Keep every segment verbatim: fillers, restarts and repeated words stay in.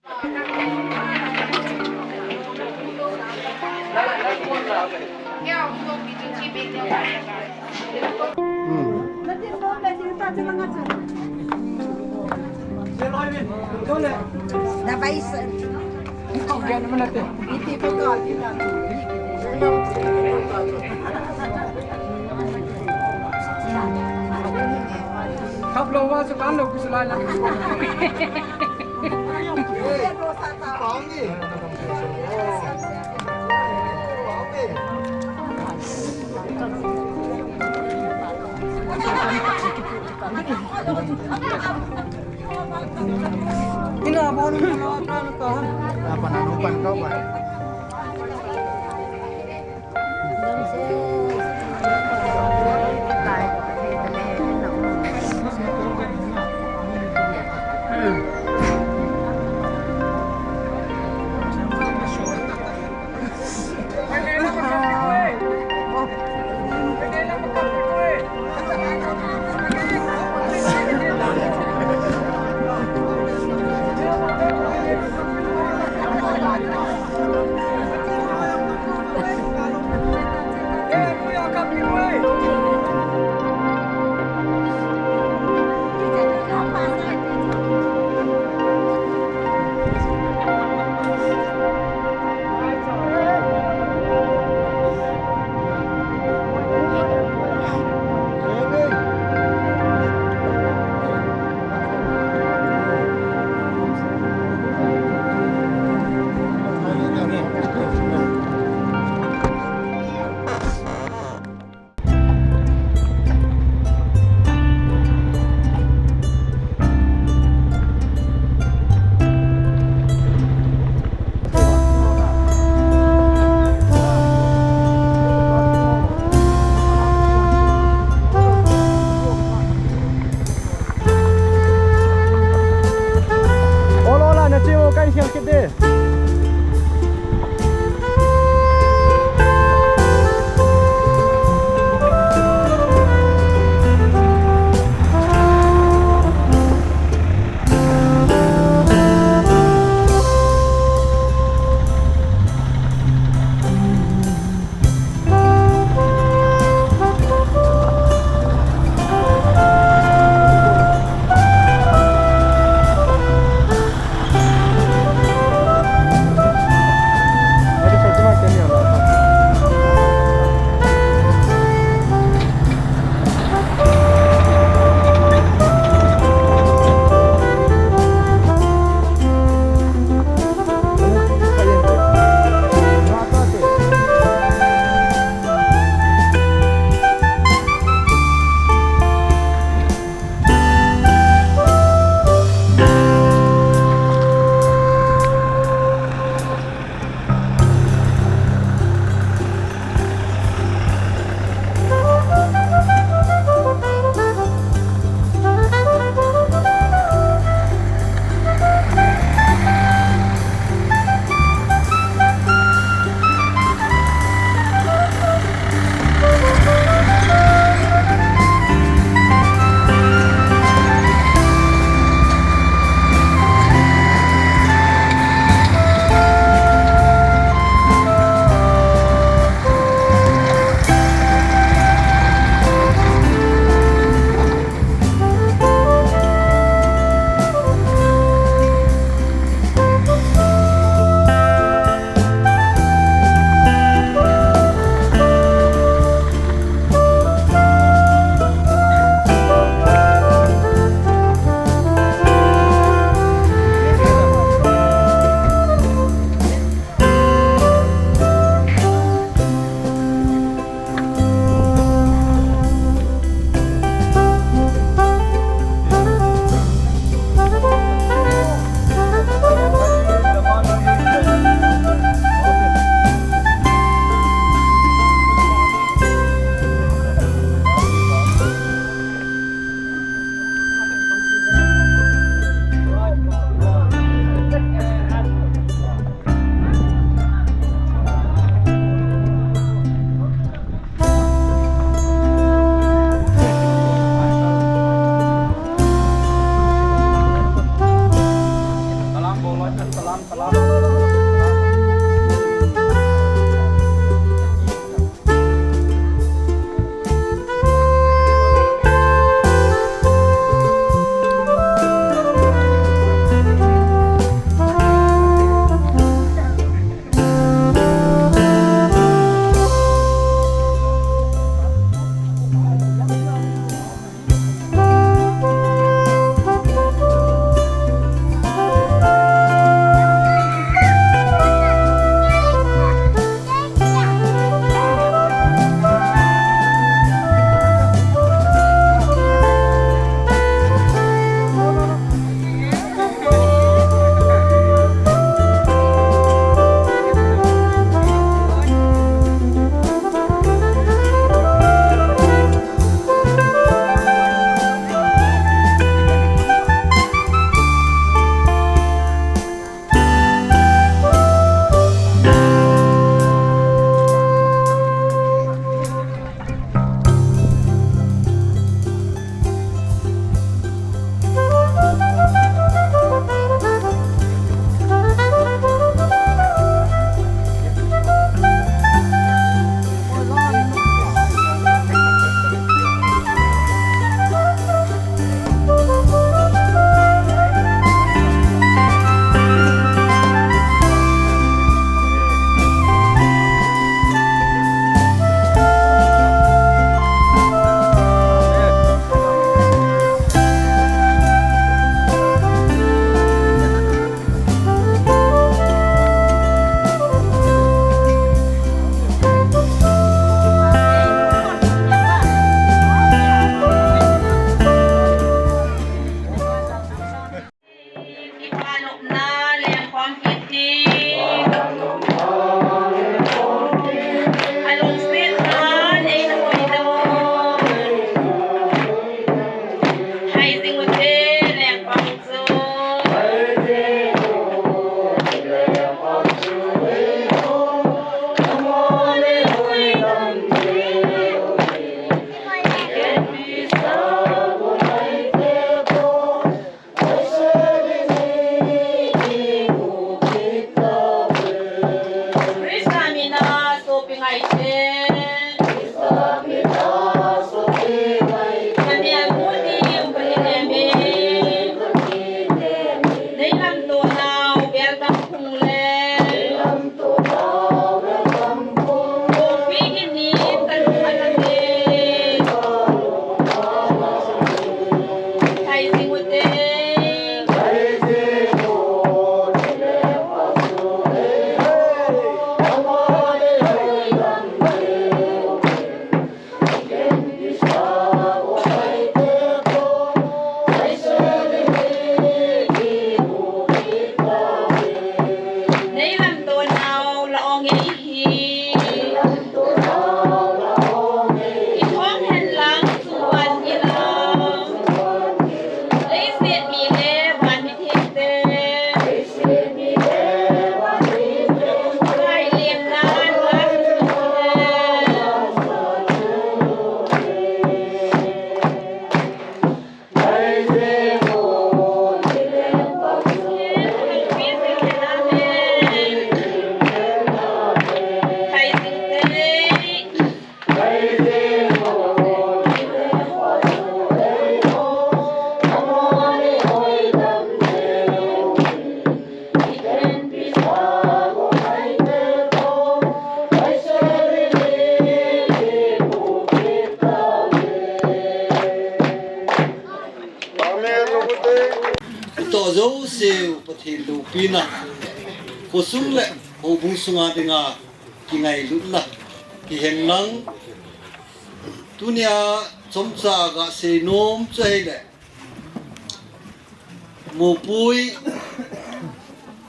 Khap lou va chu kan lou kisu lai la. Ina bon lo ta ka. Apa na nupan kau ba? Ito jouseu Pathen loupina, khosung le houbung sunga dinga kingailutna hihen lang, tunia chomcha gasei nom chu ahile, moupui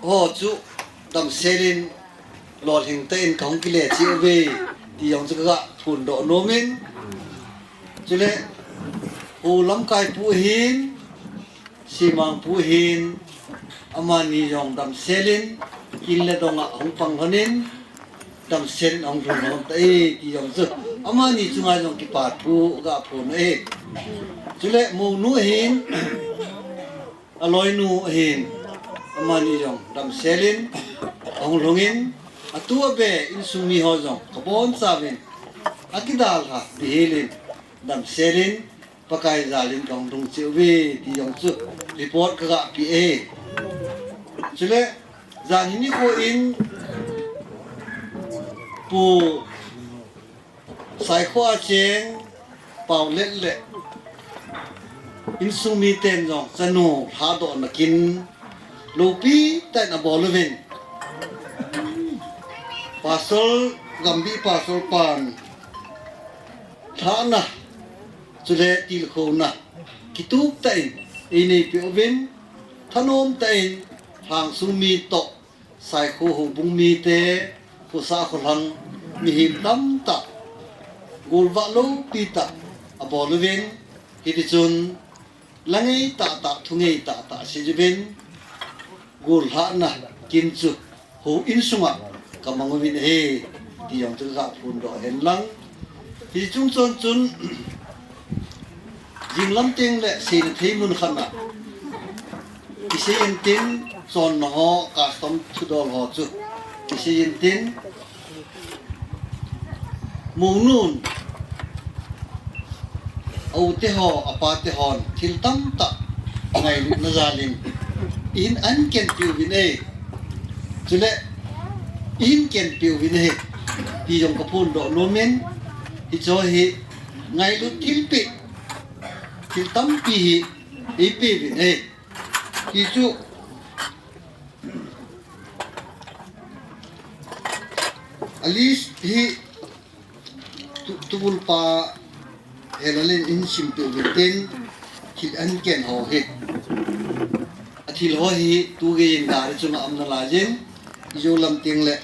ho chu damsel in lolhing tah in kahung kile cheh uve ti jong chu kaga phondoh nom in, chule Pu Lamkai pu hin, Simang pu hin, amani jong damsel in kin le dong a hung pang lhon in, damsel in ahung lhung lhon tai ti jong chu amani chunga jong kipa thu ga phon e. Chule mounu hin, aloinu hin, amani jong damsel in ahung lhung in, atu abe insung mi ho jong kabonchauvin akidalha mihil in damsel in Pakai jal in kahung lhung cheh uve ti jong chu report kaga pe e. Chule jan hi nikho in Pu Saikhoa cheng Paolet le insung miten jong chanu lhadohna kin loupi tah in abol uvin, Pastor, Gambi Pastor pan lhahna chule tilkhouna kitup tah in einei peh uvin, thanom tah in lhangsung mi toh Saikho houbung mite, khosah kholhang mihem tamtah golvah loupi tah abol uvin, hitichun la ngei tahtah, thu ngei tahtah asei uvin, gollhahna kin chu houin sunga kamang uvin ahi ti jong chu kaga phondoh hen lang. Hiche chung chon chun, jinglam tengle seina thei mun khat a isei intin, chonna ho, custom thudol ho chu isei intin, mounun aute ho, apate hon thil tamtah ngailutna jal in ihin anken peh uvin e. Chule ihin ken peh uvin ahi ti jong kaphondoh nom in, hicheho hi ngailut thilpeh, thil tampi hi eipeh uvin ahi. Hichu a list hi tu, tubulpa Helal in ihin simpeh uvin tin, thil ahin ken ho hi, athil ho hi tugei in gari chunga aumna laiyin, ijou lam tengle,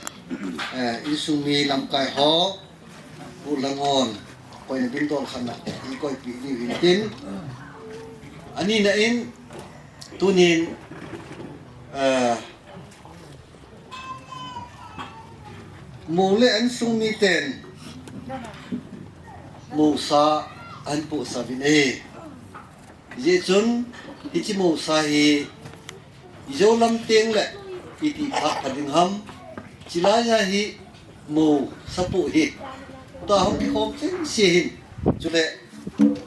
eh, insung mi lamkai ho, gollhang hon koina ding tolkhatna a ikoipeh diu ahin tin, anina in tunin, eh, mou le insung miten mousa ahin pohsa uvin ahi. Hijeh chun hiche mousa hi ijou lam tengle iti phah pha ding ham, chulaiya hi mou sapoh hi Tua hung kikhom chengse hin, chule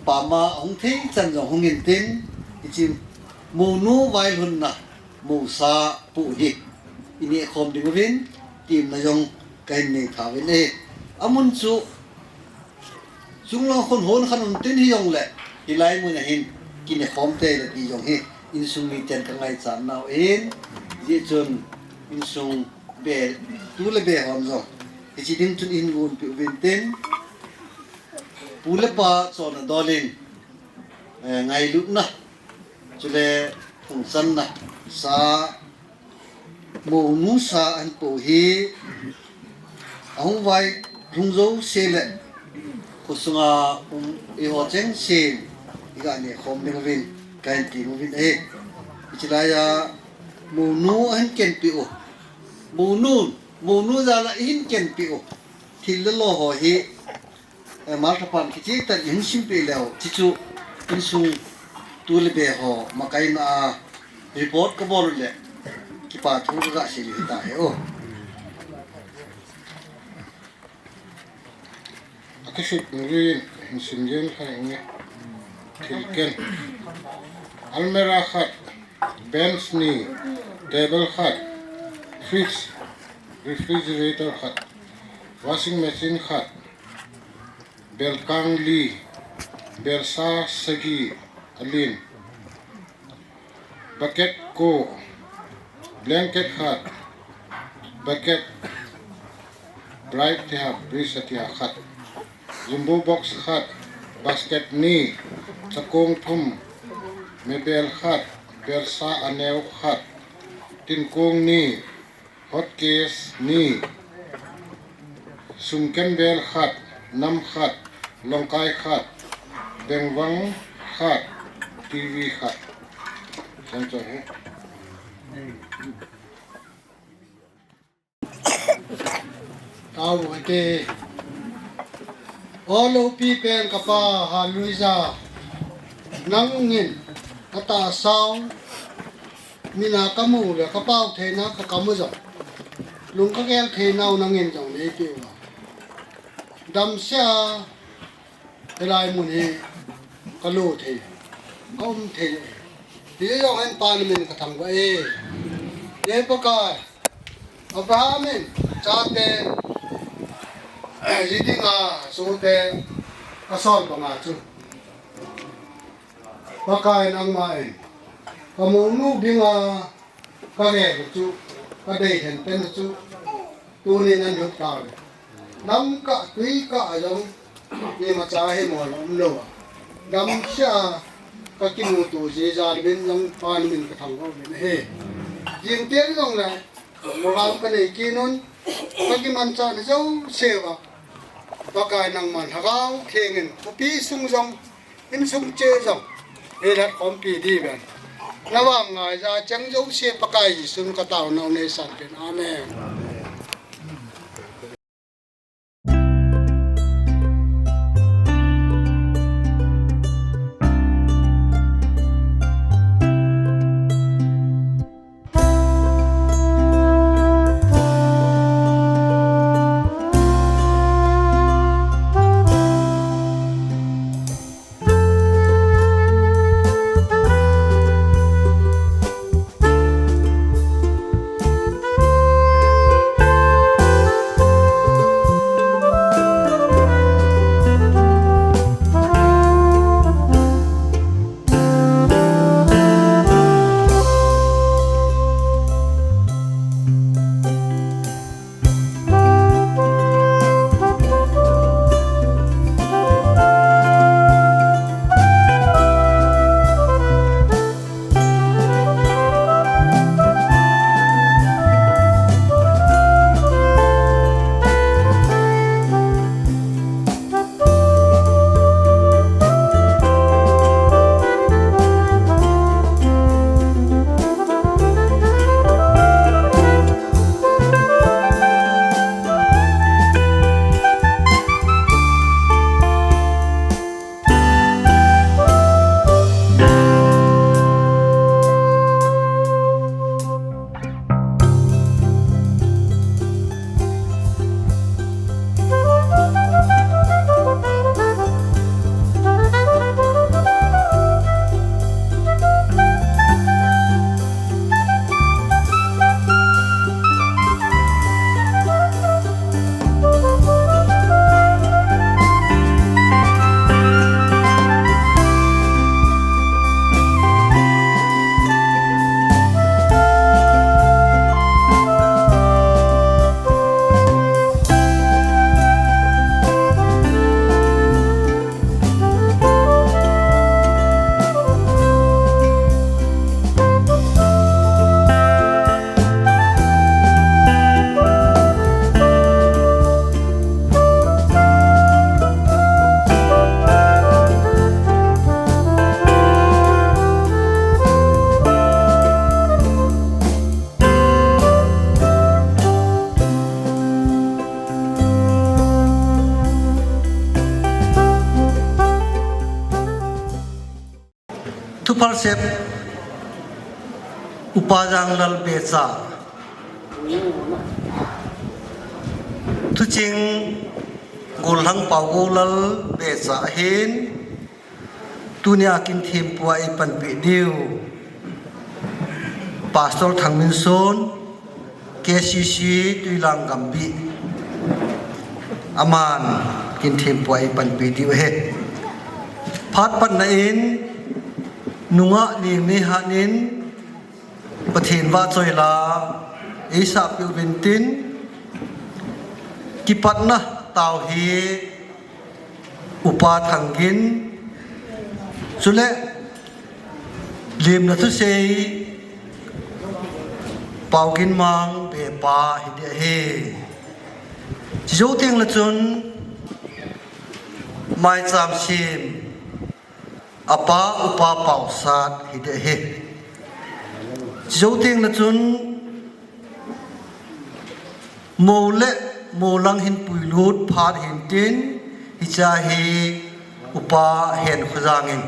pama hung thei chan jong hung intin, hiche mounu vailhunna, mousa pu hi ineh khom ding uvin, temna jong kahin nei tha uvin e. Amun chu, chunglang khun hon khat um tin hijongle, hilai mun a hin kineh khom tei le ti jong hi, insung miten kangaichat nau ahin, hijeh chun insung be, tu le be hon jong, hiche ding chun ihin gonpeh uvin tin, pu le pa chonna dol in, eh, ngailutna, chule phungchanna sa, mounu sa ahin po hi, ahung vailhung jouse le, khosunga um eiho chengsen, iga neh khom ding uvin, kahin ti uvin e. Hiche laiya, mounu ahin kenpeh u. Mounu, mounu jal a ihin kenpeh u. Thil le lo ho hi, eh, Martha pan kicheh tah in ihin simpeh leu, hichu insung tu le be ho makaina a report kabol u le, kipa thu kaga sei u hita hi o. Akisut nungin, hin sim jeng lhai nge. Thil ken. Almirah khat, bench ni, table khat, fridge, refrigerator khat, washing machine khat, belkang li, belsa sagi alen, bucket ko, blanket khat, bucket, bright tia, brush tia khat, jumbo box khat, basket ni, chakong thum, mebel khat, belsa aneo khat, tinkong ni, hot case ni, sumken bel khat, nam khat, longkai khat, bengvang khat, T V khat. Chan cho he. Tao ate. O loupi pen kapa Haluija, nangin katahsau, mina kamu le kapao theina kakamu jong, lung kagel theinau nangin jong neipeh uva, damsel a, hilai mun hi kalo thei, kaum thei. Hijong hin Pa namin kathangvah e. He Pakai, Abraham in chate, ji dinga, sote, asol banga chu, Pakai nangman kamounu dinga, kagel chu, kadei hen pen chu, tunin ahin lut tauve. Lamkah, tuikah a jong, imacha hi mol umlou a, damsel a kakimuto jeh a jal uvin jong Pa namin kathangvah uvin ahi. Jingteng jongle program kanei kit un, kakimanchahna jouse uva, Pakai nangman Lhagao Theng in khopi sung jong, insung cheh jong, eilhat khompi diuvin, navang ngaija cheng jouse Pakai Jesun kataona u neisan pen. Amen. Phalsep Upa Janglal Becha, Thuching Gollhang Paugolal Becha ahin, tunia kin thempu a eipanpi diu Pastor Thangminson, K C C Tuilang Gambi, aman kin thempu a eipanpi diu ahi. Phat patna in nungah Nengneihah in Pathen vahchoi la eisahpeh uvin tin, kipatna tao hi Upa Thangin, chule lemna thusei Pauginmang Bepa hiding ahi. Chujou tengle chun maicham sem apa Upa Pausat hiding ahi. Chujou tengle chun mou le mou lang hin puilut phat hin tin, hiche hi Upa Henkhojanglal in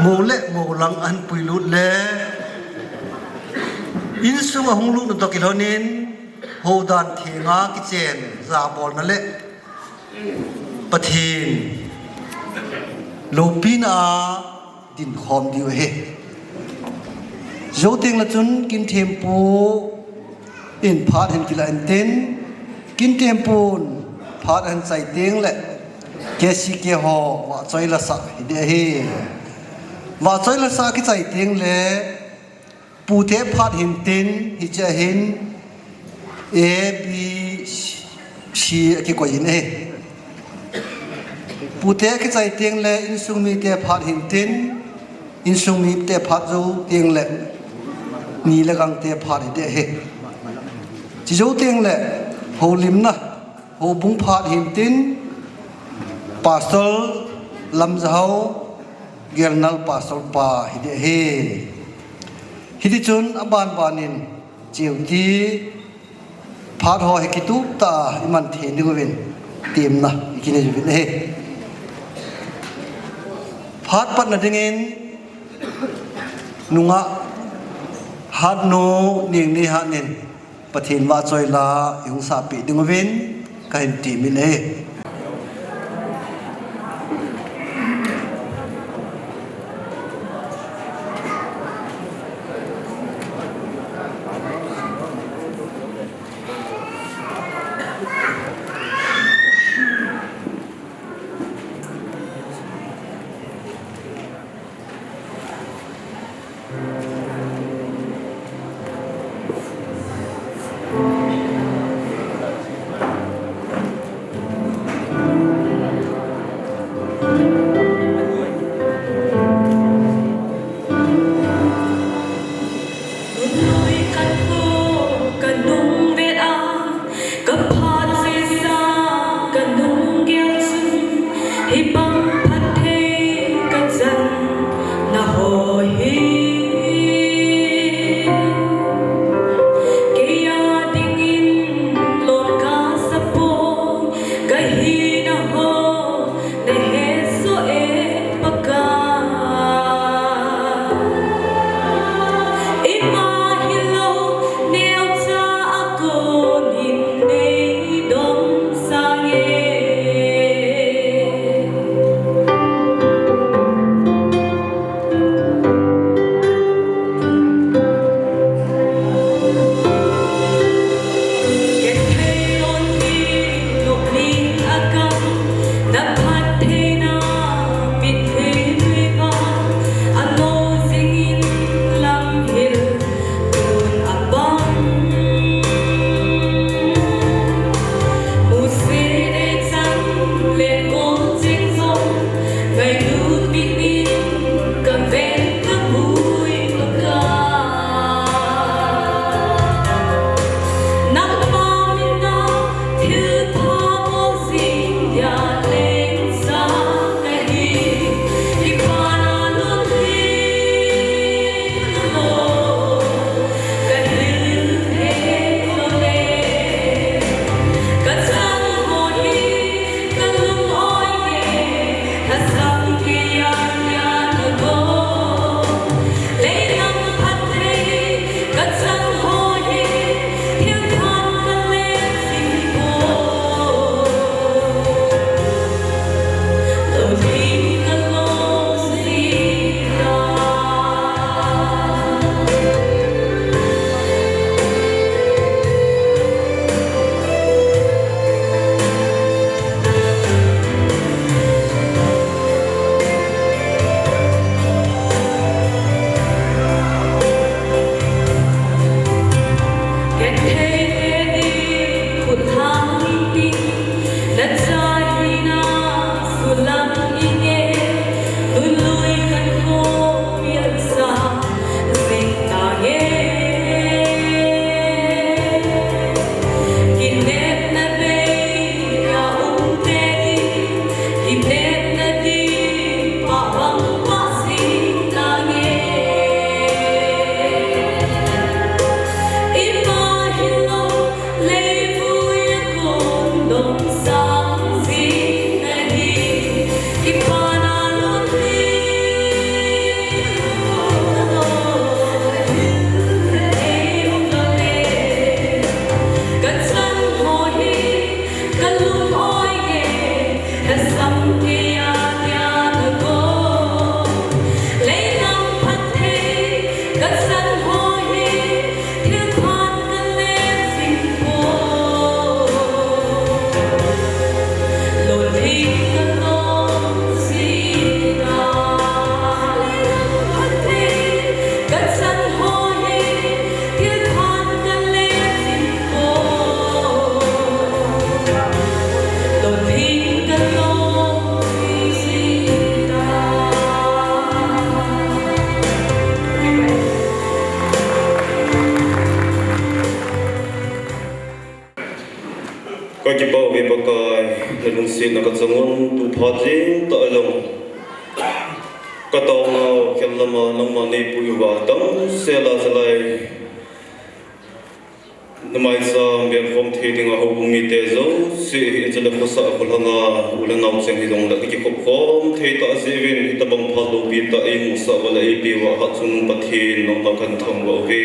mou le mou lang ahin puilut le, insung ahung lutna toh kilhonin houdan thenga kichen jabolna le Pathen loupina a dinkhom diu ahi. Jou tengle chun kin thempu in phat hin kilah in tin, kin thempun phat ahin chai tengle K C K ho vahchoi la sah hiding ahi. Vahchoi la sah kichai tengle pute phat hin tin, hiche hin A, B, C akikoi in ahi. Pute kichai tengle insung mite phat hin tin, insung mite phat jou tengle ni le gangte phat hiding ahi. Chujou tengle houlimna houbung phat hin tin, Pastor Lamjahao, Gelnal Pastor pa hiding ahi. Hitichun abanbanin cheuti phat ho hi kitup tah a iman thei diuvin temna ikinei uvin ahi. Phat patna dingin nungah Hatnu Nengneihah in Pathen vahchoi la ihung sahpeh diuvin kahin temin ahi. Sina kachang un, tu phat jing tah jong kataona khel lama nangma neipui uva damsel a chalai namai sa mian khom thei dinga houbung mite jouse, in chale khosah kholhanga u le nao cheng hijongle kikhop khom thei tah jeh uvin, hitabang phat loupi tah eimusah uva le eipeuva Hatchungnung Pathen nangma kathangvah uve.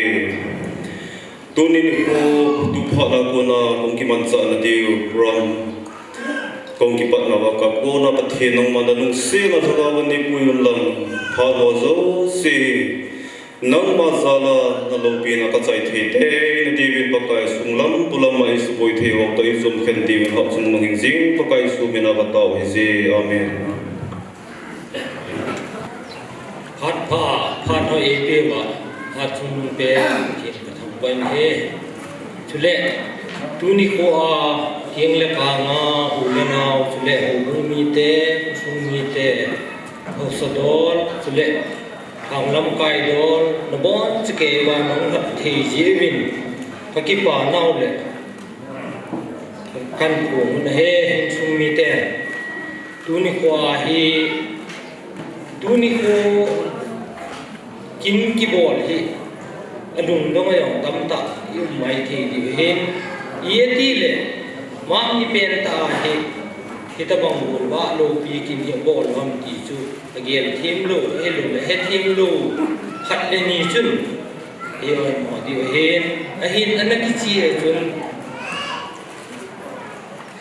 Tuni nikho, tu phat a kona hung kimanchah nadiu program kahung kipatna uva kakona Pathen nangma nalungsetna lhagao a neipui unlang, phat ho jouse nangma jal a naloupina kachai thei teina diuvin Pakai sunglam polam a eisuboi thei ho toh eijom khen diuvin Hatchungnung hingjing Pakai Jesu mina katao ahije. Amen. Phat pha, phat ho eipeuva Hatchungnung pen Pathen kathangvah in ahi. Chule tuni nikho a, keng le kang a, u le nao, chule houbung mite, khosung mite, haosa dol, chule khanglam kai dol, nabonchauva nahung lhap thei jeh uvin kakipa nau le kahin phong u ahi, insung mite. Tuni nikho hi, tuni nikho kin kibol hi alungdong a jong tamtah i um mai thei diu ahin, ijeh itile, March ni pen tah a hi, hitabang golvah loupi kin hi abol u ham ti chu agel them lou, ahilouleh ahe them lou khat le ni chun i oimo diu ahin, ahin ana kiche a chun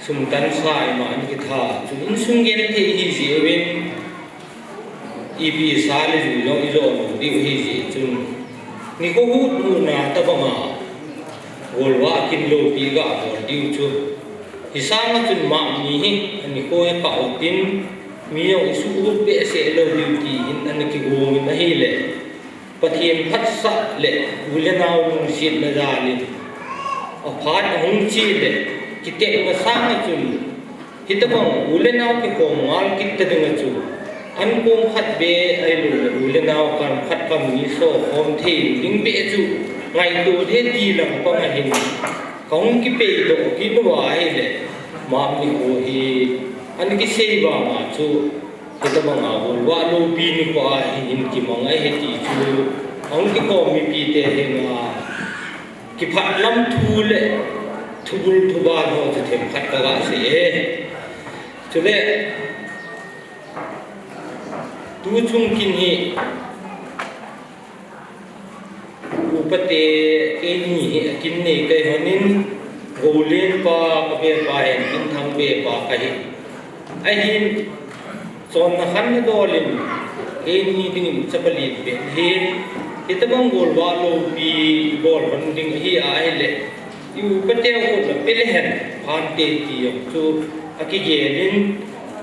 sum tan sa ima ana kitha chun insung genthei hijeh uvin, ipi sa le jui jong ijo lou diu ahijeh chun, nikho hut hutna tabanga golvah kin loupi gabol diu chu, hisanga chun March ni hi anikho hi kah utin, mi jong isuh ut behseh lou diu ti hin ana kigong in ahile, Pathen phatsah le u le nao lungsetna jal in aphat ahung che le, kitepna sanga chun hitabang u le nao kikhom ngal kit ta dinga chu, ankong khat beh ahilouleh u le nao kam khat kam ni so khom thei ding beh chu ngaito ding ti lang panga hin kahung kipeidoh kit uva ahile, March nikho hi ana kisei vanga chu, hitabanga golvah loupi nikho a hi hin kimang ahi ti chu, ahung kikhom mipite henga kiphatlam thu le thubul thuban ho chu themkhat kaga sei e. Chule tuchung kin hi upate keini hi akin nei kahi lhonin, Goulen pa kabepa hin, Kinthang bepa kahi. Ahin, chonna khat nadol in, keini dingin chapa len pen ahin, hitabang golvah loupi bol lhon ding ahi ahile, i upateu khut la pe le hen phante ti jong chu akigel in,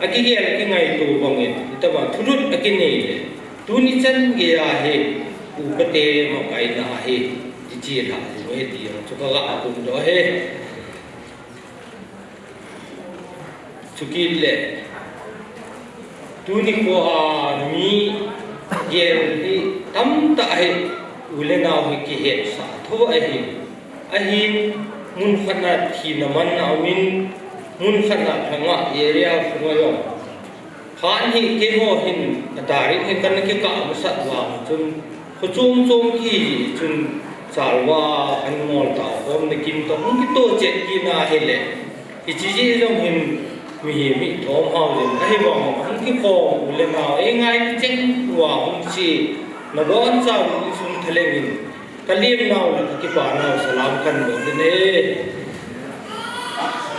akigel kingaito bangin, hitabang thulut akinei le, tuni chan geiya hi upate makaina hi kiche lha jing ahi ti jong chu kaga phongdoh ahi. Chukit le, tuni nikho a mi gel hi tamtah hi u le nao hi kihetsah tho ahi. Ahin, mun khat na thina man aumin, mun khat na lhanga area sunga jong, phat hi keiho hin atarik hin kana kikah masat vang chun, kho chom chom kihi chun, chalva an ngol tao khomna kin toh hung kitoh chet kit na ahile, hiche jeh jong hin mihem hi thom hao jin ahivang, hung kikhom u le nao eingai kicheng uva hung che, nabonchauvin insung thalheng in, kalem nau le kakipa nau salam kahin bol in ahi.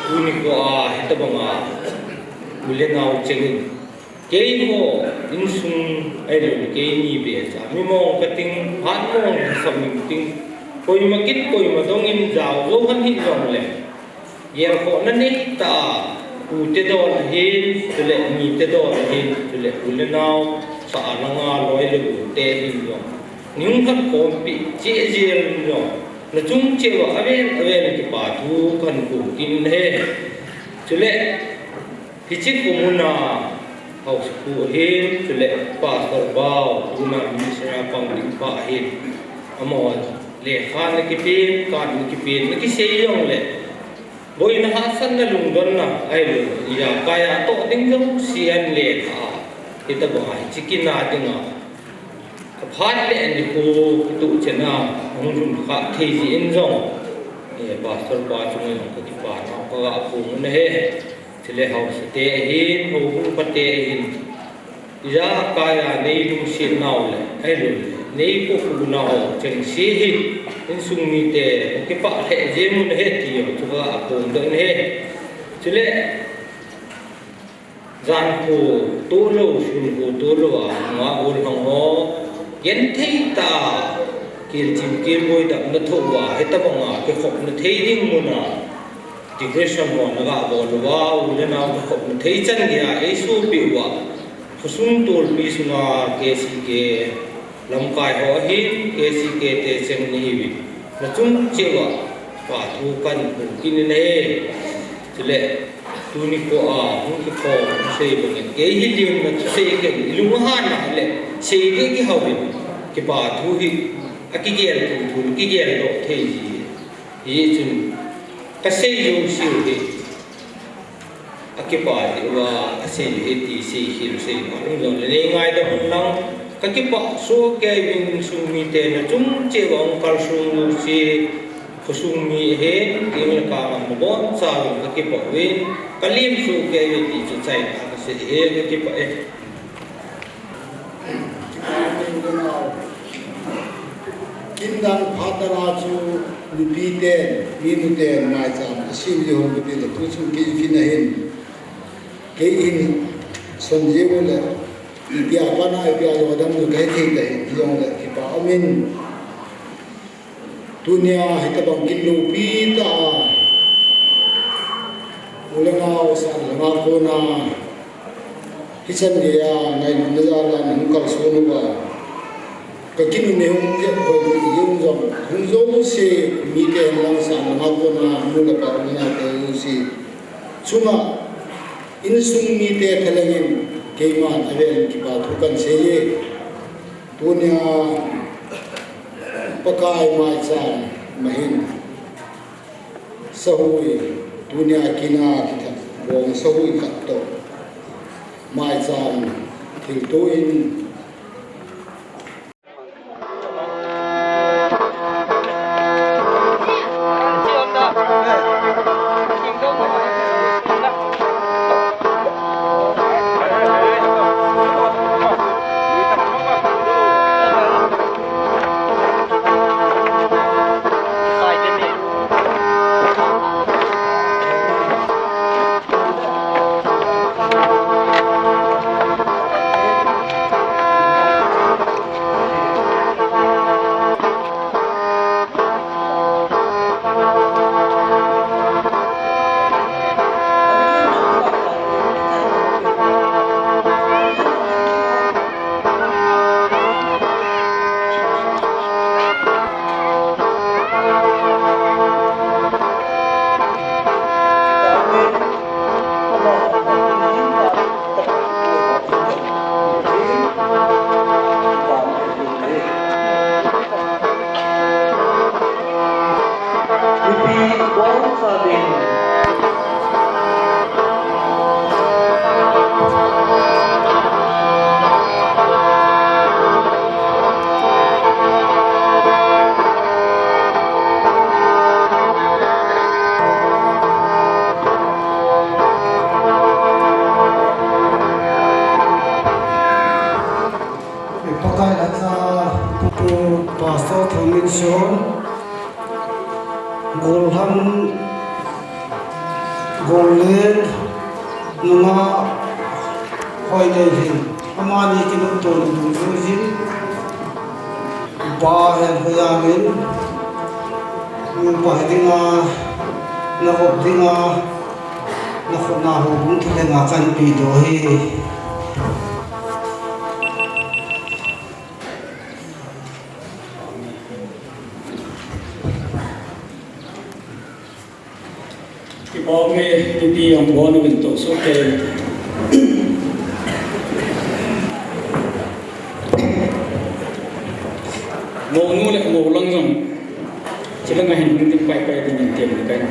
Tuni nikho a hitabanga u le nao chengin, keiho insung ahilouleh keini becha, mi mong kating, phat mong lhasam in ting, koima kit koima dongin jao jou khan hijongle, gelkhohna neitah a, ute dol ahin, chule nite dol ahin, chule u le nao, sah a langa loi le gote hin jong, nihung khat khompi cheh jel in jong, nachung cheh uva avel avel in kipa thu kahin phong kit in ahi. Chule hiche khomun a haosapu ahin, chule Pastor Bao, tuna ministry a pang ding pa ahin, amaho lekha ana kipen, card ana kipen, ana kisei jongle, Boina hahsatna lungdonna, ahilou, ijakai a toh ding jouse ahin letha a, hitobang a hiche kin a dinga, aphat le anikho kitoh chenna hung lhun kha thei jeh in jong, eh, Pastor pa chunga jong kakipana kaga phong u ahi. Chule haosate ahin, houbung pate ahin, ijakai a nei lungset nau le, ahilou le, nei pokhuna ho chengse hi, insung mite, kipah lheh jeng un ahi ti jong chu kaga phong doh in ahi. Chule, jan kho toh lou, sun kho toh lou a, nunga gollhang ho, genthei tah a, kelchim kelboi damna thoh uva, hitobang a kikhopna thei ding mun a, decoration ho naga bol uva, u le nao kikhopna thei chan geiya eisopeh uva, khosung tolpi sunga K C K lamkai ho ahin, K C K te cheng nahiuvin, nachung cheh uva kipa thu kahin phong kit in ahi. Chule, tuni kho a hung kikhom thusei bangin, kei hi Lian na thusei kei, ilung ahan a le, sei ding kihou in, kipa thu hi, akigel thu thu, kigel doh thei ji. Hichun, kasei jouseu hi, akipa jeh uva, asei u ahi ti seikhel u sei ma lung jongle, nei ngaidam un lang, kakipah soh kei uvin, insung mite nachung cheh uva hung kalsong jouse, khosung mi ahin, teng le kang a nabonchauvin kakipah uvin, kalem soh kei uve ti chu achaina a kasei ahi, kakipah e. Kin dang phat dang a chu nupiten, minuten maicham asem ji hon kati le, tu chun kei kin ahin, kei hin son jeng u le, ipi a pat a ipi a lodam u kahe thei tai, hijongle kipa um in. Tunia hitobang kin loupi tah a, u le nao san langa kona, hichan geiya ngailutna jal a nahung kalson uva, kakin u neihung jep hoi u jong, hung jouse, mite hen lang san langa kona, nu le pa u le naote jouse chunga, insung mite thalheng in, keiman avel in kipa thu kahin sei e. Tunia Pakai maicham ma hin, sahui, tunia kin a kithat bong sahui khat toh, maicham thilto in, Pakai la cha, Pu Pastor Thangminson, Golhang, Gollen, nunga Hoineihin, amani kinungto na dungjuiyin, upa hen hoiya min, upa hi dinga, navop dinga, nakhutna houbung thilhenga kahin pedoh ahi. Kipa ume, titi jong bon uvin toh soh kei. Mounu le moulang jong, chilanga hin hung ding paipai dingin temna kahin.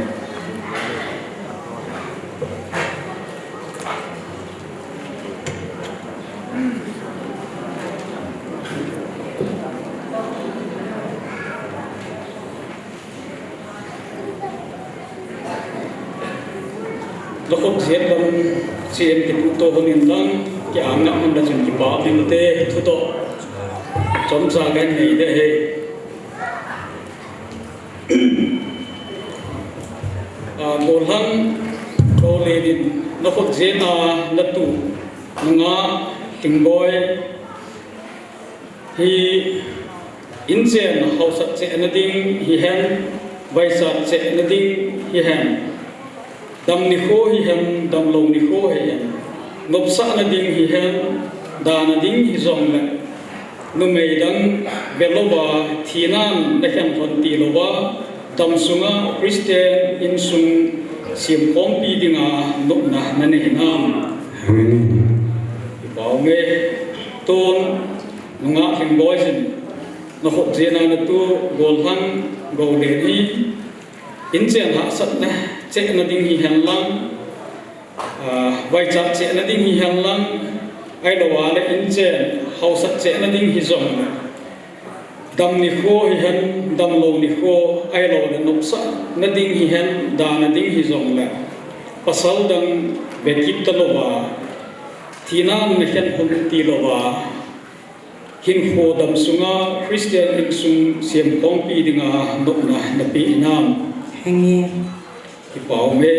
Nakhut jet lam chen kiputo hon in lang, kiang ngah man la chun kipa min te, thuto chomcha kan nei de he. A, Golhang, Gollen in nakhut jet a natu, nungah Lhingboi hi inchen hausat chehna ding hihen, vaichat chehna ding hihen, dam nikho hihen, damlou nikho hihen, nopsahna ding hihen, dana ding hijongle, numei dang velouva thinan nakhen lhon tilouva, dam sunga Christian insung semkhompi dinga nopna nanei hinam? Amen. Kipah ume. Tun nungah Lhingboi jin, nakhut jet a natu Golhang, Gollen hi inchen hahsatna chehna ding hihen lang, a, vaichat chehna ding hihen lang, ahilouleh inchen hausat chehna ding hijongle, dam nikho hihen, damlou nikho, ahilouleh nopsahna ding hihen, dana ding hijongle, pasal dang vekit talouva, thinan nakhen lhon tilouva, hinkho dam sunga Christian insung semkhompi dinga nopna napeh hinam? Henge. Kipah ume.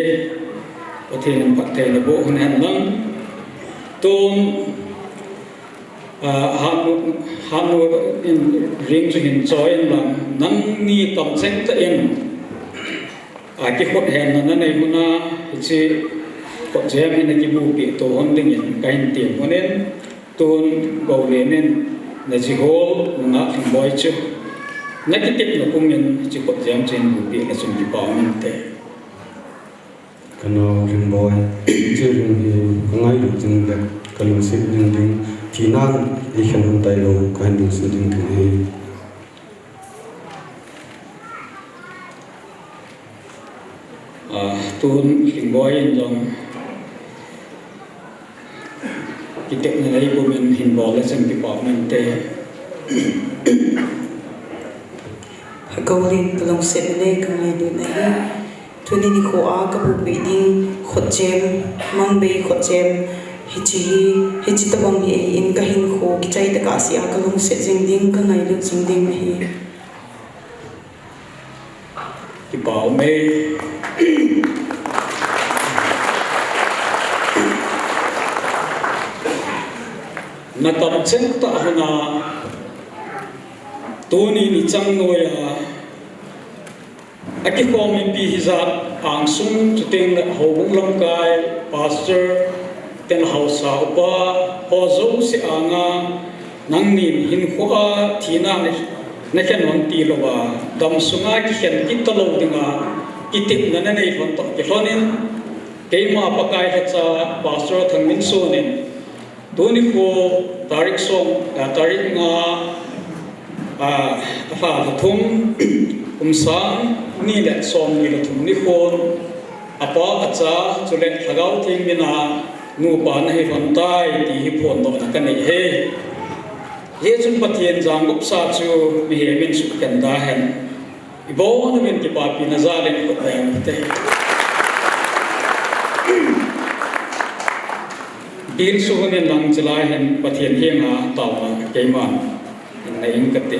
Pathen in phatthei naboh hon hen lang. Tun, a, Hannu, Hannu in ring chu hin choi in lang. Nangni kamcheng tah in, a, kikhut henna nanei hon a, hiche khutjem hi nakibupi to hon dingin kahin tem hon in. Tun Gollen in najihol nungah Lhingboi chu nakitepna pum in hiche khutjem chu hin bupi le chun kipah umin te. Kanao Lhingboi, hiche ring hi kangailut jing le kalungset jing ding, thinan eikhen lhon tailou kahin lungset jing ding ahi. A, tun Lhingboi in jong kitepna nei pum in hin bol le chun kipah umin te. Gollen, kalungsetna le kangailutna hi tuni nikho a kabupi ding khutjem, mangbei khutjem, hiche hi, hiche tobang hi ahin kahinkho kichai tah a kasei a kalungset jing ding, kangailut jing ding ahi. Kipah ume. Nakamcheng tah hon a, tuni nichang noiya akikhom mipi hijat angsung chuteng le houbung lamkai, pastor, ten haosa upa ho jouse anga, nangnin hinkho a thina na, nakhen lhon tilouva, dam sunga kikhen kit talou dinga kitepna nanei lhon toh kilhon in, keima Pakai lhacha Pastor Thangminson in, tuni kho tarik som, a, tarik nga, a, alha lha thum, kum sang ni le som ni le thum nikhon, apa, acha, chule Lhagao Theng mina nupa nahi lhon tai ti hi phondohna kanei e. Hijeh chun Pathen jangopsa chu mihem in sukhen da hen. Ibon umin kipapina jal in khut beng u hite. Bil suhun in lang chilai hin Pathen henga taona keiman hin nei ing kate.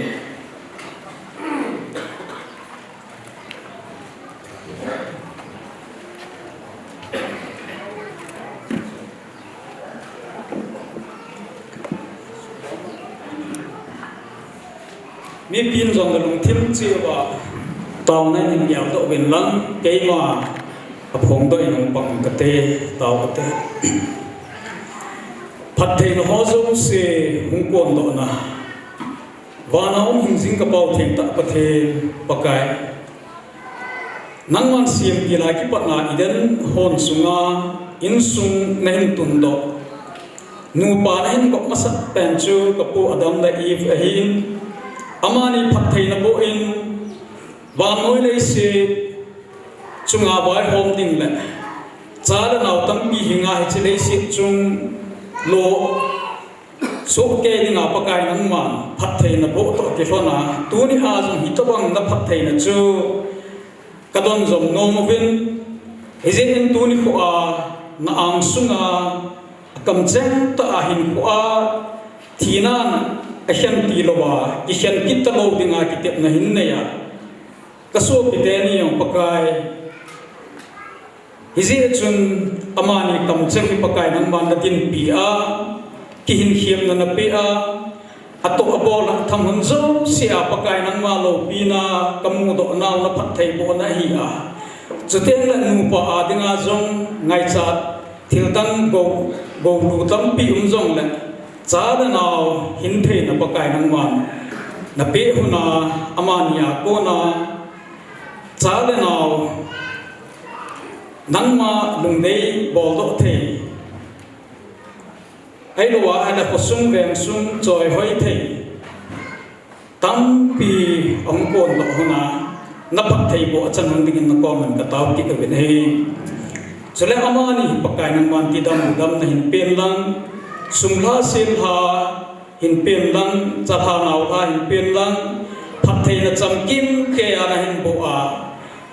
Mipin jong kalungthim cheuva taona in geldoh uvin lang, keima aphongdoh in hung pang kate, tao kate. Phattheina ho jouse hung kondohna, vana um hing jing ka Pau thengtah Pathen Pakai. Nangman semtil a kipatna Eden hon sunga insung nahin tundoh. Nupa nahin gop masat pen chu ka pu Adam le Eve ahin. Amani phattheina boh in vannoi leiset chunga vaihom ding le cha le nao tampi hinga hiche leiset chung lo sohkei dinga Pakai nangman phattheina boh toh kilhon a, tuni a jong hitobang na phattheina chu ka donjom nom uvin, Hijeh in tuni khoa na angsunga akamcheng tah a hinkhoa thina'n akhen tilou a, kikhen kit talou dinga kitepna hin nei a, ka sopite ni jong Pakai, hijeh chun amani kamcheng hi Pakai nangman nadinpi a, kihinkhemna napeh a, atoh abol a tham hun jouse a Pakai nangma loupina kamudoh nau na phattheibohna ahi a. Chuteng le nupa a dinga jong ngaichat thildang gou, goulu tampi um jongle, cha le nao hin theina Pakai nangman napeh hun a, amani a kona cha le nao nangma lungdei boldoh thei, ahilouleh khosung vengsung choihoi thei tampi ahung kondoh hun a, na phattheiboh achan hun dingin na koma ka taokit uvin ahi. Chule amani Pakai nangman tidam damna hin pen lang, sum lha sil lha hin pen lang, cha lha nao lha hin pen lang, phattheina chamkim keiya nahin boh a,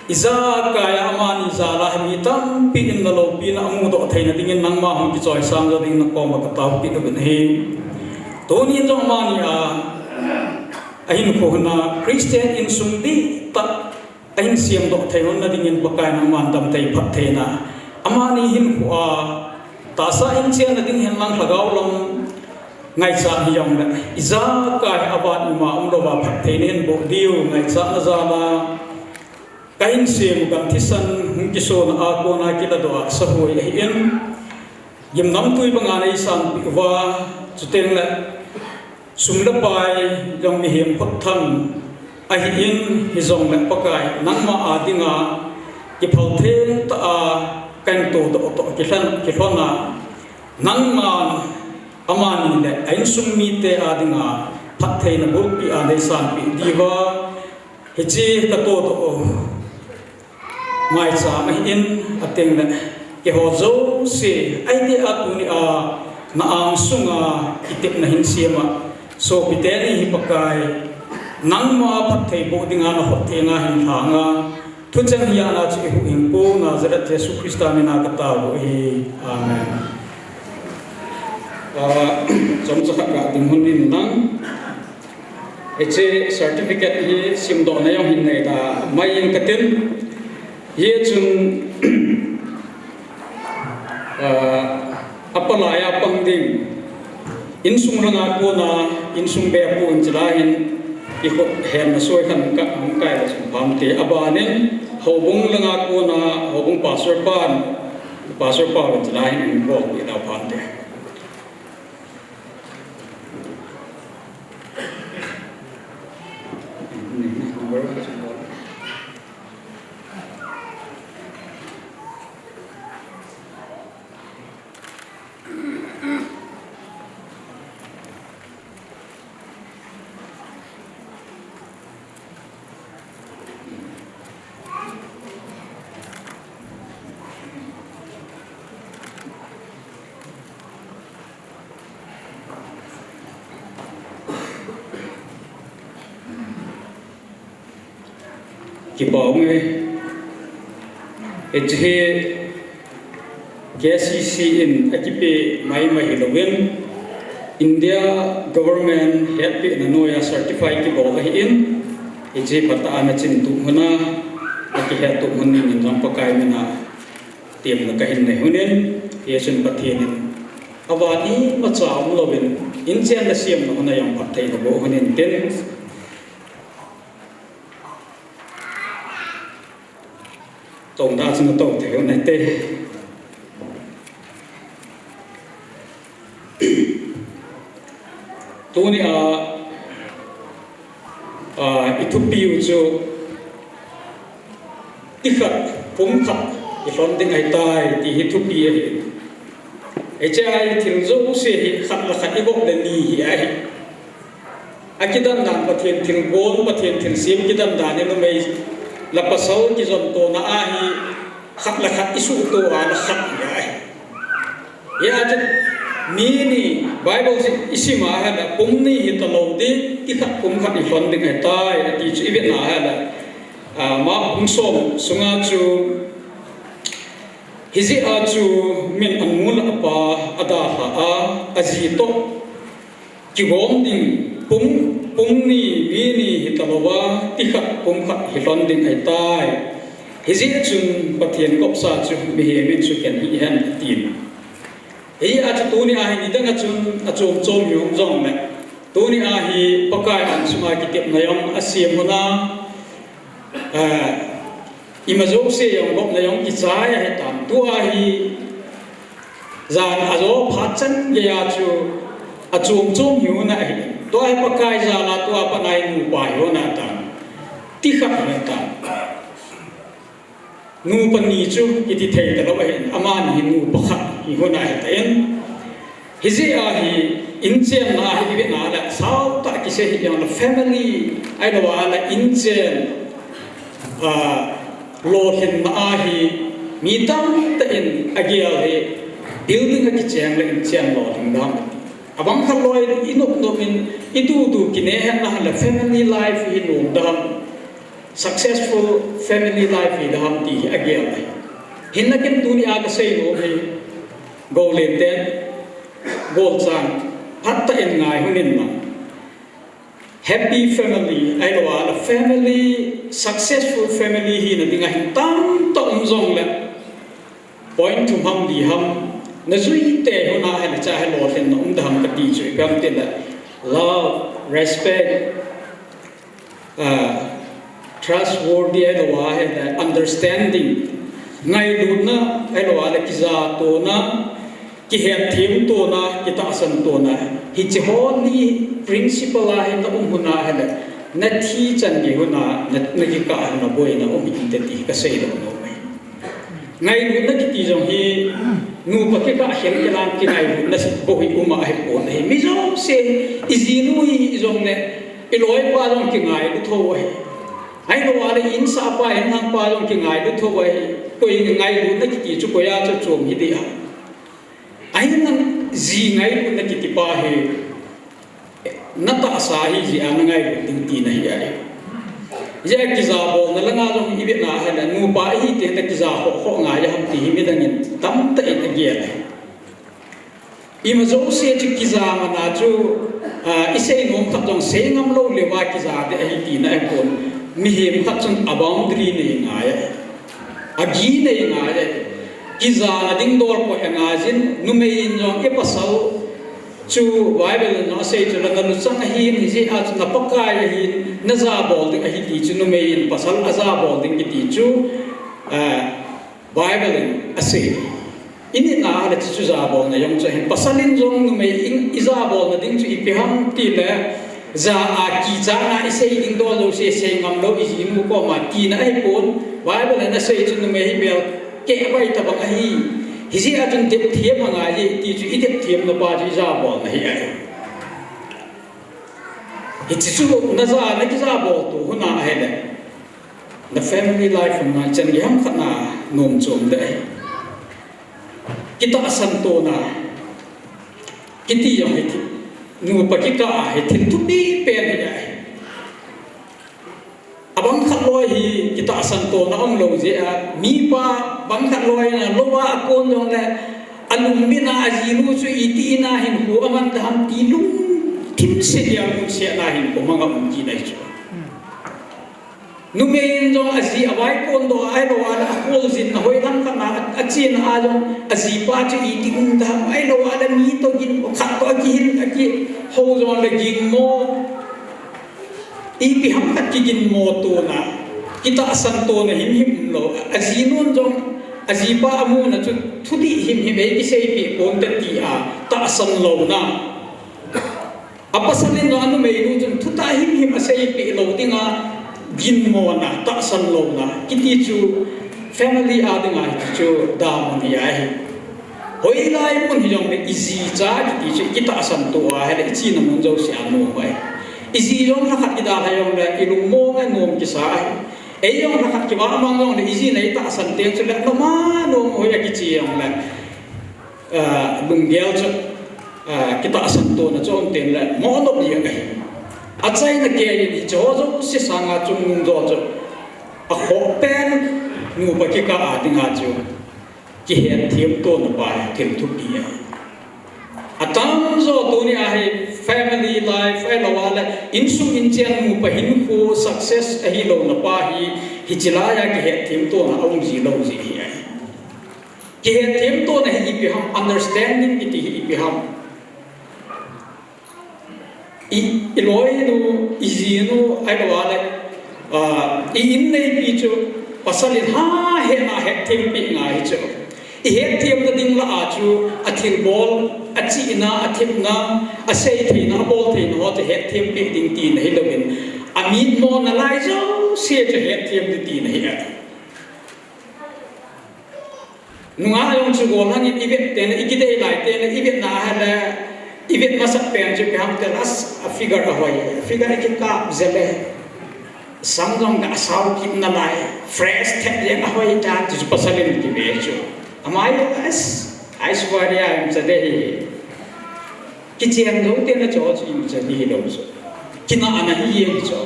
ijakai a amani jal a hi mi tampi in na loupina amudoh theina dingin nangma hung kichoisang jo dingin na koma ka taokit uvin ahi. Tunin jong amani a ahinkho hun a Christian insung dihtah ahin semdoh thei hun na dingin Pakai nangman damthei phattheina, amani hinkhoa tahsa in chenna ding hen lang lhagao lam ngaichat hijongle, ijakai a avat ima umlouva phattheina hin boh diu ngaichatna jal a kahin sem u gam thisan hung kisona a kona kiladoh a sahoi ahin, gimnamtui banga neisanpeh uva, chuteng le sum le pai jong mihem khut thang ahin, hijongle Pakai nangma a dinga kiphal theng tah a kahin todoh toh kilhon, kilhon a, nangman amani le a insung mite a dinga phattheina bulpi a neisanpeh diuva, hiche ka todoh u ngaichat ahin, ateng le keiho jouse, ahi tia tuni a na angsunga kitepna hin sem a, sopite ni hi Pakai, nangma phattheiboh dinga na khut thenga hin lhang a, thucheng hiya na chu i huhhingpu Nazareth Jesu Christa mina ka tao u ahi. Amen. Ah, chomcha khat ga ding hun in lang. Hiche certificate hi simdohna jong hin nei ta mai in katin. Hichun, ah, apalai a pang ding, insung langa kona, insung bepu in chila hin, i khut henna soi khan ka, hung kai la chun phamte. Abanin, houbung langa kona, houbung pastor pan, pastor pa in chila hin, hung bol pi da phamte. Kipa um e. Hiche hi K C C in akipe maimai hilouvin, India government hetpehna noiya certify kibol ahin, hiche phatah a ana chin tup hon a, akihet tup hon dingin lang Pakai mina temna kahin nei hon in, hichun Pathen in avat imacha umlouvin, inchen na semna hon a jong phattheina boh hon in tin, tongda chun atou thei u nai te. Tuni a, a, i thupi u chu, ti khat, pum khat, i lhon ding ahitai, ti hi thupi ahi. Hiche a i thil jouse hi khat le khat i bol le ni hi ahi. Akidan dan Pathen thilgon, Pathen thilsem kidan dan hi numei le pasal kijon tona ahi, khat le khat i suhto a le khat hi ahi. Hijeh chun mi ni Bible i sim a ahile pum ni hi talou ding, ti khat pum khat i lhon ding ahitai, ati chu i vet na ahile, a, Mark bung som sunga chu, Hijeh a chu min anu le apa adalhah a, aji toh kigom ding pung, pung ni, mi ni hitalouva, ti khat pung khat hilhon ding ahitai. Hijeh chun Pathen gopsa chu mihem in suhkhen hih hen atin. Hijeh a chu tuni a hi nidang a chun achom chom hiu jongle, tuni a hi Pakai angsunga kitepna jong asem hon a, ima jouse jong gopna jong kichai ahitan. Tua hi jan ajo phat chan geiya chu achom chom hiu na ahi. Tua hi Pakai jal a tua pat a hi nupa hiu na tan. Ti khat hiu tan. Nupa ni chu kiti thei talou ahin, amani hi nupa khat hiu na ahitan. Hijeh a hi inchenna a hi ivet na le, sautah kisei hi jongle family, ahilouleh inchenna, lolhinna a hi mi tamtah in agel hi building a kicheng le inchen lolhing dam. Abang khat loi inop nop in, itutu kine hen na le family life hi nom dam. Successful family life hi dam ti hi agel ahi. Hinlah ken tuni a kasei nom hi, golten, golchang phatah in ngai hon in lang. Happy family, ahilouleh family, successful family hina dinga hin tamtah um jongle, point thum ham li ham najui tei hon a hile cha hi lolhinna um dam kati chu ipi ham tile, love, respect, trustworthy ahilouleh understanding, ngailutna ahilouleh kijatona, kihetthem tona, kitahsan tona, hiche ho li principle a hi na um hon a hile, nathi chan gei hon a na, nakikah hon a boina um inte ti kasei lou nom ahi. Ngailutna kiti jong hi nupa kikah khel kilang kingailutna bou hi um ahipon ahi. Mi jouse ijinu hi ijongle iloipa jong kingailu thou ahi. Ahilouleh insahpa inlhangpa jong kingailu thou ahi. Koi ngailutna kiti chu koi a chu chom hi ding ham. Ahinlah ji ngailutna kiti pa hi natahsa ahijeh a nangailut ding tina ahi. Hijeh a kijabolna langa jong ivet na hile nupa ihi teng le kija khoh khoh ngai ham ti hi midang in tamtah in agel ahi. Ima jouse chu kija man a chu, isei nom khat jong sei ngam lou leuva kija ding ahi tina ahipon. Mihem khat chun a boundary nei ngai ahi. Agi nei ngai ahi. Kijana ding dol koi angai jin, numei in jong ipasal chu Bible in jong asei chu le naluchang ahin, hijeh a chu napakai ahin, najabol ding ahi ti chu numei in pasal ajabol ding kiti chu Bible in asei. Initna a le chuchu jabolna jong chu ahin, pasal in jong numei in ijabolna ding chu ipi ham tile, ja a kichatna isei ding dol jouse sei ngam lou ijinu koma tina ahipon. Bible in asei chu numei hi bel kehbai tobang ahi. Hijeh a chun depthem angai e ti chu idepthemna pa chu ijabolna hi ahi. Hiche chu naja nakijabol to hon a ahile, na family life hon a chan gei ham khat na nom chom ding ahi. Kitahsan tona kiti jong hi nupa kikah a hi thil thupi pen hi ahi. Abang khat loi hi kitahsan tona umlou jeh a, mipa bang khat loi na louva akon jongle, alungmin a ajinu chu iti in a hinkho aman dam ti lungthim seh dia lungsetna hinkho mang a um kit ahi chu. Numei in jong aji avai kondoh a ahilouleh akholjin na hoilam khat na achen a jong ajipa chu iti um dam ahilouleh mi toh ginmo khat toh akihil akihou jongle ginmo. Ipi ham khat kiginmo tona, kitahsan tona himhim umlou. Ajinun jong ajipa amuna chu thudih himhim ei kiseipeh ponte tia tahsan louna. Apasal in jong anumeinu chun thutah himhim aseipeh lou dinga ginmona, tahsan louna kiti chu family a dinga hichu damun hi ahi. Hoilai mun hijongle iji cha kiti chu ikitahsan to ahile ichena mun jouse a nom ahi. Iji jong lhakhat kidalha jongle ilungmong a nom kisa ahi. Ei jong lhakhat kivahmang jongle ijin eitahsan teng chule noma nom hoi akiche jongle lunggel chu kitahsan tona chu um tengle mohnop jeng ahi. Achaina keiyin hicheho jouse sanga chungnung jo chu akhoh pen nupa kikah a dinga chu Kihetthem tona pa hi thil thupi ahi. Atamjo tuni a hi family life ahilou le insung inchen nupa hinkho success ahilouna pa hi, hiche laiya kihetthem tona aum ji lou ji hi ahi. Kihetthem tona hi ipi ham, understanding kiti hi ipi ham. I, iloinu, ijinu, ahilou le, ah, i inneipi chu, pasal in ha, hena hetthem pi ngai chu. Ihetthem nading lah a chu, athilbol, achihna, athemna, asei theina, abol theina ho chu hetthem pi ding tina hilouvin. Amitmo nalai jouse chu hetthem ding tina hi ahi. Nungah jong chu gollhang in ivet teng le, ikidei lai teng le, ivet na ahile, ivet masat pen chu ipi ham tile, a figure ahoi, figure ikikap jeh le, sam jong asao kit nalai, fresh thet jeng ahoi ta, ti chu pasal in kive chu. Amai, as, Aishwarya imcha ding hi. Kichen jou teng le chu chu imcha ding hilou chu. Kinahna hi jeng chu.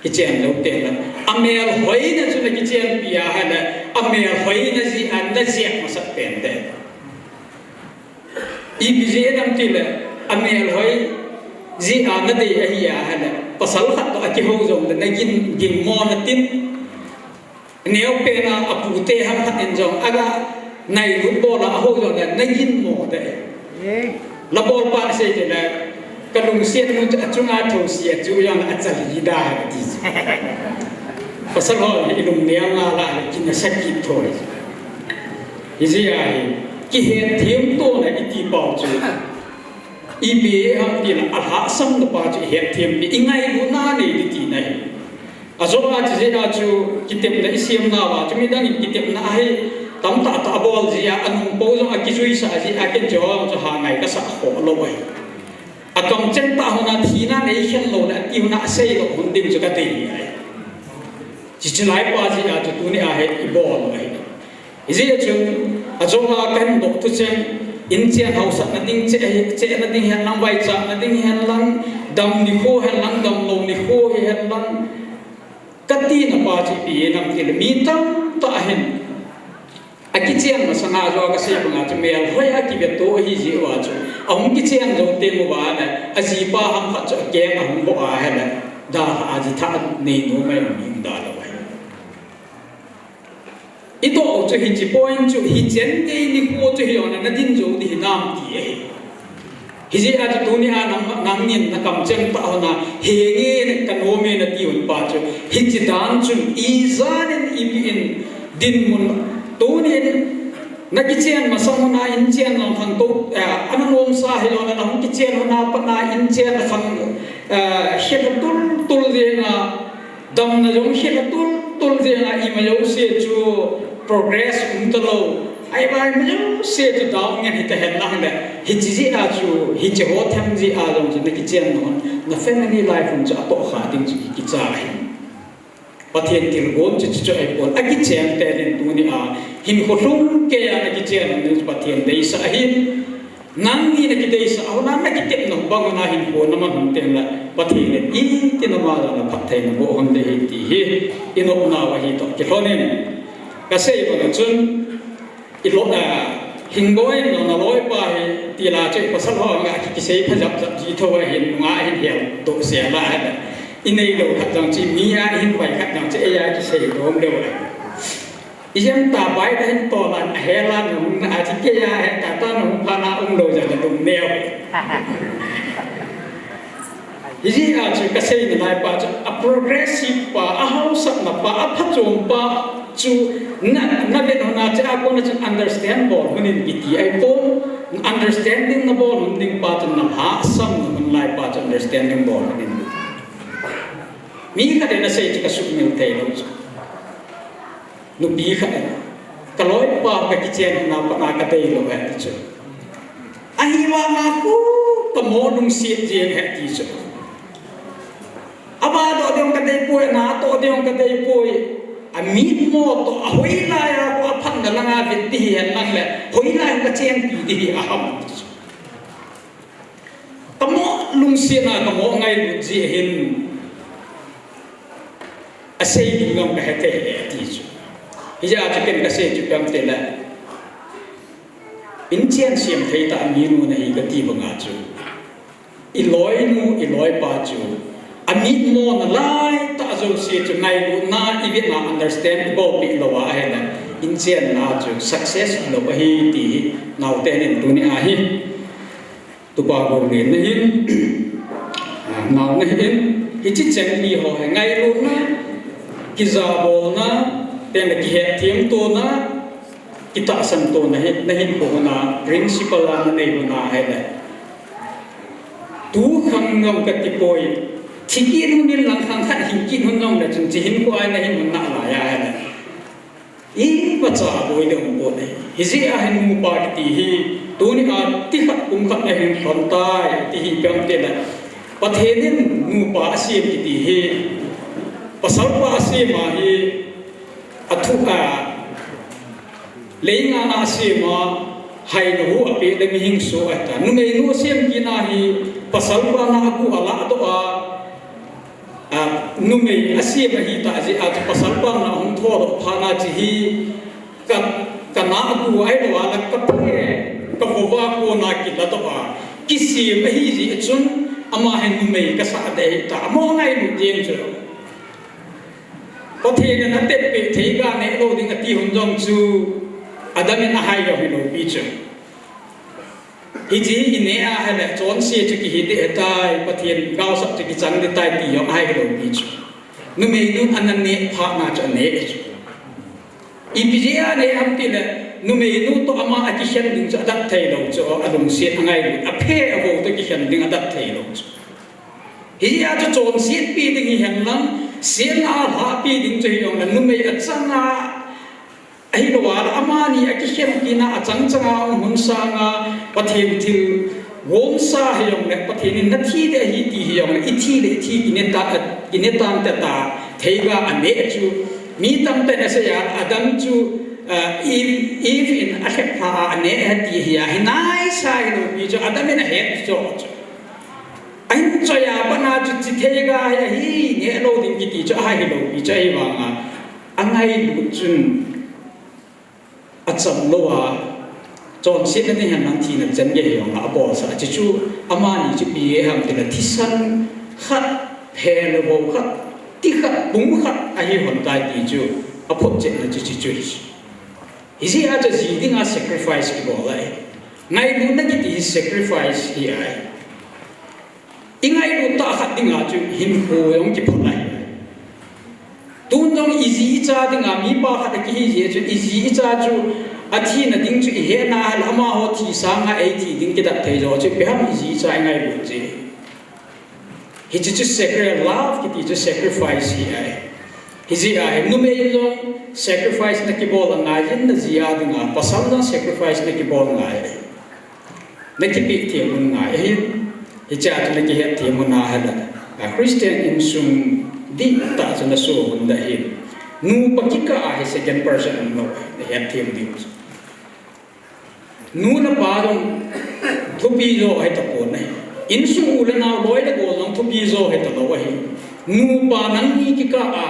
Kichen jou teng le. Amelhoina chu nakichenpi ahile, amelhoina jeh a najeh masat pen ding. Ipi jeh ham tile, amelhoi jeh a nadei ahi ahile, pasal khat toh akihou jongle nagin, ginmo natin. Neopen a apute ham khat in jong aga nailut bol a ahou jongle naginmo ding. Labolpan asei tile, kalungset nu chu achunga thousia chu jong achal hi da ti chu. Pasal ho hi ilungneo ngal a le kinasa kit thoi. Hijeh a hi, kihetthem tona iti pau chu. Ipi ham tile alhahsamna pa chu ihetthem pi, ingailutna nei ding tina hi. Ajou a chu jeh a chu kitepna isem nauva chu midang in kitepna ahi tamtah tah abol jeh a, anung pou jong akijuisah jeh a, ken chu, chu ha ngai kasah kholou ahi. Akamcheng tah hon a thina neikhen lou le ati hon a asei lou hon ding chu kadei ahi. Hiche laipa jeh a chu tuni a hi ibol u ahi. Hijeh chun, ajou a kahin doh thucheng, inchen haosatna ding che, chena ding hen lang, vaichatna ding hen lang, dam nikho hen lang, damlou nikho hihen lang, katina pa chu ipi ham tile, mi tamtah hin akichen masanga jong kasei banga chu melhoi a kiveto ahijeh uva chu, ahung kichen jou teng uva le, ajipa ham khat chu akeng ahung boh ahile, dalhah a jitha nei nom mai hung dalou ahi. Idoh u chu hiche point chu, hichen gei nikho chu hijongle nadin jou ding hinam ti ahi. Hijeh a chu tuni a nang, nangin nakamcheng tah hon a, henge, kanom e nati hon pa chu, hiche dan chun ijan in ipi in dinmun, tunin nakichen masang hon a inchen lang khangtou, eh, ana nomsa hijongle nahung kichen hon a pat a inchen khang, eh, khe tul tul jeng a, damna jong khe tul tul jeng a, ima jouse chu progress um talou. Ahivang ima jouse chu down ngen hita hen lang le, hiche jeh a chu, hiche ho them jeh a jong chu nakichen hon, na family life hon chu atohkha ding chu kicha ahi. Pathen thilgon chu chuchu ahipon, akichen tah in tuni a hinkho lhung keiya nakichen hon chu Pathen deisah ahin. Nangni nakideisah hon a, nakitepna bang hon a hinkho naman hon teng le, Pathen in iti nama jong le phatthei naboh hon ding ahi ti hi inopnau ahi toh kilhonin. Kasei banga chun, iloi, ah, Hingboi in naloipa hi tila chu ipasal ho anga kisei phajap jap ji tho ahin, nunga hin heldoh sel a ahi. Inei lou khat jong chu, mi a hin vai khat jong chu, eia kisei dom leu ahi. Ijemtia bai ta hin tolan, ahela nahung na, athi keiya heta ta nahung pha na umlou jeh a nalungneo. Hijeh a chu kaseina laipa chu, a progressive pa, ahaosatna pa, aphachom pa chu na, navet hon a chu, akona chun understand bol hon in kiti ahipon, understanding nabol hon ding pa chu nalhahsam hon laipa chu understanding bol hon in. Mi khat in asei chu kasumil theilou chu. Nupi khat in, kaloipa kakichen na pat a kadeilou ahi ti chu. Ahivanga khu kamo lungset jeng ahi ti chu. Ava toh ding kadeipoi, ana toh ding kadeipoi. Amitmo toh, ahoilai a khu aphatna langa vet ding hihen lang le, hoilai kachenpi ding hi aham ti chu. Kamo lungset a, kamo ngailut jeh hin asei ding jong kahe thei e ti chu. Hijeh a chu ken kasei chu ipi ham tile, Inchen siam thei tah minu nahi kati banga chu, iloinu, iloipa chu amitmo nalai tah jouse chu ngailutna, ivetna, understand ibolpeh lou a ahile, inchenna chu success hilou ahi ti hi naote nin tuni ahi. Tupa Goulen nahin, ah, nao nahin, hiche cheng ni ho hi ngailutna, kijabolna, tengle kihetthem tona, kitahsan tona hi nahinkho hon a, principle a nanei hon a ahile, tu khang jong katipoi, thi kit hon in lang khang khat hing kit hon jongle chun, hiche hinkho a nahin hon nalai a ahile, imacha boi le umpon ahi. Hijeh a hin nupa kiti hi, tuni a ti khat kum khat nahin lhon tai, ti hi ipi ham itile, Pathen in nupa asem kiti hi, pasalpa asem ahi, athu a, leingana asem a, haina hu apeh le mihing soh ahita. Numeinu asem kit na hi, pasalpa na agu alahdoh a, a, numei asem ahitah jeh a chu pasalpa na hung thodoh phat na chu hi, ka, kana agu ahilou a la kaphe, kavova kona kiladoh a, kisem ahi jeh chun, ama hi numei kasah ding ahita. Amaho ngailut jeng chu. Pathen in atep peh theiga neh lou ding ati hon jong chu, Adam in ahai jong hilou pi chu. Hiche hi ineh a ahile, chonse chu kihi ding ahitai, Pathen gaosap chu kichang ding tai ti jong ahai hilou pi chu. Numeinun ana neh phat na chu aneh chu. Ipi jeh a aneh ham itile, numeinu toh ama akikhen ding chu adat theilou chu, alungset angailut, aphe avo toh kikhen ding adat theilou chu. Hijeh a chu chonsetpi ding hihen lang, semna a lhahpi ding chu hijongle, numei achanga ahilou a, amani akikhen kit na achang changa um hun sanga, Pathen thil gomsa hijongle, Pathen in nathi ding ahi ti hijongle, ithi le ithi kine ta, kine tante ta, theiga aneh chu, mi tamtah in asei a, Adam chu, ah, Eve, Eve in alhep lha a aneh ahi ti hi a, hi naisa hilou pi chu, Adam in ahet chu chu. Ahin choi a pat na chu hiche theiga hi ahi, neh lou ding kiti chu ahai hilou pi chu ahivanga, angailut chun acham lou a, chonsetna ding hihen lang thina chan gei hijongle abolsah, hiche chu amani chu ipi ham itile thisan khat, phe le vo khat, ti khat, pung khat ahi hon tai ti chu aphotchetna chu hiche chu hi. Hijeh a chu ji dinga sacrifice kibol ahi. Ngailutna kiti hi sacrifice hi ahi. Ingailut tah khat dinga chu hinkho jong kiphot ahi. Tun jong iji icha dinga mipa khat akihi jeh chun iji icha chu athina ding chu ihetna ahile amaho thi sanga eithi ding kidat thei jo chu ipi ham iji icha ingailut jeh. Hiche chu sacri-, love kiti chu sacrifice hi ahi. Hijeh a hi numei jong sacrifice nakibol angai in, najia dinga, pasal jong sacrifice nakibol angai ahi. Nakipeh them un angai ahin, hichea chu nakihetthem un ahile, a Christian insung dihtah chu naso un ahin. Nupa kikah a hi second person umlou, nahetthem diu chu. Nu le pa jong thupi jo ahitapon ahi. Insung u le nao loi le gol jong thupi jo ahitalou ahi. Nupa nangni kikah a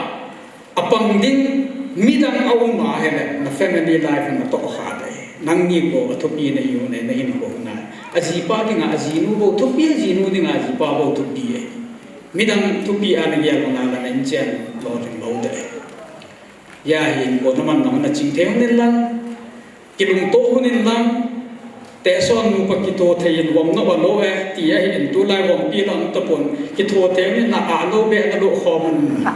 apang ding midang aum ahile, na family life natoh kha ding. Nangni bou athupi nahiu, na, nahinkho u na. Ajipa dinga ajinu bou thupi, ajinu dinga ajipa bou thupi ahi. Midang thupi a nagel u nale na inchen lolhing lou ding. Hijeh hin kona man nang naching thei un lang. Kilungto un lang, tehse nupa kitho thei in vom nalou e, ti ahin tulai vompi lang tapon, kitho thei in na ano beh nalo khom un.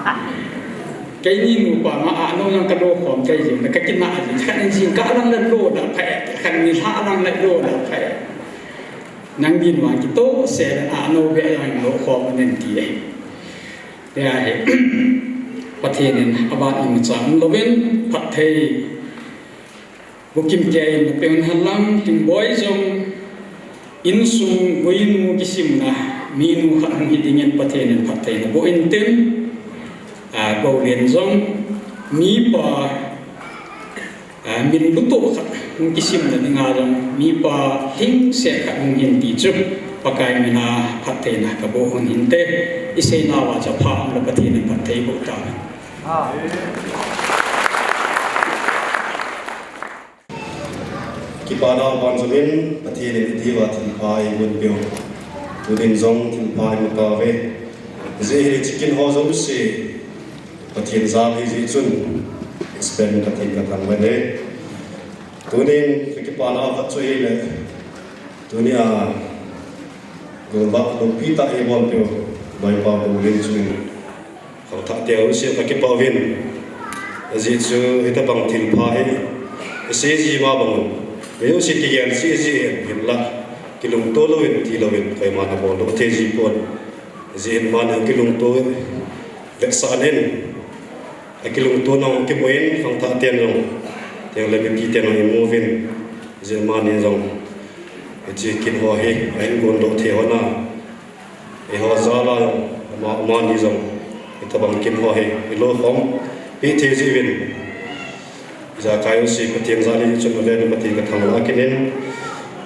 Keini nupa ma ano nang kalo khom thei jing, kakinah jing, khat in jingkah lang le lo da phai, khat in nilhah lang le lo da phai. Nangin vang kitose le ano beh lang lo khom un ti ahi. Hijeh hin, Pathen in aban imacha umlouvin, phatthei Bukim kei in napeh un henlang, Tingboi jong insung guinu kisimna minu khat hung hi dingin Pathen in phatthei naboh intin, a, Goulen jong mipa, a, min luto khat hung kisimna dinga jong mipa lhingset khat hung hin ti chu Pakai mina phattheina kaboh un hinte, isei nauva chu apha umle Pathen in phatthei boh tahen. Kipana ban jong in Pathen in iti uva thilpha eigon peh u. Tunin jong thilpha imu tauve. Ajeh chu kin ho jouse Pathen jal ahi jeh chun, special Pathen kathangvah e. Tunin kakipana khat chu ahile, tunia golvah loupi tah eigon peh u, Loipa Bolen chun, khangthah te jouse kakipah uvin. Ajeh chu hitabang thilpha hi isei ji ma bang u, mi jouse kigen ji ji in, hinlah kilungto louvin, ti louvin, koiman abol lou thei ji pon. Ajeh in amani kilungto vetsah in, akilungto nau kimu in, khangthah ten jong, tengle mipi ten jong imu uvin, ajeh in amani jong hiche kin ho hi ahin gon doh thei hon a, eiho jal a jong, ama, amani jong hitabang kin ho hi ilou khompi thei ji uvin. Ijakai jouse Pathen jal ahi chun, avel in Pathen kathangvah kit in,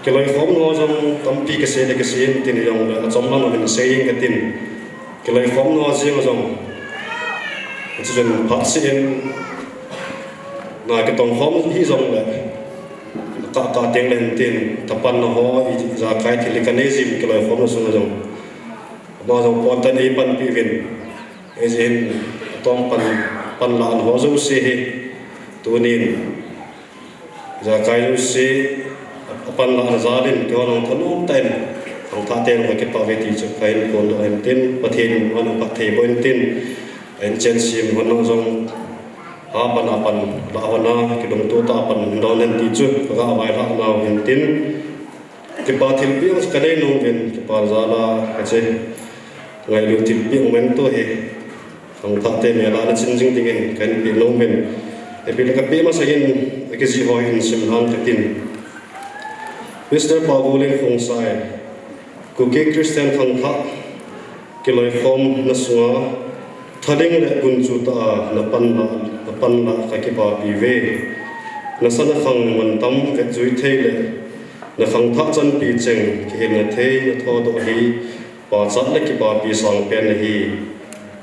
kiloikhomna ho jong tampi kasei le kasei in tin, hijongle achom lang in sei ing katin, kiloikhomna ho jeng jong, hiche chun phatseh in na kitong khom hijongle, akah kah tengle hin tin, thapanna ho, ijakai thil kanei jing kiloikhomna sung jong, ama jong pon tah in eipanpi uvin. Ajeh in atong pan, panlahna ho jouse hi tunin ijakai jouse apanlahna jal in keiho jong thanom tah in khangthah ten kakipah uve ti chu kahin phondoh in tin, Pathen in amanu phatthei boh in tin, ahin chensem ho jong apan apan lah hon a, kilungto tah a pan doh hen ti chu kaga vailhah nau hin tin, kipa thilpeh kanei nom uvin, kipa jal a hiche ngailut thilpeh memento hi khangthah te mel a nachin jing dingin kahin peh nom uvin. Ipi le kapeh masangin akijih ho hin sim lhang katin. Mister Paolen Khongsai, Kuki Christian khangthah kiloikhomna sunga thaling le gunchu tah a napanlah, napanlah kakipapi uve. Nasa nakhang mantam vetjui thei le nakhangthah chanpi cheng kihilna thei nathodoh hi pachat le kipapi sangpen ahi.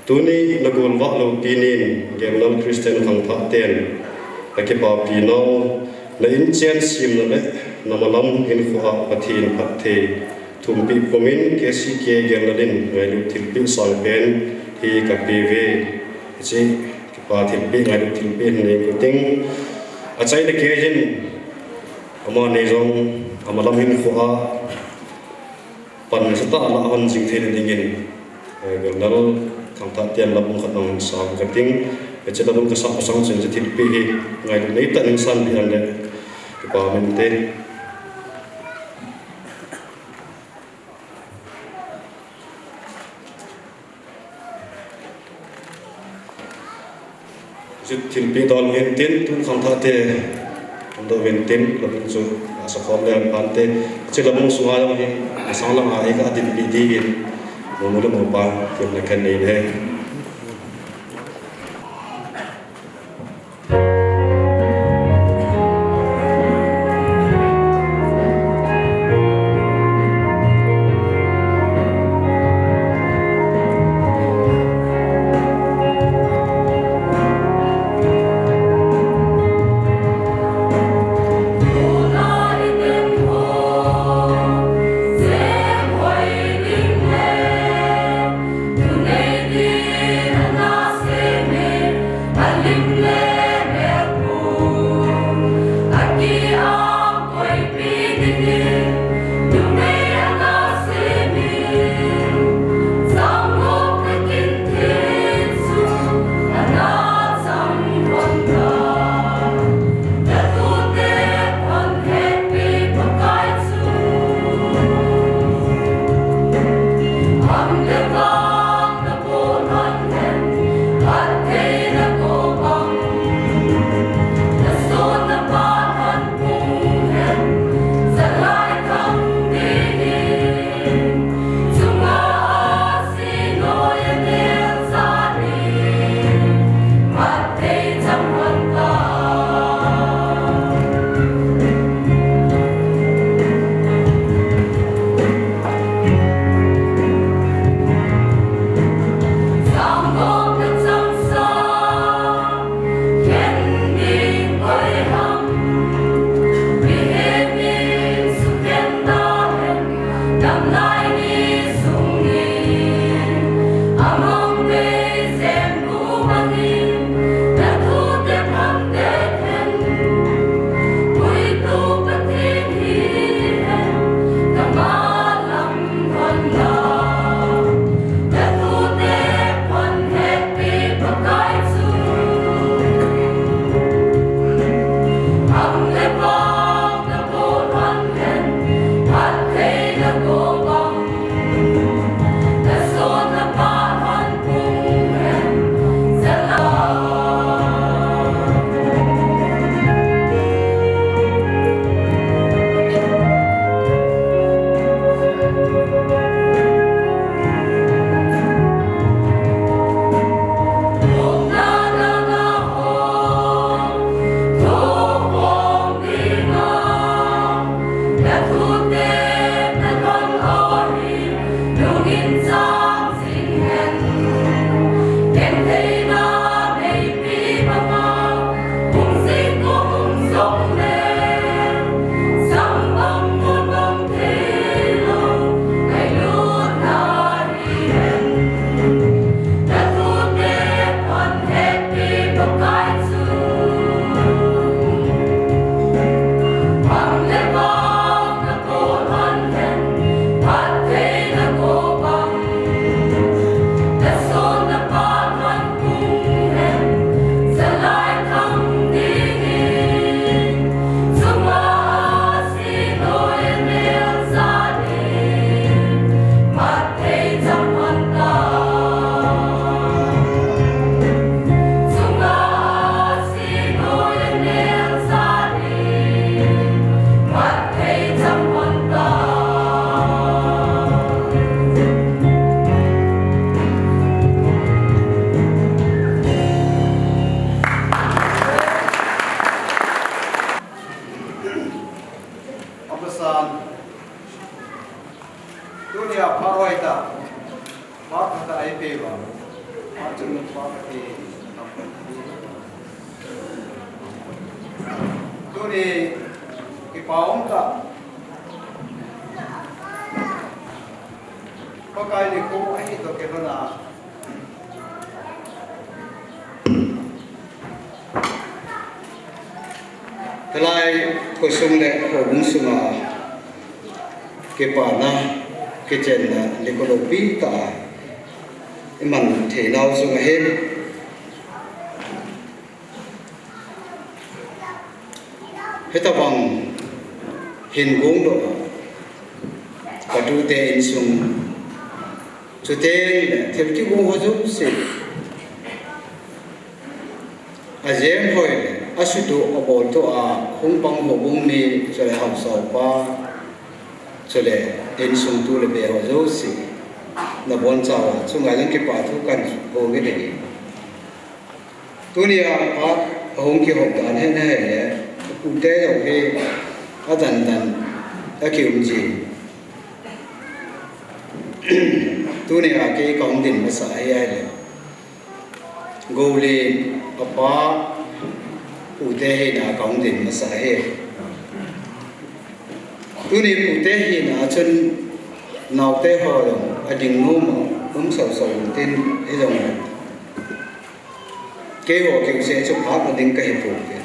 Tuni nagolvah loupi nin Gengnal Christian khangthah ten akipapi nau, na inchen semna le namalam hinkhoa Pathen phatthei thumpeh pumin K C K Gengnal in ngailut thilpeh sangpen hi kapeuve. Hiche kipa thilpeh, ngailut thilpeh hin nei kit ding. Achaina kei hin amani jong amalam hinkhoa pan nasatah a lah hon jing theina dingin, eh, Gengnal khangthah ten labung khat nang sang kating. Hiche labung kasah masang chun hiche thilpeh hi ngailut neitah in sanpeh hen le kipa umin te. Hiche thilpeh dol uvin tin, tun khangthah te hung doh uvin tin, labung chu asakhom le phan te. Hiche labung sunga jong hi masang langa hi kadinpeh dingin munu le mupa, tin nakan nei le. Apasan, tunia pharoi ta, phat khat a eipeuva, phat chun phat khat e. Tuni kipa um ta, Pakai nikho ahi toh kilhon a, Hilai khosung le houbung sunga kipana, kichenna nikho loupi tah a iman theinau sung ahi. Hitobang hin gongdoh a, katute insung, chuteng le thil kigong ho jouse, ajem hoi le asuhtoh aboltoh a hung pang houbung mi, chule haosa upa, chule insung tu le be ho jouse, nabonchauva chunga jong kipa thu kahin phong ahi. Tunia phat ahung kihop dan hi nahet le, pute jong hi adan dan akium jin. Tunia kei kahung din masa hi ahile, Goulen apa pute hina kahung din masa hi. Tuni pute hina chun naote ho jong ading nom a um sausau tin, hijongle keiho kiuseh chu phat a ding kahi pouve.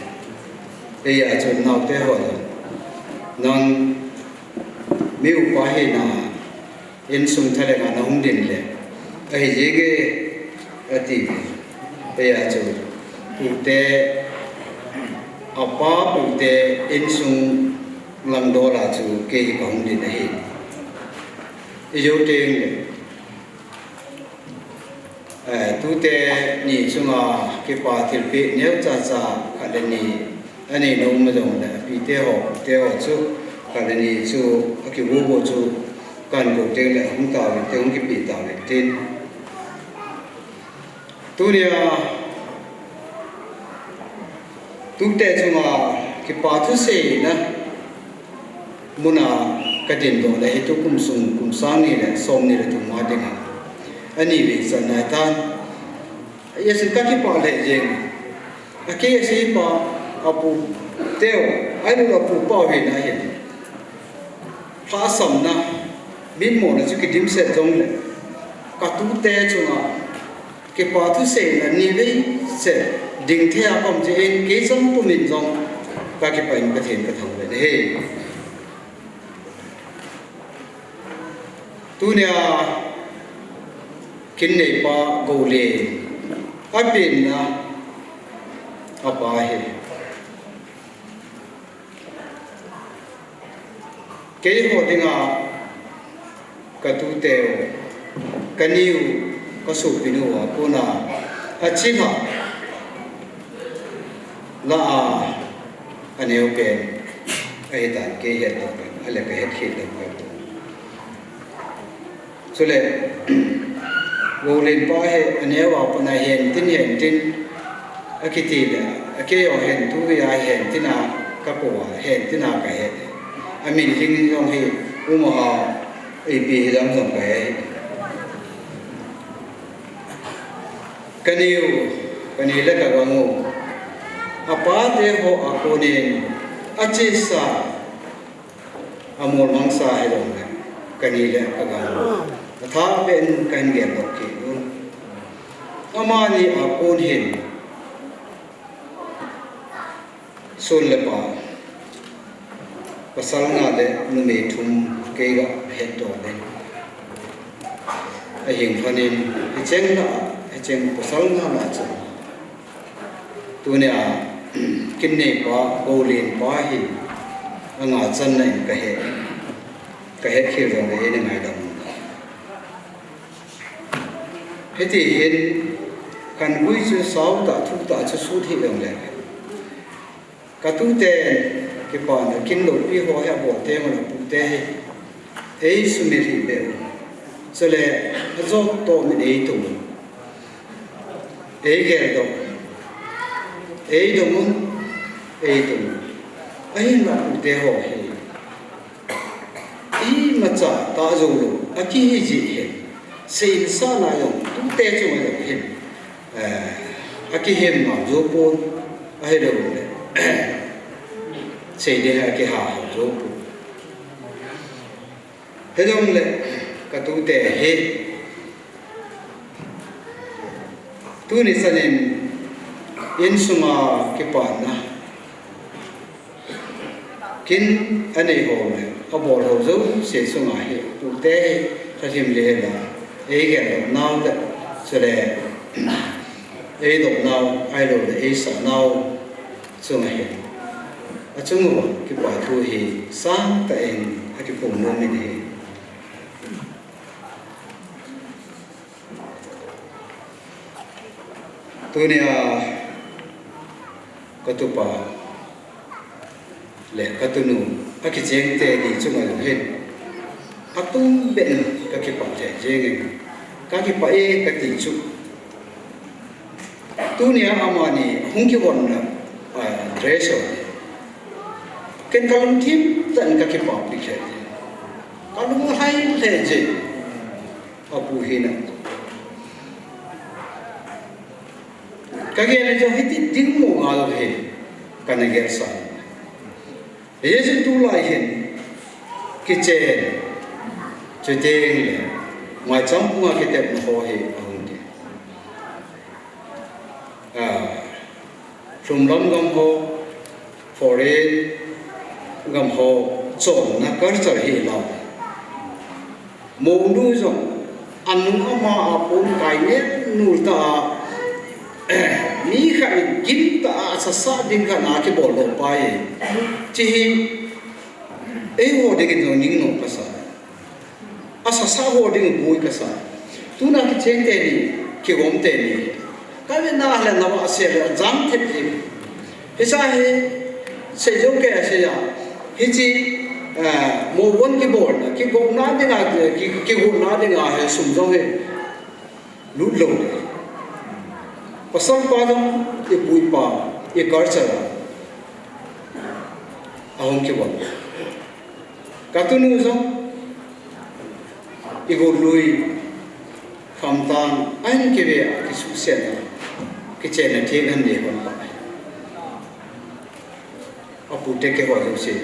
Hijeh chun naote ho jong, nang mi upa hina insung thalhenga nahung din le ahi jenge ati. Hijeh chun pute, apa pute insung langdol a chu kei kahung din ahi. Ijou teng le, Eh, tute ni chunga kipa thilpeh neocha cha khat le ni anei nom jongle, apite ho, pute ho chu khat le ni chu akigogo chu kahin kou teng le hung tauvin te, hung kipeh tauvin tin. Tunia tute chunga kipa thuseina muna kadindoh le hi tukum sung kum sang ni le som ni le thum a dinga ani veichatna ahitan. Ahin kakipah lheh jeng. Akei asepa, aputeu, ahilou le apupau hina hin lhahsamna Mitmona chu kidimset jongle, katute chunga kipa thuseina nivei se ding thei a kaum jeh in kei chang pumin jong kakipah in Pathen kathangvah e. Tunia kin neipa Goulen, apenna apa hi. Keiho dinga katuteu, kaniu, kasopinu a kona achilhah lah a aneo pen ahitan, kei hetdoh pen, ale kahet khel pen. Chule, Goulen pa hi aneo a pat a Hentin, Hentin akiti le, akei jong Hentu a Hentin a kakou a, Hentin a kahe. Amin lhing jong hi Umaha ipi hilam jong kahe. Kaniu, kani le kagang u, apate ho a konin achesa, amolmangsa hijongle, kani le kagang u, athah beh in kahin geldoh kit u. Amani a kon hin, son le pa, pasal nga le numei thum kei gahetdoh in, ahing lhonin, hicheng lah a, hicheng pasal nga lah a chun, tunia kin neipa Goulen pa hi anga channa in kahe, kahet khel jongle eina ngaidam. Hiti hin kangui chu sao tah, thu tah chu sut hih jongle, katute kipana kin loupi ho hi abol teng ule, apute hi eisumil hih beh u. Chule ajot toh min eitum u, eigeldoh, eidong un, eitum u. Ahinla apute ho hi imacha tah joulou akihi jeh hin, seinsahna jong tute chunga jong hin, eh, akihem ngam jou pon, ahiloule sei ding a akiha jou pon. Hijongle katute hi tuni chanin insunga kipana, kin anei ho le abol ho jouse chunga hi, tute hi lhalim le hela, eigeldoh nau le, chule eidoh nau, ahiloule eisah nau chunga hi, achung uva kipa thu hi sangtah in akiphong nom in ahi. Tunia katupa le katunu akicheng teni chunga jong hin, atumbeh in kakipah lheh jengin, kakipah e kati chu. Tunia amani hung kivonna, ah, dress ho, ken kalungthim tah in kakipah pi lheh jeng, kalunglhai lheh jeng. Apu hina, kagel le jong hiti ding mo ngal hi kana gelsa. Hijeh chun tulai hin kichen, chuteng le maicham phunga kitepna ho hi ahung ding. Ah, lhumlam gam ho, foreign gam ho chonna culture hi lau. Mounu jong anung ama a pon kai nel nul tah a, mi khat in gimtah a sasa ding khat a kibol doh pai. Hiche hi eiho dingin jong ning nom kasa. Asasa ho ding boi kasa. Tuna kicheng teni, kigom teni, kavetna le navah sel le jam thep hi. Hiche hi seijou kei a sei a, hiche, ah, mobon kibolna, kigopna dinga, ki, kigopna dinga hi sum jong hi lut lou. Pasal pa jong ipu ipa, i culture a ahung kibol. Katunu jong igollui khamtang ahin kive a kisuhsetna, kichenna theng ahin nei lhon pa. Apute keiho jouse,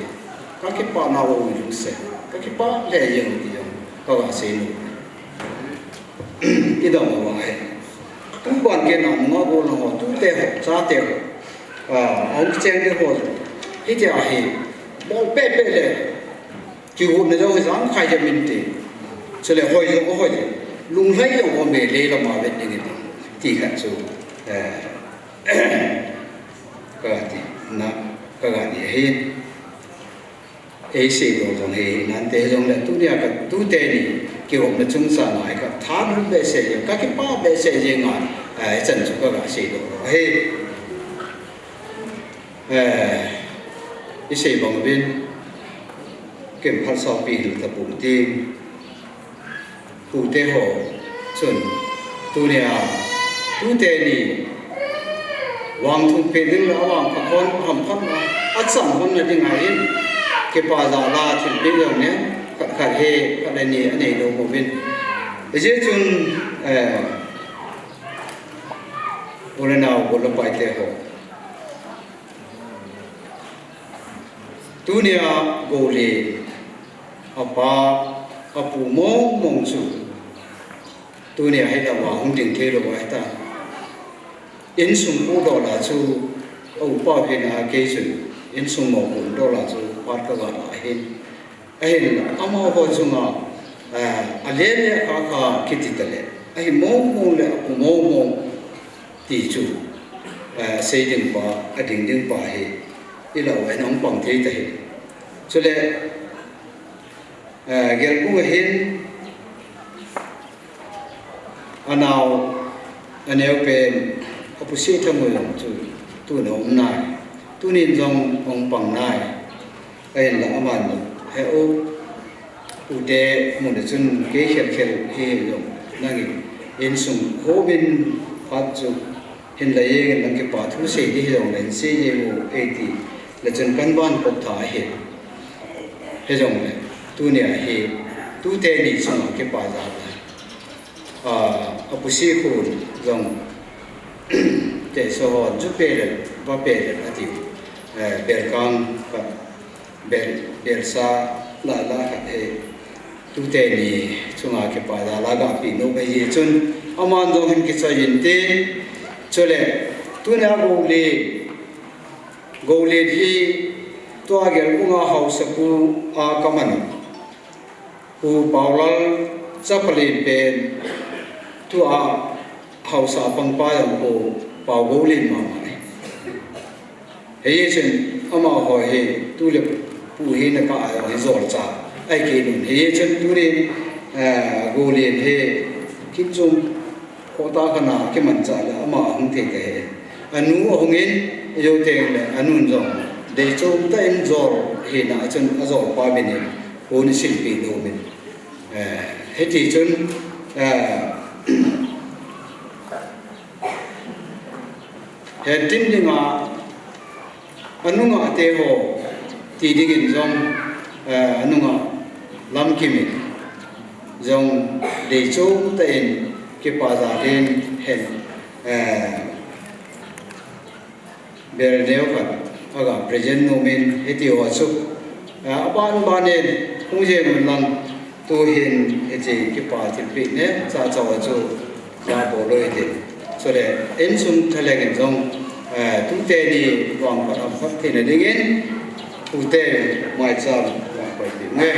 kakipah nau jong lungset, kakipah lheh jeng ti jong, Ka va sei nom. I dam uva ahi. Tuban kei na nunga bol na ho, tute ho, chate ho. Ah, hung cheng te ho. Hitia hi. Bol pepe le. Kigopna jong hi jangkhai jep inte. Chule hoi jong hoi jep. Lunglhai jong um e, lei lama vet ding inte. Ti khat chu, eh, ka ti na, ka ga ti ahi. Ei seidoh jong hi nante jongle tunia ka tute ni kigopna chungchang a ka thanhun behseh jeng, ka kipah behseh jeng a, eh, hichan chu ka ga seidoh ahi. Eh, i sei bang uvin, ken phalsaupi hil tapon tin, pute ho chun, tunia, tute ni, vang thum peh ding le, avang phat hon, hamphatna, achang honna dinga hin, kipa jal a thilpeh jong ne, khat khat hi, khat le ni, anei nom uvin. Hijeh chun, eh, u le nao, u le pai te ho. Tunia Goulen, apa, apu mong mong chu. Tunia hi lama hung ding thei lou ahi ta. Insung pudoh la chu, a upa hina kei chun, insung mo pudoh la chu, phat ka ga la ahin. Ahin, amaho chunga, eh, alen le akha kha kiti tale. Ahi mong mong le apu mong mong ti chu, eh, sei ding pa, ading ding pa hi, i lau en hung pang thei ta hi. Chule, eh, Gelbung a hin, anao, aneo pen, apu Seithangoi jong chu, tun aum nai. Tunin jong hung pang nai. Ahinla aman, he u, u te mun a chun kei khel khel hi jong, nangin, insung hom in phat chu, hinla jeng in nang kipa thu sei ding hijongle, sei jeng u, eiti, le chun kan van pop tha ahi. Hijongle, tunia hi, tute ni chunga kipa jal a. Ah, apu Sikhun jong, te so hon, chu pe le, va pe le, ati, eh, belkang khat, bel, belsa, la, la khat he, tute ni chunga kipa jal a ga pe nom ahi chun, aman jong hin kichoi inte, chule, tunia Goulen, Goulen hi, tua Gelbung a haosapu a ka man. Pu Paulal chapa len pen, tua haosa pangpa jong Pu Pau Goulen mama ahi. Hijeh chun amaho hi tu le pu hina kah a jong hi jolcha ahi kei nun. Hijeh chun tunin, eh, Goulen hi kin chom Kho ta khan a kimanchah le ama ahung thei ta hi. Anu ahung in, ijou teng le anun jong dei chom tah in jol hina a chun ajol pa min in, hon isilpeh nom in. Eh, hiti chun, eh, He tin dinga, anunga te ho, ti dingin jong, eh, anunga lamkim in jong dei chom tah in kipa jal in hen, eh, bel neo khat aga present nom in hiti ho chu, eh, aban ban in hung jeng un lang. Tuhin hiche kipa thilpeh neocha chauva chu ga bol u hite. Chule insung thalheng in jong, eh, tute ni vangphat hamphat theina dingin tute maicham ga koi ding e.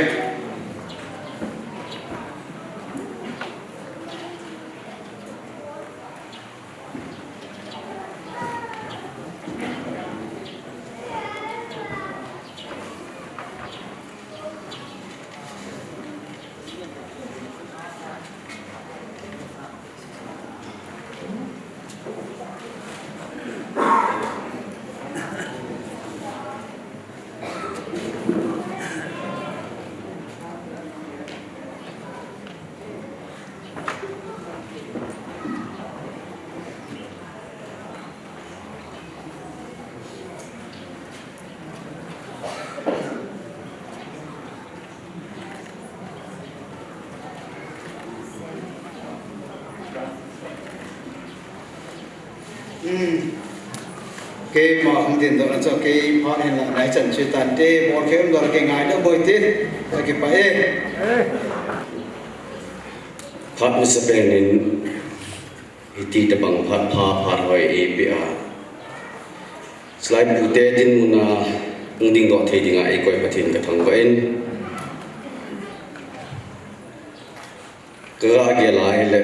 Hmm. Keima hung dingdoh na chu, kei phat hin la nai chan chu tante, bol khe um dol kei ngai na boi te, ka kipah e. Phat masapen in hiti tabang phat pha phat hoi eipeh a, chulai pute dinmun a hung dingdoh thei dinga eikoi Pathen kathangvah in, kaga gel a ahile,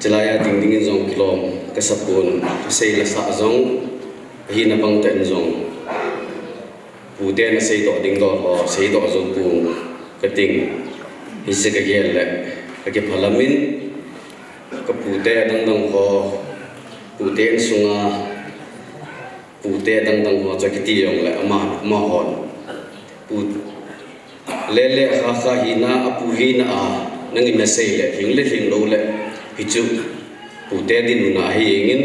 chulai a ding dingin jong kilom kasapon, kasei lasah jong, ahina bang tah in jong pute naseidoh dingdoh ho seidoh jou pong kating, hiche kagel le kakiphalam in, kapute adangdang ho, pute insunga pute adangdang ho chu kiti jongle ama, amahon pu, lele khakha hina, apu hina a nangin nasei le lhing le lhing lou le, hichu pute dinmun a ahi jengin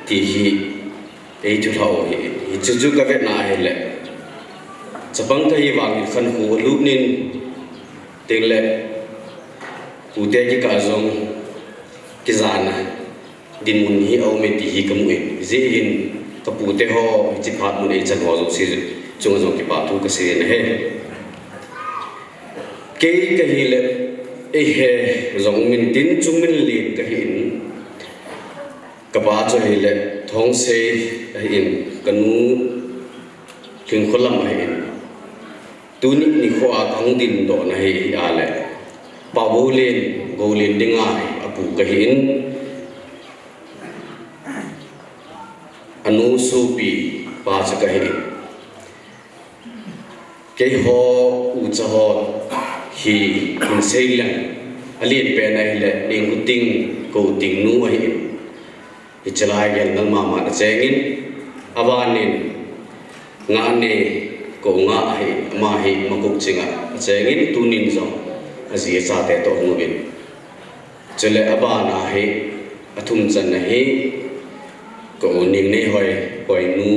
ti hi eithulhah u ahi. Hichu chu kavetna ahile, chapang kahi vangin khankho lut nin, tengle pute kikah jong kijana dinmun hi aume ti hi kamu in, hijeh hin kapute ho hiche phat mun eichan ho jouse chunga jong kipa thu kasei in ahi. Kei kahile, eihe jong min tin chung min len kahin, kapa chu ahile Thongsei ahin, kanu Lhingkholam ahin, tuni nikho a kahung dindohna hi ahile, Pagoulen, Goulen dinga hi apu kahin, anu sopi pa chu kahin, keiho ucha ho hi hinsei leng, alen pen ahile Nenghuting, Kouting nu ahin, hiche lai gel nal mama nachengin, abanin Ngahne, Koungah ahin, ama hi Makokching a achengin, tunin jong aji achate toh ahung uvin. Chule abana hi, athum channa hi, ka u Nengneihoi, Hoinu,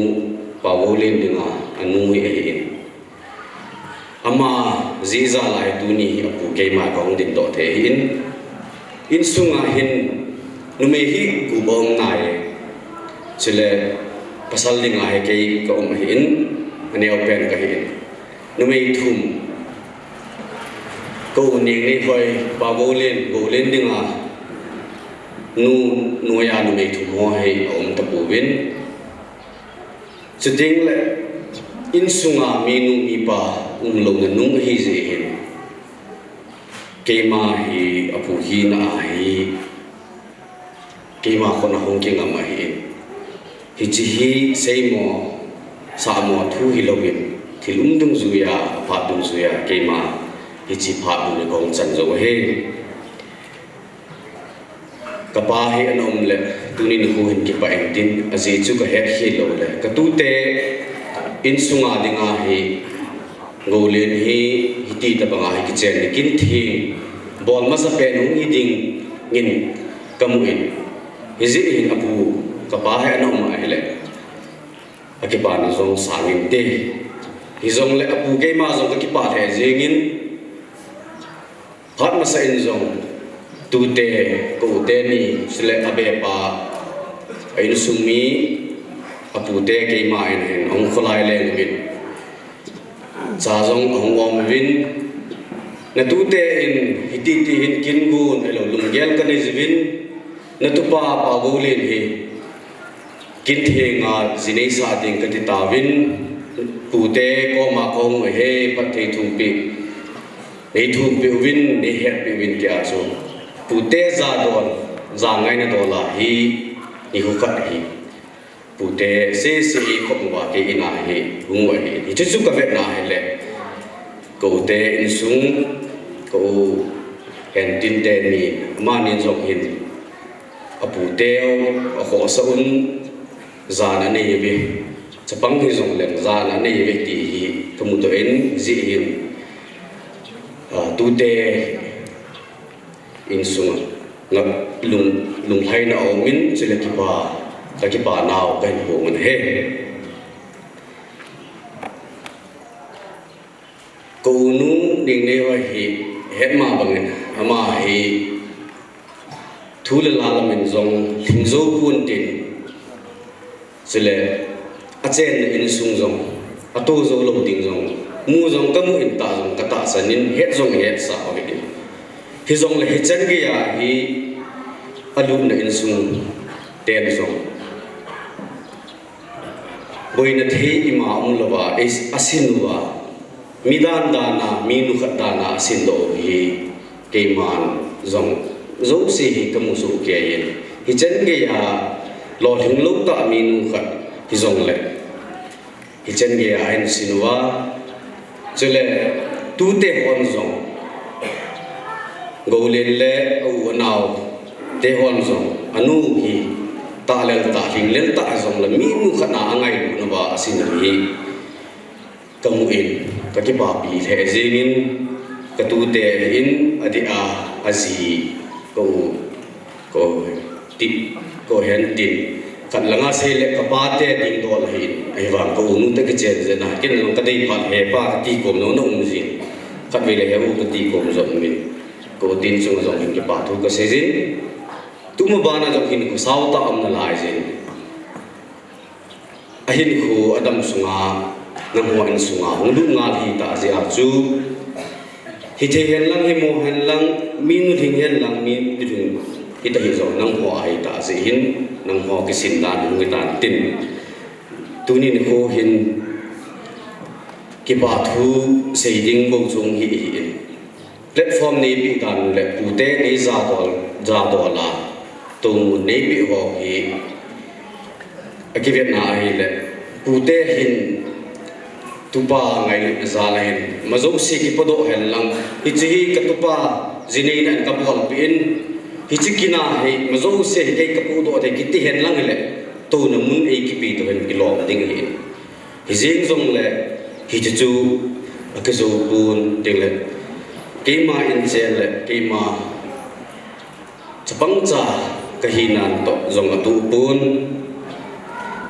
Pagoulen dinga anu hi ahin, ama jeh jal a hi tuni hi apu keima kahung dindoh thei ahin, insunga hin numei hi gup aum nai, chule pasal dinga hi kei kaum ahin, aneopen kahin, numei thum, ka u Nengneihoi, Pagoulen, Goulen dinga nu, noiya numei thum ho hi aum tapouvin. Chutengle insunga minu mipa umlouna nung ahijeh hin, keima hi apu hina a hi keima khut a hung kingam ahin, hiche hi seimo sahmo thu hilouvin, thil um dungjuiya, aphat dungjuiya keima hiche phat mun a kahung chan jou ahi. Kapa hi ana umle, tuni nikho hin kipah intin, ajeh chu kahetkhel loule, katute insunga dinga hi Goulen hi hiti tobanga hi kichenna kintheng bol masapen hung hi dingin kamun, hijeh hin apu kapa hi ana um ahile, akipana jong sang inte. Hijongle apu keima jong kakipah lheh jengin, phat masa in jong tute, ka u teni, chule abepa, a insung mi, apute keima in hin ahung kholai lenguvin, cha jong ahung om uvin, natute in hiti ti hin kin gon ahilou lunggel kanei jiuvin, natupa Pagoulen hi kinthenga ji neisah ding kati tauvin, pute koma kahung uve, phatthei thumpeh, neithumpeh uvin, neihetpeh uvin tia chu, pute jadol, jangaina dol a hi, nikho khat hi pute sese eikhop uva kei in a hi hung u ahi. Hiche chu kavetna ahile, ka u te insung, ka u Hentin teni, amani jong hin aputeu akhohsah un, jana anei uve, chapang hijongleng jana anei uve ti hi kamudoh in, hijeh hin, a, tute insunga lung, lunglhaina aumin, chule kipa, kakipa nau kahin phong un ahi. Ka unu Nengneihoi hi hetma bangin, ama hi thu le la lamin jong lhingjou pontin, chule achenna insung jong, ato joulou ding jong, mu jong kamu in, tah jong katahsan in, het jong hetsah u ahin. Hijongle hichan geiya hi alupna insung ten jong boina thei ima umlouva, ei asin uva, mi dan dana, minu khat dana asin doh u hi keiman jong jouse hi kamu soh kei in. Hichan geiya lolhing lou tah minu khat hijongle hichan geiya ahin sin uva, chule tute hon jong, Goulen le a u anao te hon jong, anu hi tahlel tah, lhinglel tah jongle minu khat na angailutnauva asin u hi kamu in, kakipapi lheh jengin, katute in, adeh a, aji, ka u, ka u, ti, ka u hen tin, khat langa seile kapate dingdoh ahin, ahivang ka u nu te kichen jeng a, ken jong kadei phat hepa kati kom jouna um jin, khatvei le he u kati kom jou umin, ka u tin chunga jong hin kipa thu kasei jin, tuma bana jong hin khosao tah aum nalai jin. Ahinkho adam sunga, nangho insunga hung lut ngal hitah jeh a chu, hithei henlang, himo henlang, minu lhing henlang, minu lhing hita hijong nangho ahitah jeh hin, nangho kisin dan hung hitan tin. Tuni nikho hin kipa thu sei ding bou chu hung hi ahin. Platform neipeh dan le pute nei jadol, jadol a, toumun neipeh ho hi akivetna ahile, pute hin tupa ngailutna jal ahin, ima jouse kipodoh henlang, hiche hi katupa jineina in kabolpeh in, hiche kin a hi ima jouse hi kei kapodoh thei kiti henlang hile, touna mun eikipe toh hin kilom ding ahin. Hijeng jongle, hiche chu akijou pon, tengle, keima inchen le keima chapangcha kahinan toh jong atoh pon.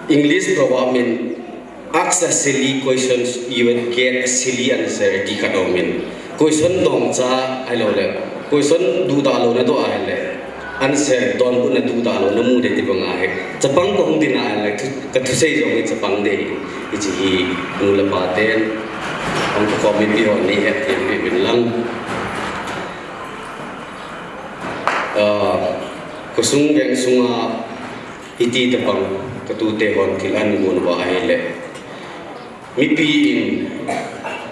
English proverb in, ask a silly questions, you will get a silly answer, ti khat aumin. Question dongcha ahiloule, question duhdah lou nadoh ahile, answer donbutna duhdah lou namu ding ti banga hi. Chapang kahung ding ahile, thu, kathusei jong hi chapang ding. Hiche hi nu le pa ten, hung kikhom mipi hon neihet them peh uvin lang. Ah, khosung veng sunga hiti tobang katute hon thil ahin gon uva ahile, mipi in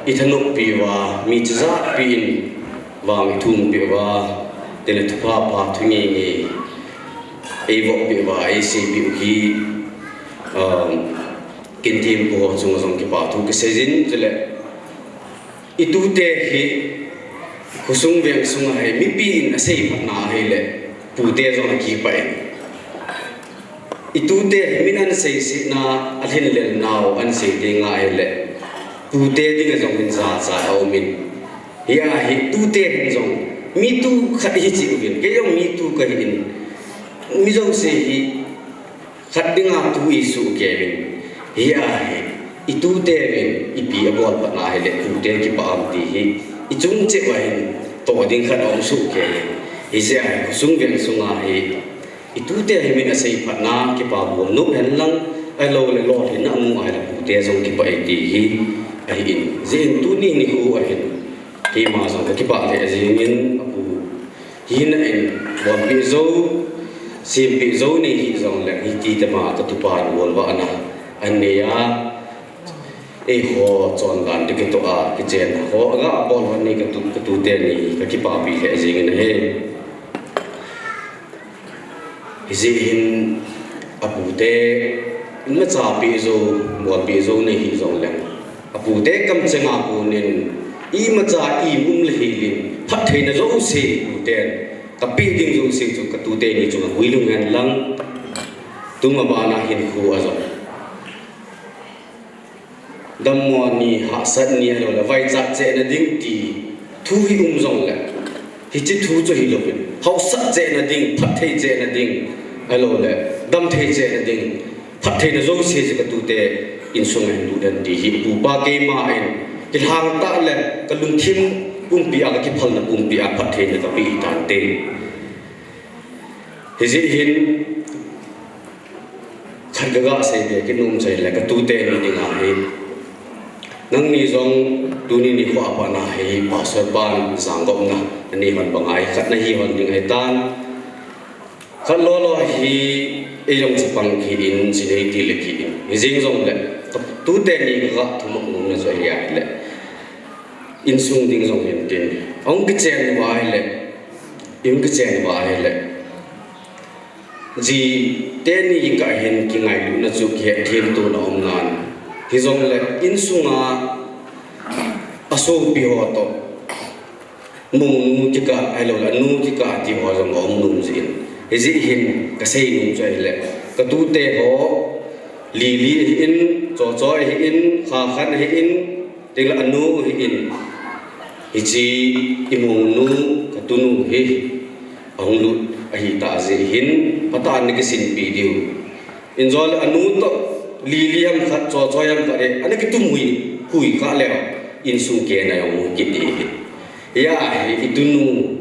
ithanoppi uva, mi chijatpi in vang ithumpi uva, tile thupha pha thu ngeingei eivohpi uva, eiseipi u hi, um, kin thempu ho chunga jong kipa thu kasei jin, chule itute hi khosung veng sunga hi mipi in aseiphatna ahile, pute jong akipah in. Itute hi min ahin seisetna, alhinlelnau ahin sei ding ahile, pute dinga jong hin jachat aumin. Hia hi tute hin jong, mi tu khat hiche uvin, kei jong mi tu kahin, mi jouse hi khat dinga tu isoh keiyuvin, hia hi itute uvin ipi abolphatna ahile, tute kipah am ti hi ichung cheh uva hin toh ding khat aum soh kei in. Hijeh a hi khosung veng sunga hi itute hi min aseiphatna kipa bol nom henlang, ahiloule lolhinna amu ahile pute jong kipah e ti hi ahin. Hijeh in tuni nikho ahin, keima jong kakipah lheh jengin, apu hina in bolpeh jou, sempeh jou nei hijongle, hiti tema katupan bolvahna anei a, eiho chondan ding kitoh a kichenna ho, aga bol ho nei katu, katute ni kakipapi lheh jengin ahi. Hijeh hin apute imacha peh jou, bolpeh jou nei hijongleng, apute kamchenga konin imacha imu umle hilin, phattheina jouse puten kapeh ding jouse chu katute ni chunga guilhung henlang, tuma bana hinkho a jong dammo ni, hahsat ni, ahiloule vaichat chehna ding ti thu hi um jongle, hiche thu chu hilouvin, haosat chehna ding, phatthei chehna ding, ahiloule damthei chehna ding, phattheina jouse chu katute insunga hin lut hen ti hi pupa keima in, kilhang tah le kalungthim pumpi a, kakiphalna pumpi a phattheina kapeh hitante. Hijeh hin khat kaga seibe kit nom chu ahile, katute ni dinga hi Nangni jong tuni nikho a pat na hi Pastor pan jangopna nanei hon banga hi khat nahi hon ding ahitan. Khat lolo hi eijong chapang kit in, chinei ti le kit in. Hijeng jongle, tute ni kaga thumop nom na chu ahi ahile, insung ding jong hintin, ahung kichen uva ahile, ihung kichen uva ahile, ji teni kikah hin kingailutna chu kihetthem tona aum nan. Hijongle insunga asopi ho toh, mounu kikah ahiloule anu kikah ti ho jong aum nom jin. Hijeh hin kasei nom chu ahile, katute ho, Lily ahin, Chocho ahin, Khakhan ahin, tengle anu ahin, hiche imounu, katunu hi ahung lut ahitah jeh hin, phatah in nakisinpi diu. Injole anu toh, Lily ham khat, Chocho ham khat hi ana kitum hui, hui kha leu, insung kena jong mu kit ding ahi. Hia hi itunu,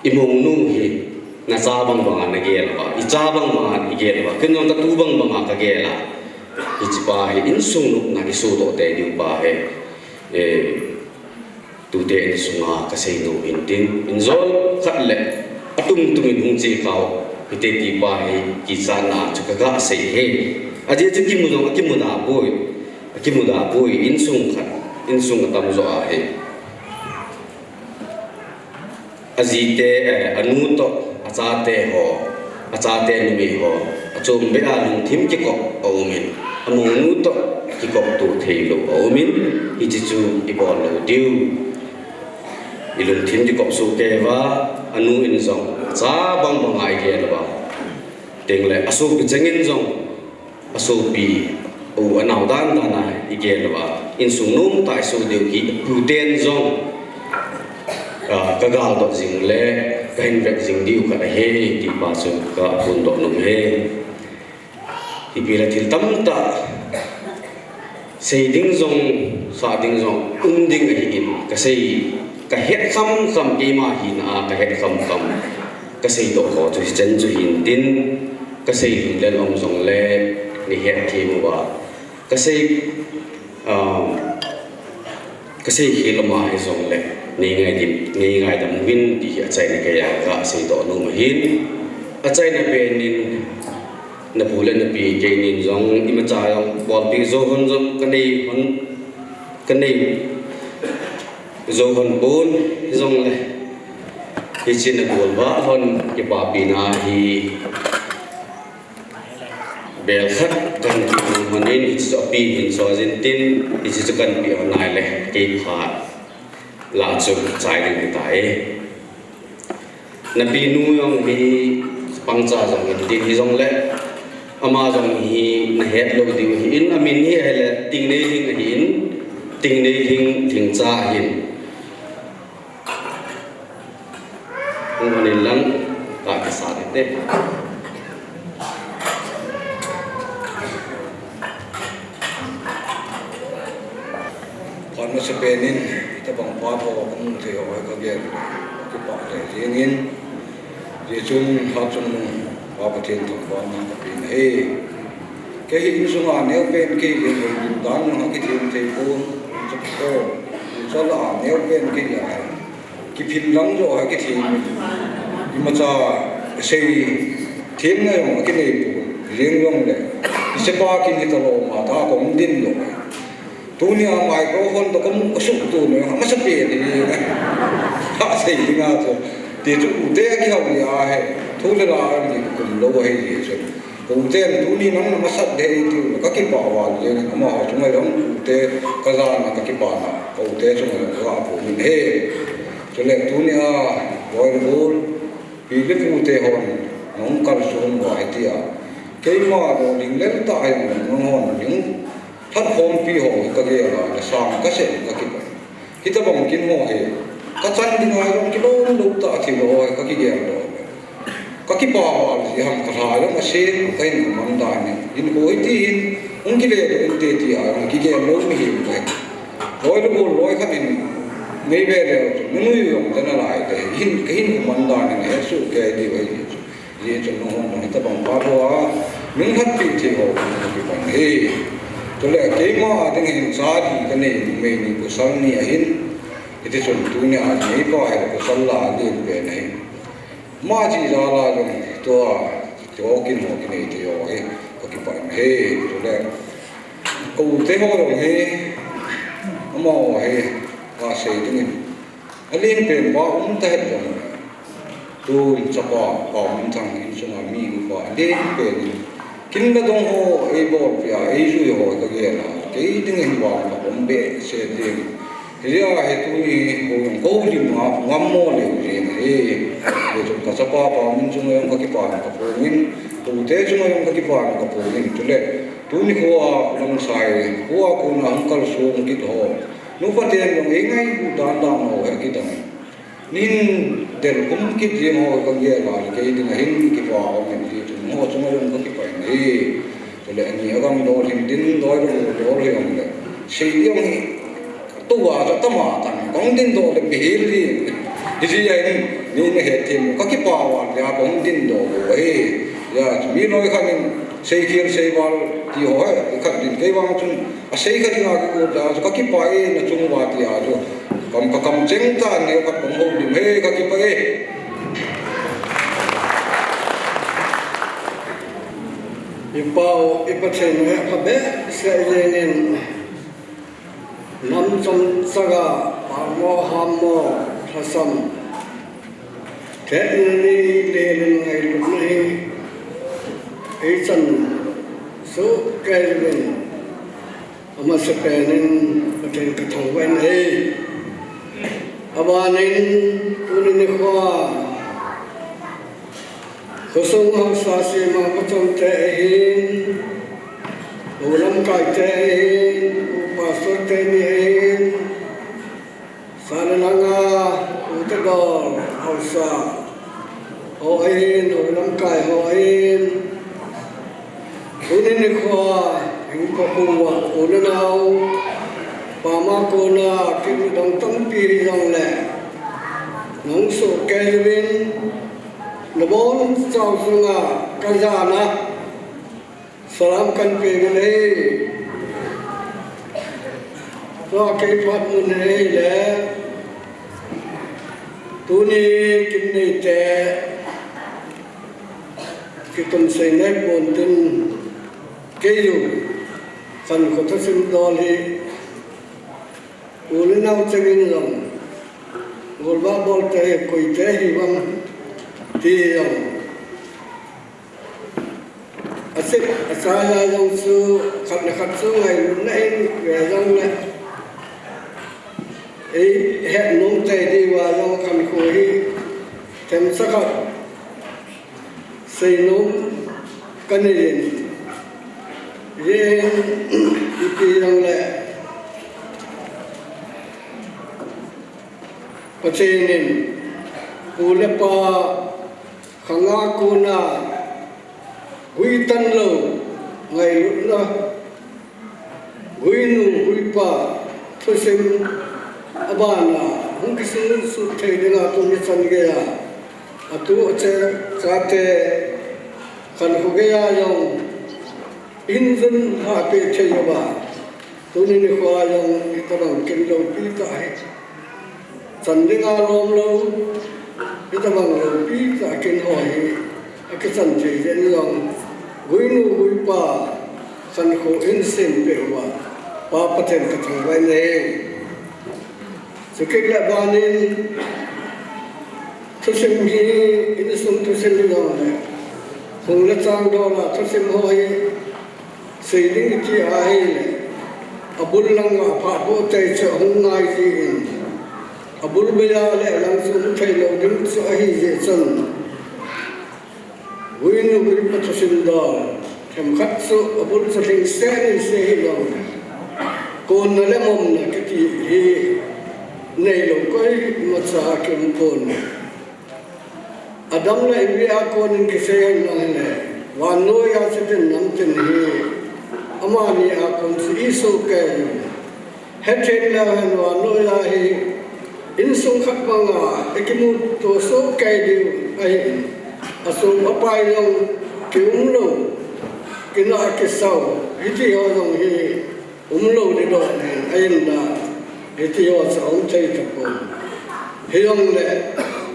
imounu hi, nacha bang banga nagel uva, icha bang banga igel uva, ken jong katu bang banga kagel a. Hichepa hi insung nopna isodoh tei diu pa hi, eh, tute insunga kasei nom hintin, injol khat le atum tum in hung che khau hite tipa hi kichatna chu kaga sei e. Ajeh chu kimu jong akimuda poi, akimuda poi, insung khat, insung atamjo ahi. Ajite, eh, anu toh, achate ho, achate numei ho, achom beh a lungthim kikop aumin, amounu toh kikopto theilou aumin, hiche chu ibol lou diu. Ilungthim kikop soh kei uva, anu in jong acha bang banga igel uva, tengle asopi chengin jong asopi u anao dan dan a igel uva, insung nomtah iso diu hi, puten jong, ah, kagaldoh jing le kahin vet jing diu khat ahi tipa chu kaphondoh nom e. Ipi le thil tamtah sei ding jong, sah ding jong um ding ahin, kasei, kahet khamkham, keima hina a kahet khamkham kaseidoh ho chu hichan chu hintin, kasei lunglel um jongle neihet them uva, kasei, um, kasei khel uma hijongle neingaidam, neingaidam uvin ti hi achaina keiya kaseidoh nom ahin. Achaina penin, napu le napi keinin jong imacha jong bolpi jou hon jong kanei hon, kanei jou hon pon, hijongle hiche nabol uva hon kipapina hi bel khat kahin pe nom honin, hiche chu api hin so jin tin, hiche chu kahin pe hon nai le kei phat lah chu chai ding ahitai. Napinu jong hi pangcha jong hintin, hijongle ama jong hi nahet lou diu ahin, amin hi ahile Tingneilhing ahin, Tingneilhing, Lhingcha ahin. Hung hon in lang, kakisa hite. Phat masapen in, hitabang phat ho kamu thei ho hi kagel, kakipah lheh jengin, hijeh chun hatchungnung Pa Pathen thangvahna kapeh ahi. Kei hi insunga neopen kei jeng, houlim dan jong akithem thei pon, chapang, tucha lah a neopen kei ahi. Kiphil lang joh a kithem in, imacha sei themna jong akinei pon, jeng jongle, hichepa kin hitalou ma ta kom din lou. Tunia microphone toh kamu kasuhto na jong amasapen hi, kasei dinga chu, ti chu ute akihou jeh ahi, thu le la a kikum lou ahi jeh chun. Ka u ten tuni nang na masat ding eitiu le kakipah val jengin, amaho chunga jong u te kajana kakipana, ka u te chunga jong kagaphumin ahi. Chule tunia loi le gol, pi le pu te hon nahung kalson uva hitia, keima lolhing lel tah a jong nanghon nahung lhatkhompi ho hi kagel a, nasang kasei kakipah. Hitabang kin ho hi, kachan dinga jong kilom lou tah thil ho hi kakigel lou. Kakipah val jeh ham, kalha jong asem, kahin kuman dan in. Hinkho hiti hin, hung kile doh inte tia jong kigel lou mihem kahi. Loi le gol loi khat in, nei ve leu chun, nunui jong tana lai te, hin, kahin kuman dan in, hesoh kei diu ahi. Hijeh chun nanghon jong hitabang phat hoa, nunglhatpi thei ho, kipan ahi. Chule keima a ding hin cha di kanei, numei ni pasal ni ahin. Hiti chun tunia neipa hi pasal la alen pen ahin. Ama jeh jal a jong tua, tua kin ho kinei thei ho hi kakipah in ahi. Chule ka u te ho jong hi, amaho hi, kasei dingin alen pen pa um ta het jong, tun chapa Paominthang insunga mi upa alen pen in kin le dong ho eibolpeh a, eijui ho kagel a, kei dingin vang ka um behseh ding. Hijeh a hi tuni hi houin kahoulim ngam mo leu jeng ahi. Hichun ka chapa Paominthang chunga jong kakipana kaphongin, ka u te chunga jong kakipana kaphongin. Chule tuni khoa Langsai khoa kona hung kalsong kit ho, nupa ten jong eingailut dan dan ho hi kidang, nin del kum kit jeng ho kagel a, kei dinga hin kipa um in, hichun amaho chunga jong kakipah in ahi. Chule ani a gangdol hin dingdol, dol hi jongle, sei ding hi tua chu tama tan, kahung dingdol le bihil hi. Hijeh a hin, ni na het thei mo, kakipah val tia kahung dingdol u ahi. Hijeh a chu mi loi khat in seikhel seival ti ho hi khat din, kei vang chun asei kha dinga kigot a chu kakipah e, nachung uva tia chu kam, kakam cheng tan, neo khat kahung houlim e, kakipah e. I Pau, i Pathen u hi apha behseh jengin, nam chomcha a pamo hamo, lhasam, thetna nei le ngailutna hi eichan soh kei uvin, amasapen in Pathen kathangvah in ahi. Abanin tuni nikhoa khosung haosa sema pachom te ahin, u lamkai te ahin, u pastor teni ahin, sa le langa u tedol haosa ho ahin, u lamkai ho ahin, tuni nikhoa hung pha uva u le nao, pama kona kidang tampi hijongle, nahung soh kei uvin, nabonchau sunga kajana salam kahin pe uvin ahi. Tua kei phat mun ahile, tuni kin neite kitonsei nai pontin, keiu khankho thusim dol hi u le nao chengin jong, golvah bolte hi koite hiuvem ti jong, asep asala jong chu khat le khat chu ngailutna in ve jongle, eihet nom tei diuva jong khankho hi themcha khat seinom kanei in, ijeh inem itile, Pathen in pu le pa khanga kona guitan lou ngailutna, guinu guipa thusim abana hung kisung sut thei dinga tuni chan geiya atu ache chate khankho geiya jong injun hahpeh thei uva, tuni nikhoa jong hitobang kin loupi tah hi chan dinga lom lou, hitobang loupi tah kin ho hi akichan thei jeh in jong, guinu guipa khankho in sempeh uva Pa Pathen kathangvah in ahi. Chukit le banin thusim hi, insung thusim hijongle, hung le chang dola thusim ho hi sei ding iti ahile, abul langa phaboh tei chu ahung ngai jin, abul beiya le lang chu um theilou ding chu ahi jeh chun, guinu guipa thusim dol themkhat chu abul chu lhingset ni se hilou, konna le momna kiti hi neilou koimacha kium pon. Adam le Evi a konin kisei henlang hile, vannoiya chapang namtin hi amani a kon chu isoh kei u. Hethem leu hen vannoiya hi insung khat banga ikimuto soh kei diu ahin, asum apai jong kium lou, kinah kisau hitiho jong hi umlou ding doh nen, ahinla hiti ho chu aum thei tapon. Hijongle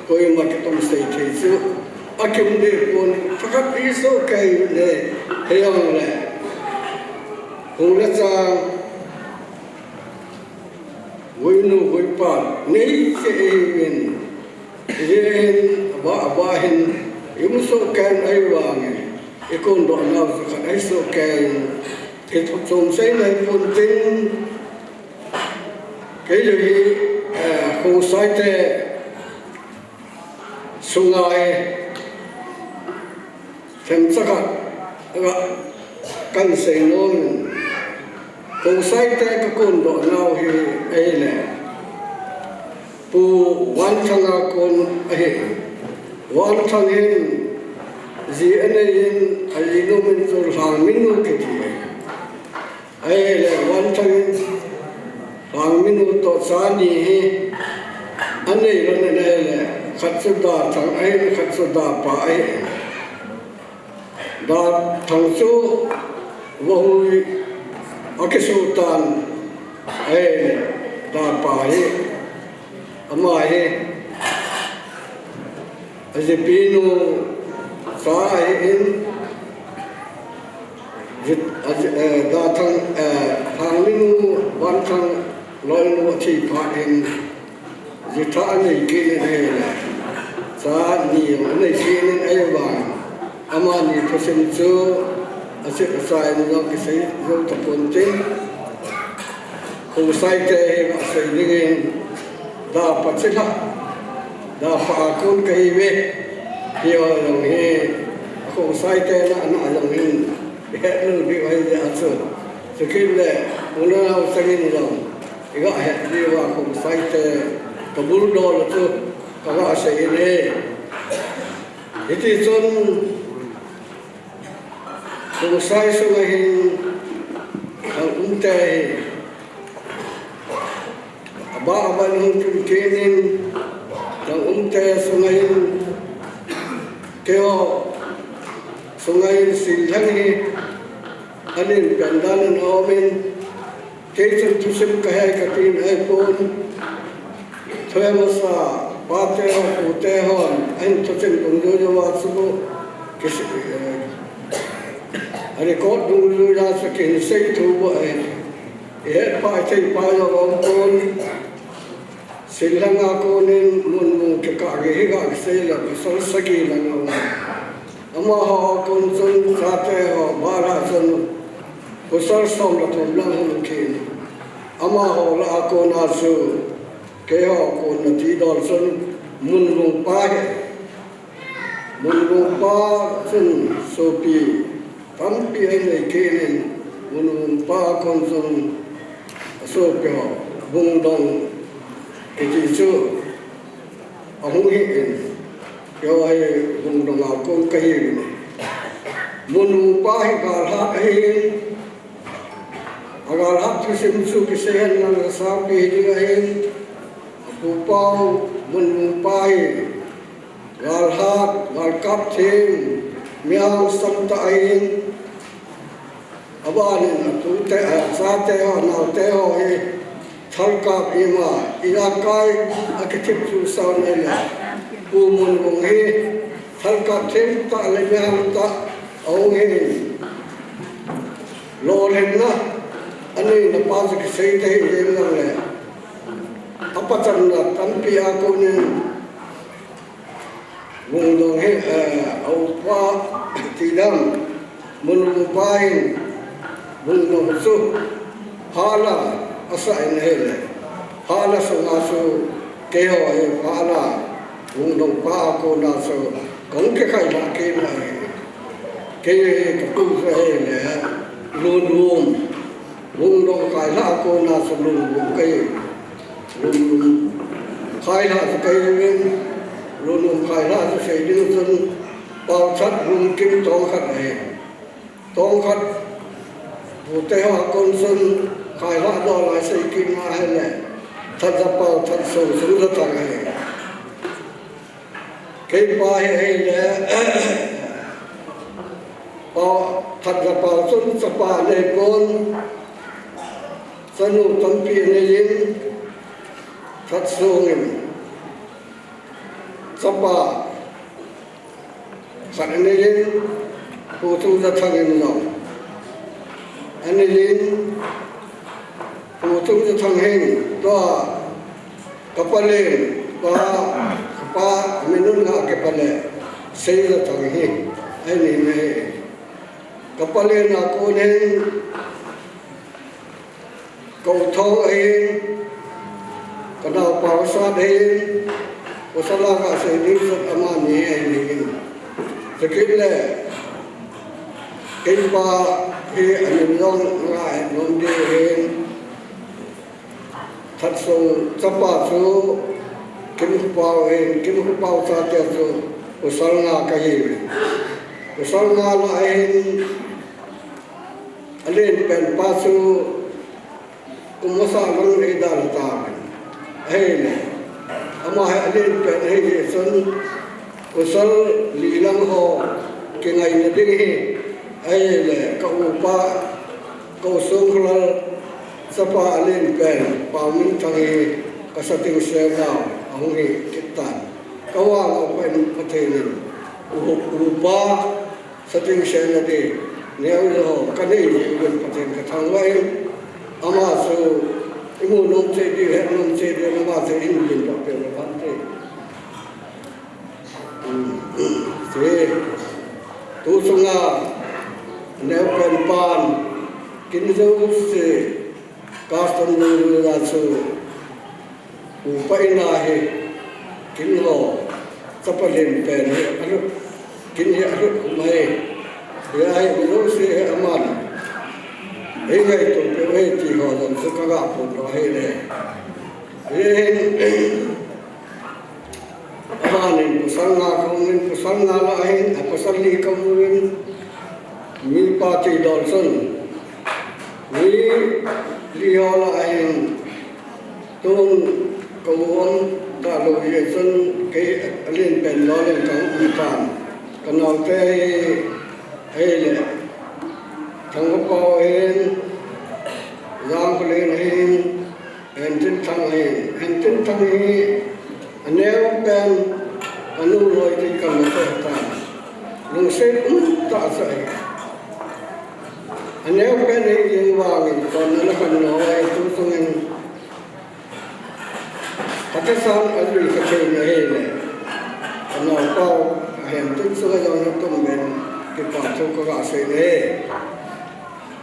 koima kitom sei thei chu akium deh pon, thakhat isoh kei le, hijongle hung le chang, guinu guipa nei che ihiuvin, ijeh hin aba aba hin ium soh kei in ahivangin, ikondoh nau chu khat ahi soh kei in, kithopchom sei nahi pon tin, kei jong hi, eh, Khongsai te sunga hi themcha khat kahin sei nom in, Khongsai te kakondoh nau hi ahile Pu Vanthang a kon ahi. Vanthang hin ji anei in, ajinu min chu Lhangminu kiti. Ahile Vanthang in Lhangminu toh cha ni hi anei lhon in ahile, khat chu Dathang ahin, khat chu Dapa ahi. Dathang chu vahui akisu tan, ahile Dapa hi, ama hi ajipinu cha ahin, ji-, aji-, eh, Dathang, eh, Lhangminu, Vanthang loinu athi phat in, jitha anei kit in ahile, cha ni anei kit in ahivang, amani thusim chu achet achai in jong kisei jou tapon tin, Khongsai te hi asei dingin, Dapa chilhah, Dapa a kon kahiuve, ti ho jong hi Khongsai te na, na jong hin ihet lou diu ahi jeh a chu, chukit le unau changin jong iga het diuva Khongsai te kabuldoh u chu kaga sei in ahi. Hiti chun Khongsai sunga hin Lhangumte hi aba aban hung tun kit in, Lhangumte sunga hin, keiho sunga hin Sinlhang hi anin pen dan in aum in, kei chun thusim kahe kati in ahipon, thoi masa pate ho, pute hon ahin thusim dungjui jouva chu kisi, eh, record dungjui a chu kihin sei thu bou ahi. Ihet pai thei pai lou aum pon. Sinlhang a konin Munmung kikah gei hi gasei le pasal sagi lang aum. Amaho a kon chun chate ho, Balha chun pasal som le thum lang hung kit in. Amaho lah a kona chu keiho kona tidol chun Munmung pa hi, Munmung pa chun sopi tampi ahin nei kit in, Munmung pa kon chun asopi ho Bungdong kiti chu ahung hi in, keiho hi Bungdong a kon kahiuvin. Munmung pa hi galhat ahin, agalhat thusim chu kisei henlang asangpi ding ahin, apupa u Munmung pa hi galhat, galkap them, mi hangsan tah ahin, abanin atute, achate ho, anaote ho hi thalkap ima, ijakai akithip chu sao nei le, Pu Munmung hi thalkap them tah le mi hang tah ahung hin, lolhinna aneina pa chu kisei thei jeng jongle, apachatna tampi a konin Bungdong hi, eh, aupa tidam, Munmung pa hin Bungdong chu phala asah in ahile, phala sunga chu keiho hi phala Bungdong pa a kona chu kahung kikhailhah kit in ahi. Kei hi kakou chu ahile, Lunvum, Bungdong khailhah a kona chu Lunvum kahi. Lunvum khailhah chu kahiuvin, Lunvum khailhah chu sei ding chun Paothat, Vumkim, Tongkhat ahi. Tongkhat pute ho a kon chun khailhah dola sei kit in ahile, Thatjapao, Thatsong, Sungjathang ahi. Keipa hi ahile, Pa, Thatjapao chun chapa neipon, Chanu tampi anei in, Thatsong in chapa khat anei in, Pu Thungjathang in jong anei in, Pu Thungjathang hin tua ka palen, tua ka pa minun a kipale Seijathang hi anei in ahi. Ka palen a kon hin ka u Thong ahin, ka naopa u Sat ahin, pasal a kasei ding chu amani ahin. Chukit le keipa hi amin jong ngaito nom ding ahin. Thatsong chapa chu Kimkhopao ahin, Kimkhopao chate chu pasal nga kahiuvin. Pasal nga lah ahin, alen pen pa chu kum masa lang eidalha tauvin. Ahile ama hi alen pen ahi jeh chun pasal li lang ho kingaina ding ahi. Ahile ka upa, ka u Songkholal chapa alen pen Paominthang hi ka sating sel nau ahung hi kit tan. Ka vang a pen Pathen in u, upa sating selna ding neo jo kanei jeh uvin Pathen kathangvah in, ama chu imu nom cheh diu, het nom cheh diu, ama chu eihin lim doh peh uvin te. Che, tu chunga neo pen pan kin jouse custom nung la chu upa in ahi, kin ho chapa len pen hi alut, kin hi alut um ahi. Hiya hi mi jouse hi aman eingaito peh uve ti ho jong chu kaga phongdoh ahi le. Hi hin amanin pasal nga kaum in, pasal nga lah ahin, a pasal li kaum in, mi pa ti dol chun mi li ho lah ahin, tun ka u um talou jeh chun kei alen pen dol in kaum tan. Ka naote hi, ahile Thangkhopao ahin, Jangkholen ahin, Hentinthang ahin. Hentinthang hi aneo pen anu loi ti kan na se tan. Lungset um tah chu ahi. Aneo pen ahi jeng vangin kon ana kan loi tu sungin Pathen san ajui ka thei na ahi le. Ka naopa Hentin sunga jong na tum ben kipa thu kaga sei le.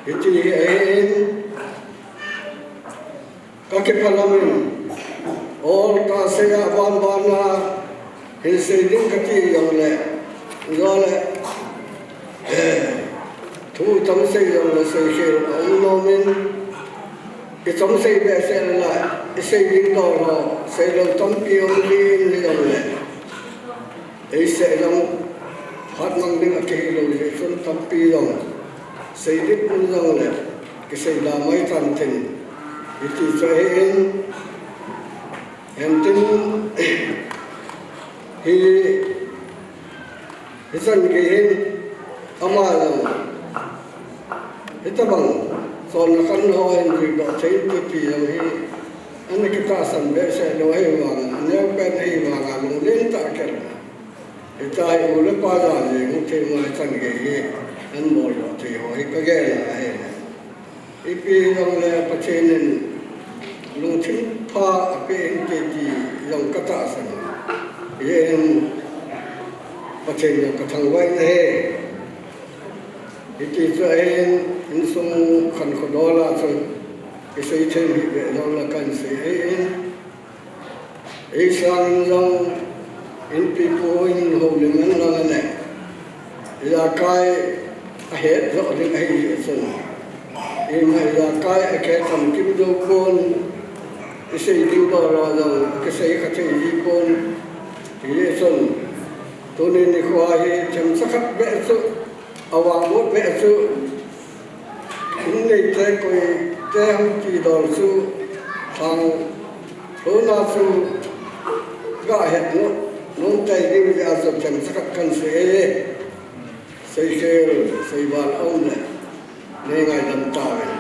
Hiti hi ahin, ka kiphalam in, ol ka sei a ban ban a hin sei ding kati jong le, jong le, thu tam sei jong le sei khel aum nom in, i tam sei behseh le la, i sei ding dol ho, sei lou tampi um ding jong le. Ei seh jong, phat mang ding a kihi lou jeh chun tampi jong sei ding um jong le, kisei da mai tan tin, hiti chu ahin, Hentin hi, hichan gei hin, ama jong hitabang chonna khan ho hin jui doh thei ti ti jong hi, ana kitahsan behseh lou ahi vang, aneo pen ahi vang a lunglen tah a kel. Hitia hi u le pa ja jeng u thei ma chan gei hi, an bol doh thei ho hi ka gel a ahi. Ipi jong le Pathen in lungthim pha apeh in te ti jong ka tahsan. Hijeh in Pathen jong ka thangvah in ahi. Hiti chu ahin, insung khankho dol a chun kisei them hih beh jong le kan sei ahin. Ei sangin jong inpipu in houlim hen lang le, ijakai ahet joh ding ahi jeh chun, ima ijakai akhe tham kim jou pon, isei ding dol a jong kisei kha thei ji pon, hijeh chun tuni nikho hi themcha khat beh chu, avang ut beh chu, in neite koite hung ti dol chu, thang lona chu ga het nom, nom tei ding jeh a chu themcha khat kan sei e. Seikhel, seival aum le, nei ngaidam tauvin.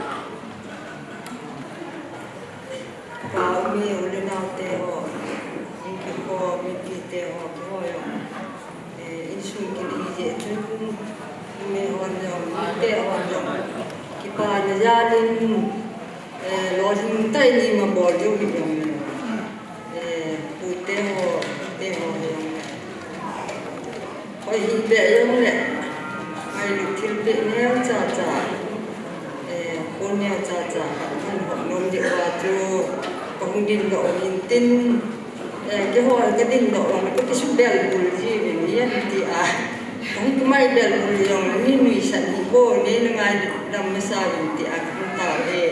Te ho, te ho jong, eh, insung kin ije chun, me ho jong, te ho jong, kipana jal in, eh, lolhing tah in ima bol diu hi jong, eh, pute ho, te ho jong, hoi hi be jong le, ngai lu thil be neo cha cha, eh, ko neo cha cha, kan hop nom diu va chu, kahung ding doh in tin, Eh, keiho ka ding doh vang, ka kisubel bul ji uvin, iti a. Kahung kumai bel bul jong, ni nuisat hi bou, nei na ngaidam masa uvin tia kahung tao e.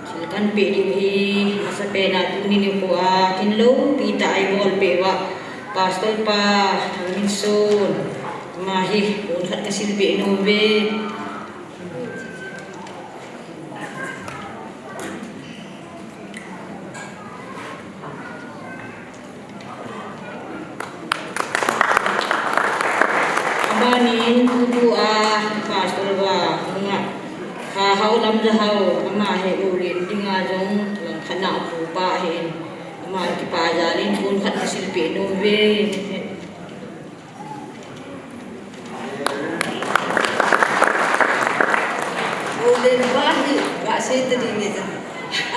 Thil kan pe diu hi, masapen a tuni nikho a, thinlou pi tah a i bol peh uva, Pastor pa, Thangminson, ama hi, pon khat ka silpeh nom uve. Abanin tutu a Pastor va, nga, Khahao Lamjahao, ama hi Ulen dinga jong langkhat na pu pa ahin, ama kipa jal in pon khat ka silpeh nom uve. Ulen pa hi, kasei ta ding e.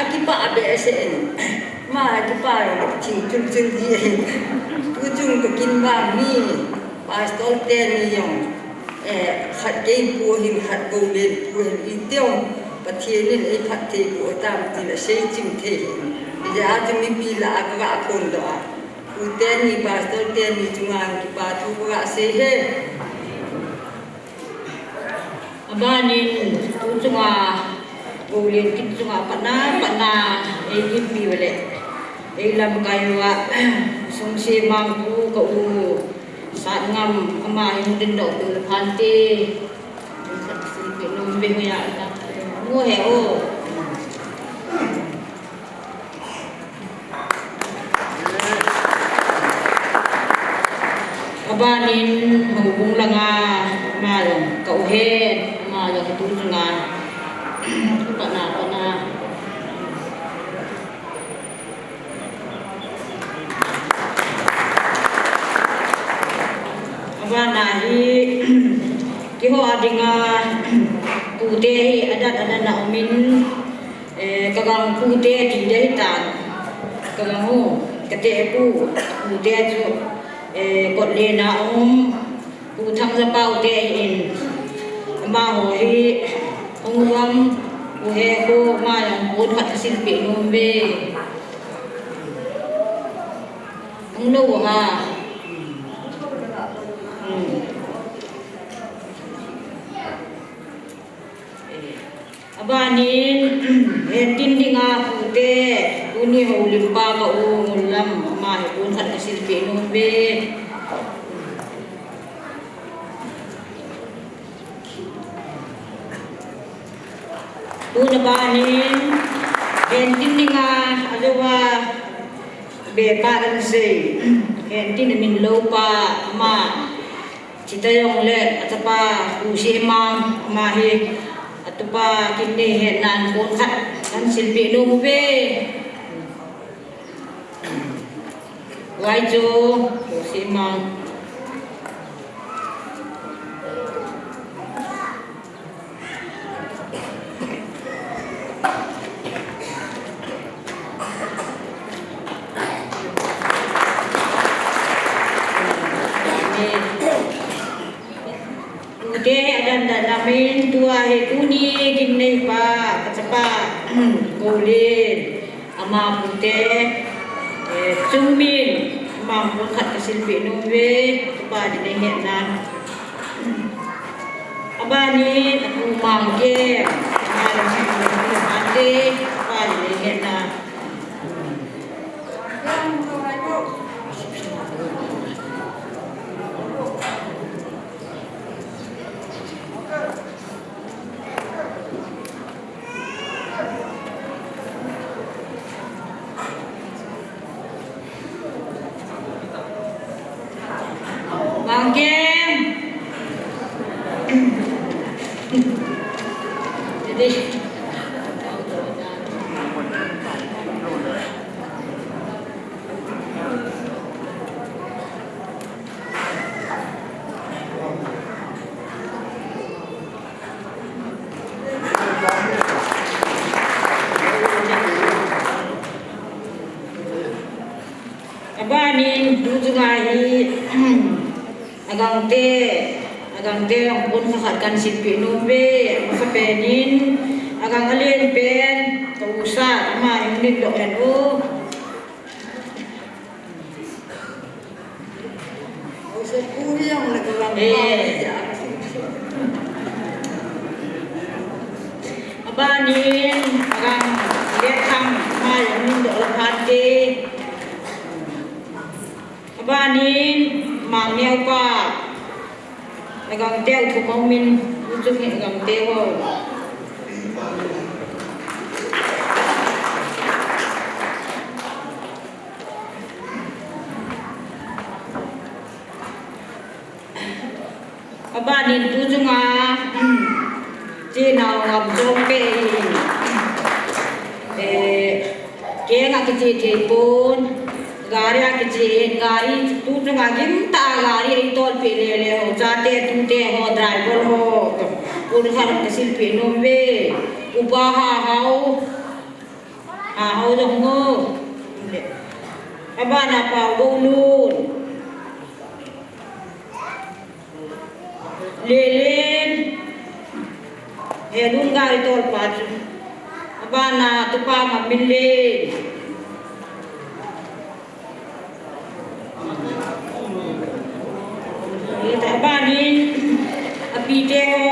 Akipah behseh in. Ama akipah jong, thing chul chul ji ahi. Tuchung ka kin vang hi, Pastor teni jong, eh, khat kei pu ahin, khat Ulen pu ahin, iti jong, Pathen in eiphatthei boh tam tin asei chim thei ahin. Hijeh a chu mipi lah a ka ga phondoh a. Pu teni, Pastor teni chunga kipa thu ka ga sei e. Abanin, tu chunga, Ulen kit chunga patna, patna, ei limpi uva le, ei lamkai uva, Sungse Mang pu ka u, Satngam, ama hi hung ding doh peh u le phante. Silpeh nom uve hoiya ta. Mu he o. Abanin, Houbung langa, ama jong, ka u he, ama jong, tu chunga, patna, patna. Abana hi, keiho a dinga, pute hi, adan, adan a um in, Eh, ka gang pute ti ding ahitan. Ka gang u, ka te pu, pute chu, eh, Kotlen a um, Pu Thangjapao te ahin. Amaho hi, hung uvam, u he ko, ama jong pon khat ka silpeh nom uve. Hung lou u ha. Hmm. Abanin, Hentin dinga pute, tuni Houlim pa ka u Ngullam, ama hi pon khat ka silpeh nom uve. Tun abanin, Hentin dinga, ajouva, be pa kan sei, Hentin a min lou pa, ama, Chita jong le, atapa, Pu Semang, ama hi, atupa, kin nei hetnan, pon khat, kan silpeh nom uve. Vai chu, Pu Semang. Pute adan dan a min tua hi tuni kin nei pa, ka chapa, Koulen. Ama pute, eh, Chungmin, ama pon khat ka silpeh nom uve, tupa din nei hetnan. Abanin, apu Mangkem, ama jong hi, ate, tupa din nei hetnan. Mangkem. Jadi, Abanin tu chunga hi agangte, agangte jong pon khat khat kahin silpeh nom uve, amasapen in agang alen pen, ka u Sat, ama hi hung nin doh hen o. Abanin, agang Letthang, ama jong hung nin doh le phante. Abanin, Mangneo pa, agangte u thum aumin, tu chung hi agangte ho. Abanin tu chunga, um, chenau ngam chom pen, eh, kenga kiche thei pon, gari a kiche, gari tu chunga gimtah a gari eitol peh lele ho, chate tute ho, driver ho, pon khat kasilpeh nom uve, Upa Hahao, Hahao jong ho, abana Pau Golun. Lelen, he lunggel tolpa chu. Abana Tupa Maminlen. Abanin, apite ho,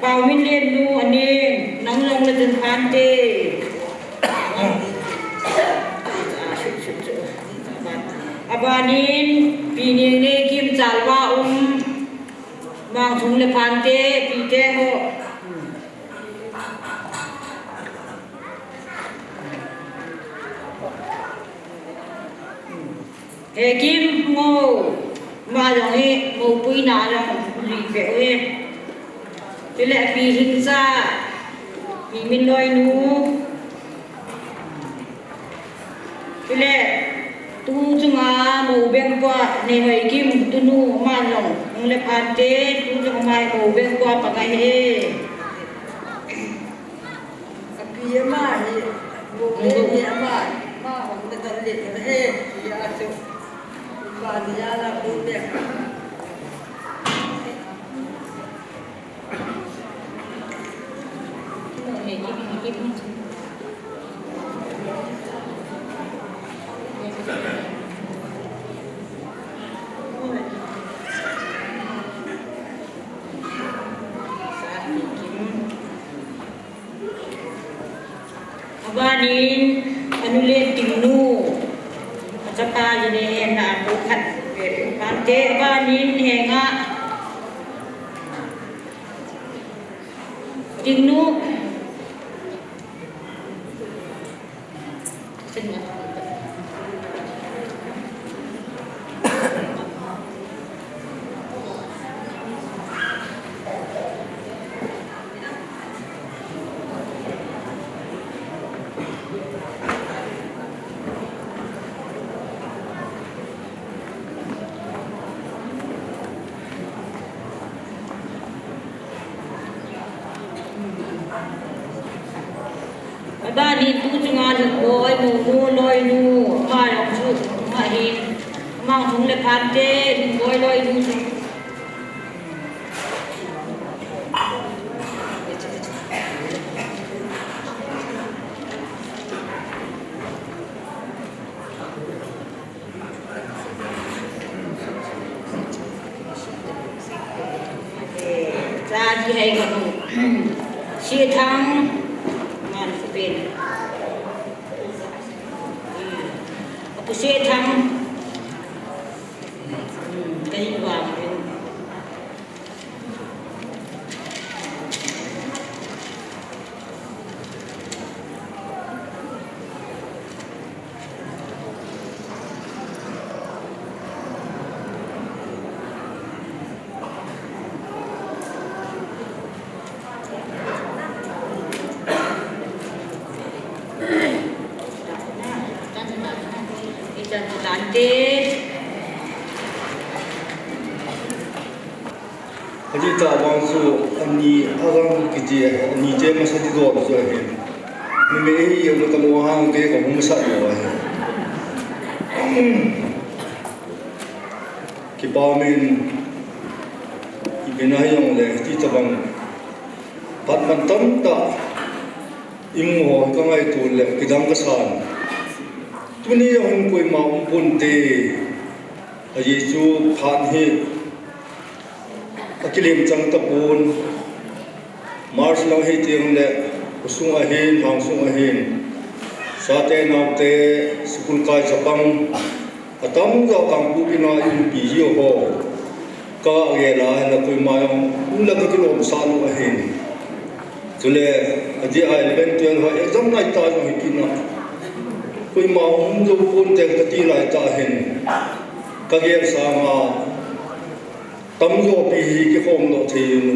Pau Minlen nu aneng, nang jong le chun phante. Abanin, Pi Nengneigim chalva um, Mangchung le phante, pite ho. He Kim Ngo, ama jong hi, mopoina jong, lui peh uve. Chule Pi Hingcha, Pi Minloinu. Chule, tu chunga mou beng pua, Nehoi Kim, tunu, ama jong, hung le phante, tu chunga mai mou beng pua, pa ngai he. Api ama hi, mou beng hi ama, ama hung le tan le, he, ya chu. Pa ni ya la pu beng. Abanin, anu le Tingnu. Achapa jine na pu khat, ve pu phante, abanin henga. Tingnu. Abanin tu chunga Lhingboi, Monu, Loinu, ama jong chu, ama hin, ama chung le phante, Lhingboi, Loinu chu. Cha ji hai ka pu. Sethang. Man pu pen. Ka pu Sethang. Ka in wa pen. Ajeh chu vang chu ani, agang kiti, ani che masa ti don chu ahi. Numei hi, ami ka mo hang te ka hung sa lo ahi. Kipa min, ipi na hijongle, ti tabang, phat man tamtah imu ho ka ngaito le kidang kasan. Tuni jong hin koima um ponte, ajeh chu phat hi akilem chang tapon. March lang hi teng le, khosung ahin, lhangsung ahin, chate naote, school kai chapang, atamjo Kangpokpi na inpi jiu ho kagel a, hile koima jong um le kakilom sah lou ahin. Chule, ajeh a eleven twelve ho exam nai ta jong hi kit na, koima um jou ponte kati lai tah hin, kagel sanga, tamjo pi hi kikhom lou thei in,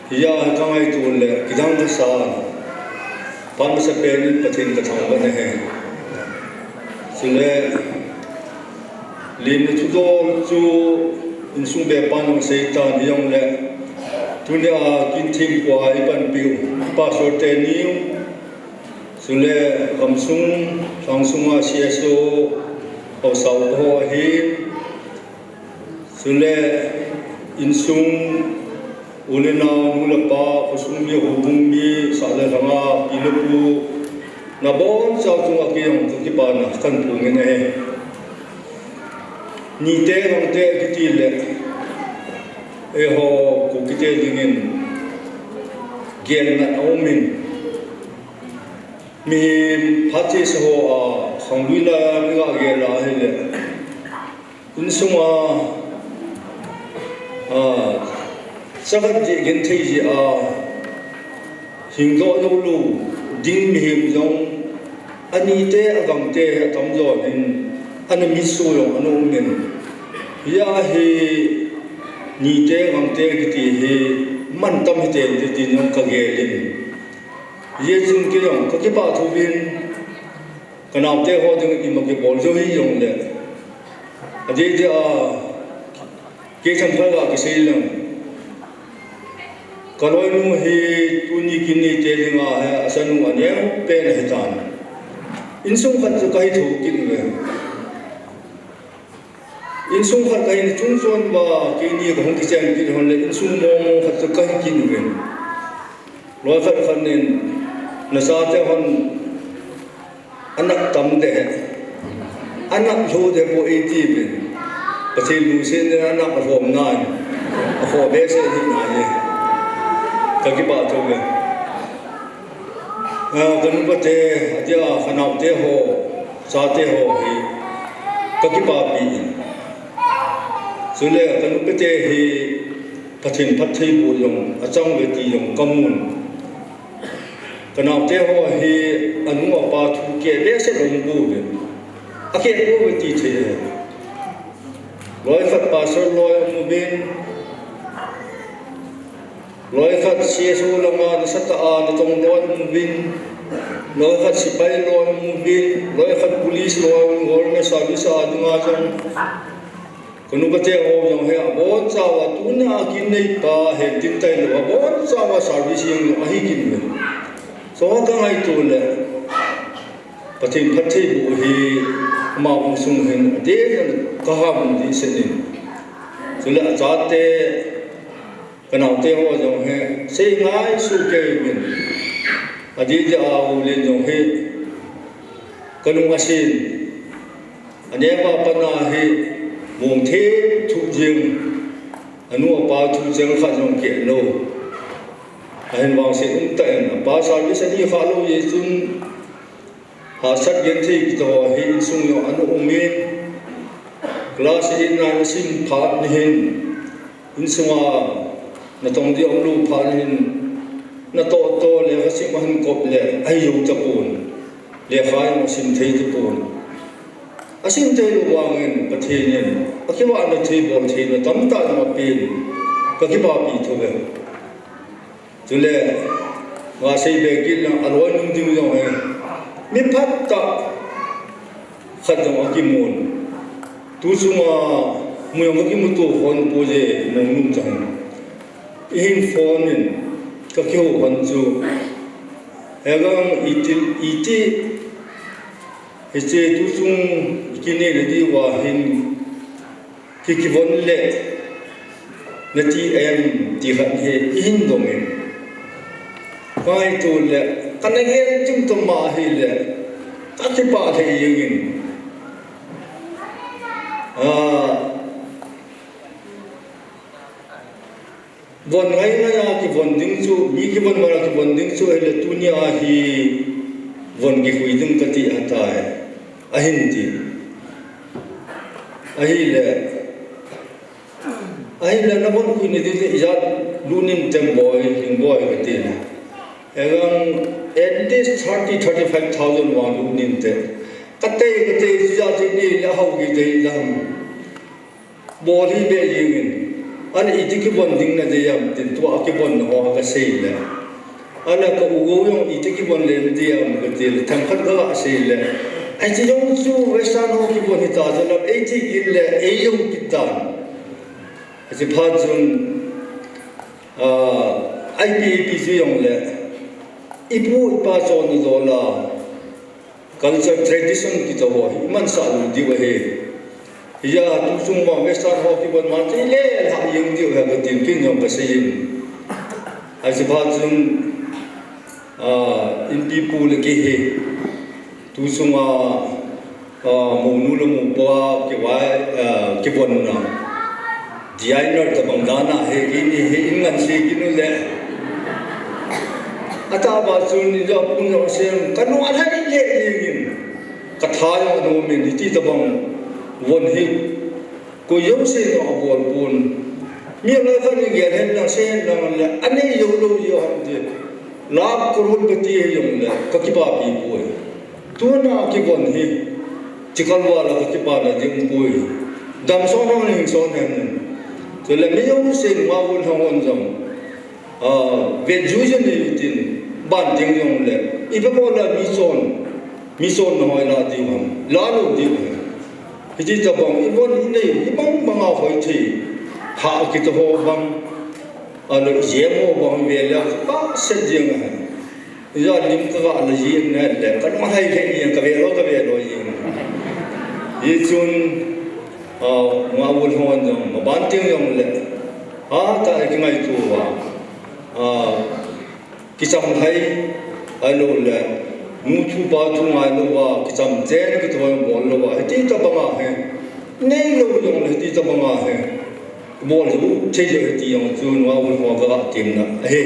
hia ka ngaito le kidang kasan. Phat masapen in Pathen kathangvah e. Chule, lim le thudol chu insung bepan jong seitan hijongle, tunia kin themkhoa ipanpiu pastor teni, chule gamsung, lhangsunga C S O, haosa upa ho ahin, chule insung u le nao, nu le pa, khosung mi, houbung mi, sah le lhanga pi le pu, nabonchau chunga kei jong kakipana kahin phongin ahi. Nite gangte kiti le, eiho Kukite dingin gelna aumin, mihem phatthei sa ho a khanglui la mi gagel a hile, insunga, a, chakhat jeh genthei jeh a hingdoh lou lou ding mihem jong, anite agangte atamjon in, ana mitso jong ana umin, hia hi nite gangte kiti hi mantam hitente tin jong kagelin. Hijeh chun kei jong kakipah thouvin, kanaote ho ding ima kibol jou hijongle, adeh deh a, kei thangphal a kasei leng, kaloinu hi tuni kin nite dinga hi achanu aneopen ahitan. Insung khat chu kahi thou kit uve. Insung khat kahin chungchon uva, keini kahung kichen kit hon le, insung mong mong khat chu kahi kit uvin. Loi khat khat nin, nachate hon anak tam deh, anak lhou deh poi atiuvin. Pathen lungset in anak alhom nan, akhoh behseh hih nai e. Kakipah thou e. A, kanupate, adia, kanaote ho, chate ho hi kakipapi in. Chule kanupate hi Pathen phattheiboh jong achang uve ti jong kamun. Kanaote ho hi anu apa thu keh behseh aum pouve. Akeh pouve ti thei ahi. Loi khat pastor loi aum uvin, loi khat C S O lama nasatah a natong loi aum uvin, loi khat sepai loi aum uvin, loi khat police loi, government service a dinga jong. Kanupate ho jong hi abonchauva tunia kin neipa hen tin tailou, abonchauva service jong ahi kit uve. Chua kangaito le, Pathen phattheiboh hi ama insung hin adeh in kahamu dehset in. Chule achate, kanaote ho jong hi seingai soh kei uvin. Adeh deh a u len jong hi kanung asen. Aneopa pat a hi mong them thuh jeng, anu apa thuh jeng khat jong keh lou. Ahin vangset umtah in, apa service ahi khalou jeh chun, hahsat genthei kiti ho hi insung jong ana umin, class eight nine nasim phat nahin, insunga natong ding umlou phat nahin, natoh toh lekhasim ahin kop le ahijou tapon, lekha jong asim thei tapon. Asim theilou vangin Pathen in akivahna thei, boltheina tamtah jong apen, kakipapi thouve. Chule, gasei be kit lang, aloinung ding jong hi mi phatah khat jong akimun. Tu chunga mu jong kakimuto khon pouje, mongnom chang. Ihin phone in kakihou khon chu, hegang iti, iti Hiche tuchung kinei nadiuva hin kikivon le nati em ti khat hi ihin dongin. Kaitu le kana gel chim toma hile kakipah lheh jengin. Ah, Von ngaingai a kivon ding chu, mi kivon mara kivon ding chu, ahile tunia hi von kikhui ding kati ahitai. Ahin ti. Ahile, ahile navon khui nadiu chu ijat lut nin tem boi, Lhingboi kati. Agang at least thirty, thirty-five thousand vang lut nin te. Katei, katei, ijat chu ni le hau kitei lam. Bol hi be jengin. Ana iti kivon ding nadei em tin tua kivon ho kasei le. Ana ka u gou jong iti kivon le nadei em kati le themkhat kaga sei le. Hiche jong chu Western ho kivon hita chu lam eiti kit le ei jong kit tan. Hiche phat chun, ah, I P A P chu jong le. Ipu ipa chonna dola. Culture tradition kiti ho hi imansah lou diu ahi. Hijeh a tuchung vang Western ho kivon ma chu ilelhah jeng diu ahi katin kin jong kasei in. Hiche phat chun, ah, Inpi pu le kei hi tuchunga, ah, mounu le moupa kivai, ah, kivonna. Designer tabang dan a hi, kei ni hi in ngan sei kit u le. Atahbeh chun ija pung jong sem, kanung alhai lheh jengin. Katha jong anom in, hiti tabang von hi. Koi jouse jong abol pon. Mi lai khat in gel hen lang, sei hen lang le, anei jou lou jeh ham ti. Lakh crore pati hi jong le, kakipapi poi. Tuna kivon hi, chikal vala kakipana ding poi. Damson hon hingson hen. Chule mi jouse nunga von hon jong. Ah, vet jui jui nei tin, ban teng jong le. Ipi bol a mi chon, mi chonna hoi la diu ham, la lou diu ham. Hiti tabang, ivon inei, ibang banga hoi thei. Ha kiti ho bang, alo jem ho bang ve le, pa set jeng ham. Ija lim kaga la jin na le, kanung alhai lheh jeng, kave lou, kave lou jeng. Hichun, ah, nga ul hon jong, maban teng jong le. Ah, ta kingaito uva. Ah, kicham lhai, ahilou le. Nu thu pa thu ngai louva, kicham chen kiti ho bol louva. Hiti tabanga hi. Nei lou jong le, hiti tabanga hi. Bol lou, thei lou hiti jong chu, nga ul ho kaga temna ahi.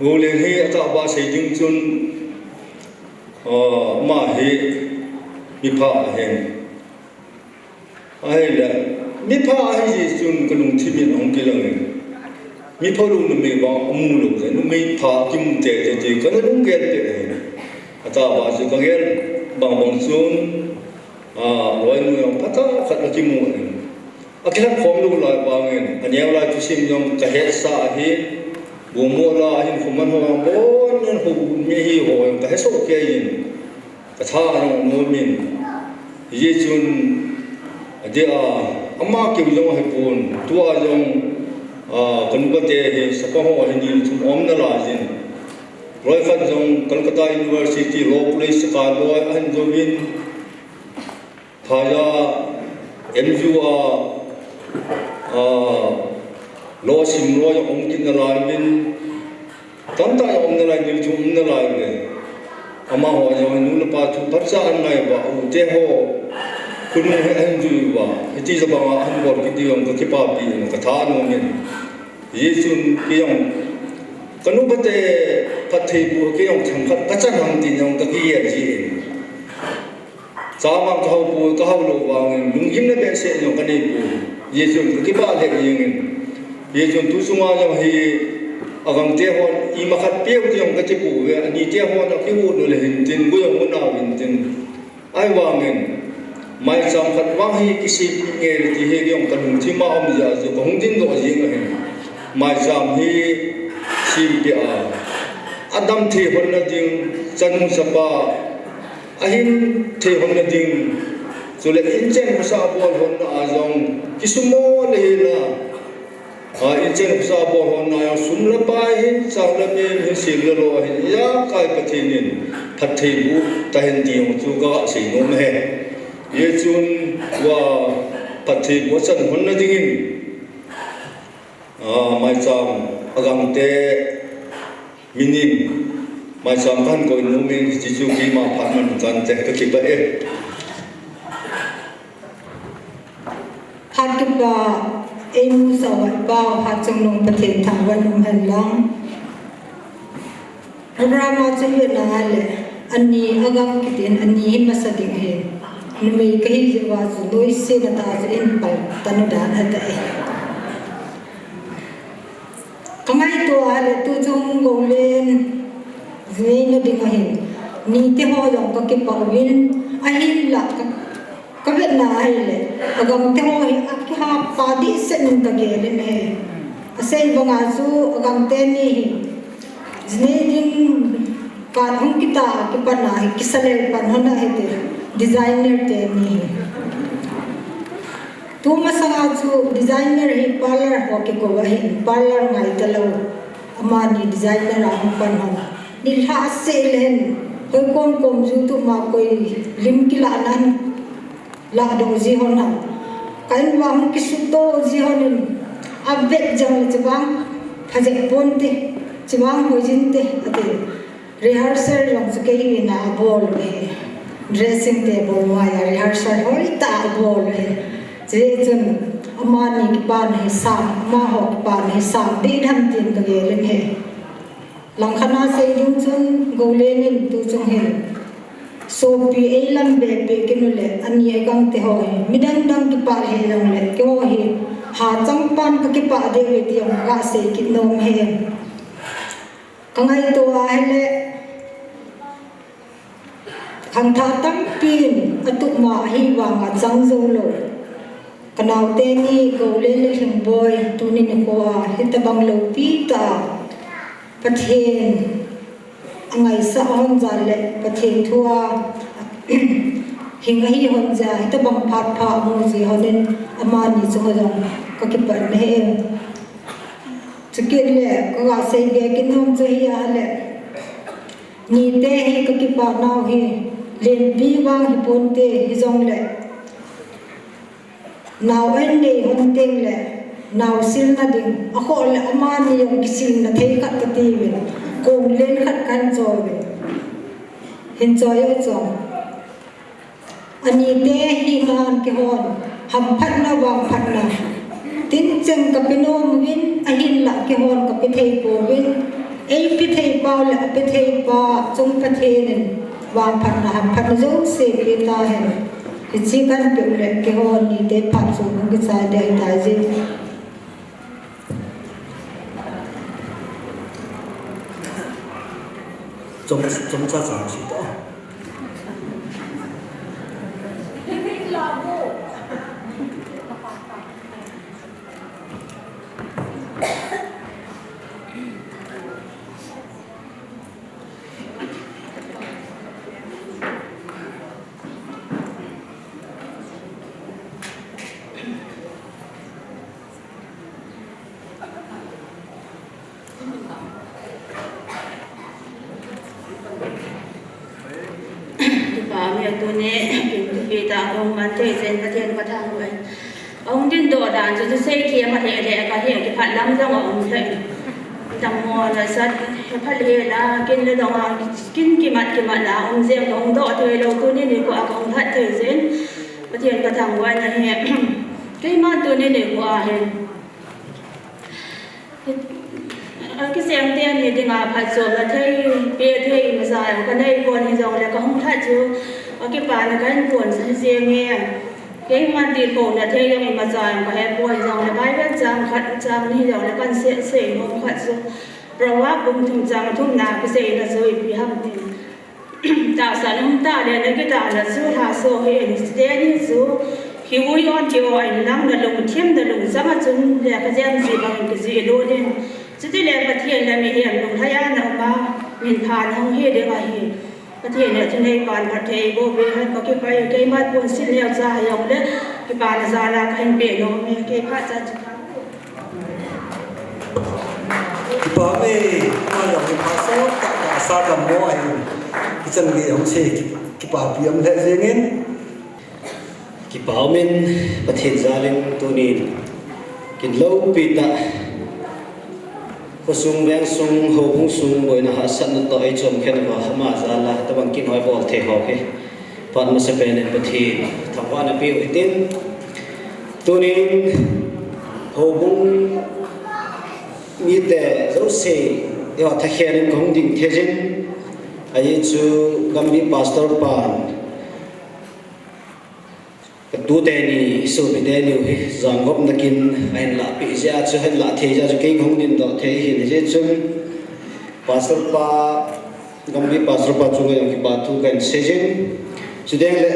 Golhang hi atahbeh sei ding chun, ah, ama hi mipha ahin. Ahile, mipha ahi jeh chun kalungthim in ahung kilang in. Mipha lou numei vang amu lou jeh, numei pha kimu tete ti kana lunggel peh ahin. Atahbeh chu kagel bang bang chun, ah, loinu jong phatah khat akimu ahin. Akilhat khom lou lai vangin, aneo lai thusim jong kahetsah ahi, Bungmola ahin, Khuman ho jong, bon, hou mi hi ho jong, kahesoh kei in, katha jong anom in, hijeh chun, adeh a, ama keu jong ahipon, tua jong, ah, kanu kate hi, sapa ho ahin, ni thum aum nalai jin. Loi khat jong, Calcutta University, Law College, saka loi ahin jouvin, Phaya M U a, a, law sim loi a um kit nalai uvin, tamtah a um nalai, ni thum um nalai uve. Amaho jong nu le pa thu phatcha angai uva, u te ho, khonung hi ahin jui uva, hiti tabanga ahin bol kit diu jong kakipapi in, katha anom in. Hijeh chun kei jong, kanu kate phatthei bou, kei jong themkhat kachan ham tin jong kakigel jin. Chamang kahao poi, kahao lou vangin, lunggimna behseh jong kanei poi. Hijeh chun kakipah lheh jengin. Hijeh chun tuchunga jong hi, agangte hon, ima khat peu ti jong kati pouve, anite hon akiu nu le hin tin, gui jong unau vin tin. Ahivangin, maicham khat vang hi kisem nge ti hi kei jong kalungthim a um jeh a chu kahung dingdoh jeng ahin. Maicham hi sempeh a, adam thei lhon na ding, chanu chapa, ahin thei lhon na ding, chule inchen khosa bol lhon na a jong, kisumil le hila, a, inchen khosa bol lhon na a jong, sum le pai hin, chang le mem hin, sem le lo hin, ijakai Pathen in, phattheiboh tahen ti jong chu kasei nom e. Hichun tua phattheiboh achan honna dingin, ah, maicham agangte minin maicham kahin koi nomin, hiche chu keima phat man tante, kakipah e. Phat kipah, eimusah uva i Pau Hatchungnung Pathen thangvah in um hen lang. Program a chu ivet na le, ani agang kitin, ani hi masa ding ahi. Numei kahi jeh uva chu noise na ta chu in pal tanu dan ahi tai. Kangaito a le, tu chung Goulen jinei na ding ahin, nite ho jong kakipah uvin, ahinla ka, kavet na ahile, agangte ho hi akihap pa dehset in kagel in ahi. Asei banga chu agangte ni hi jinei ding kat hung kita a kipan a hi kisalel pan hon ahi ti, designer teni hi. Tu masanga chu designer hi parlour ho kikou ahin, parlour ngai talou. Amani designer a hung pan hon. Nilhah seh le hin, hoi kom kom ju tu ma koi lim kilah nan. Lahdoh ji hon ham. Ka in vang hung kisuto ji hon in, avet jong le chubang phajep ponte, chubang hoijin te, ati. Rehearsal jong chu kei in a abol u ahi. Dressing table mai a rehearsal hoitah a abol u ahi. Chuin amani kipana hi sang, amaho kipana hi sang ding ham tin kagel in ahi. Langkhat a sei ding chun Goulen in tu chung hin sopi eilam be pe kit u le, ani agangte ho hi midang dang kipah hih jongle, keiho hi hachang pan kakipah deh uve ti jong kasei kit nom e. Kangaito ahile, khangthah tampin atup ma ahivanga chang jou lou. Kanaote ni Goulen le Lhingboi tuni nikho a hitobang loupi tah a Pathen angaisah hon jeh le Pathen thu a hing ahi hon jeh a hitobang phat pha amu ji hon in amani chunga jong kakipah e. Chukit le kaga seibe kit nom chu ahile, nite hi kakipa nau hi lenpi vang hiponte, hijongle nao ahin nei hon tengle, nao silna ding akhoh le amani jong kisilna thei khat kati uvin, kong len khat kahin choi uvin, hin choi u chun. Anite hina kihon, hamphatna, vangphatna tincheng kape nom uvin, ahinla kihon kape thei pouvin, eipe thei pau le ape thei pa chung Pathen in vangphatna, hamphatna jouse pe tahen. Hiche kahin pe u le kihon nite phat chu hung kichai ding ahitai je. Chom, chomcha chang si to. Kipa ume, tuni kin thupi tah a kahung man thei jeh in Pathen kathangvah e. Ahung dingdoh dan chu thusei them a lheh lheh kahi, kiphat lam jong aum lheh. Dammo nasat, phat lheh la, kin le dong a, kin kimat kimat la um jeh in kahung doh thei lou, tuni nikho a kahung lhat thei jeh in Pathen kathangvah in ahi. Keima tuni nikho a hin Akisem teni dinga phatchomna thei, pe thei, imacha kanei pon, hijongle kahung lhat chu akipana kahin ponsa jenge. Keima tilkhouna thei jong imacha kahe poi, hijongle Bible chang khat chang ni hijongle kahin sei sei nom khat chu Proverb bung thum chang thumna kiseina chu ipi ham tin. Tahsan um tah le nakitahna chu lhaso hih in, teni chu kiui on ki-o in lang, nalungthim nalungchang a chun lekha jem ji bangin kijih lut in. Chutile Pathen le mihem lunglhai a na um a, minpha nahung hi ding ahi. Pathen le thuneipan phatthei boh peh hen, kakipah e. Keima ponsil neocha hijongle kipana jal a kahin pe nom e, kei phat chan chu. Kipa ume, ama jong hi phat sot tah a sa dammo ahin. Chan gei hung sei kipapi um lheh jengin. Kipa umin, Pathen jalin tunin kin loupi tah khosung vengsung houbung sung boina hahsatna toh eichom khen uva ama jala tabang kin hoi bol thei ho hi phat masapen in Pathen thangvahna peh u hitin. Tunin houbung mite jouse eiho thakhel in kahung ding thei jin, ajeh chu Gambih Pastor pan katu teni, sopi teni u hi, janggopna kin ahin lahpeh jeh a chu, ahin lah thei jeh a chu, kei kahung dingdoh thei ahin, ajeh chun Pastor pa, Gambih Pastor pa chunga jong kipa thu kahin sei jin. Chuteng le,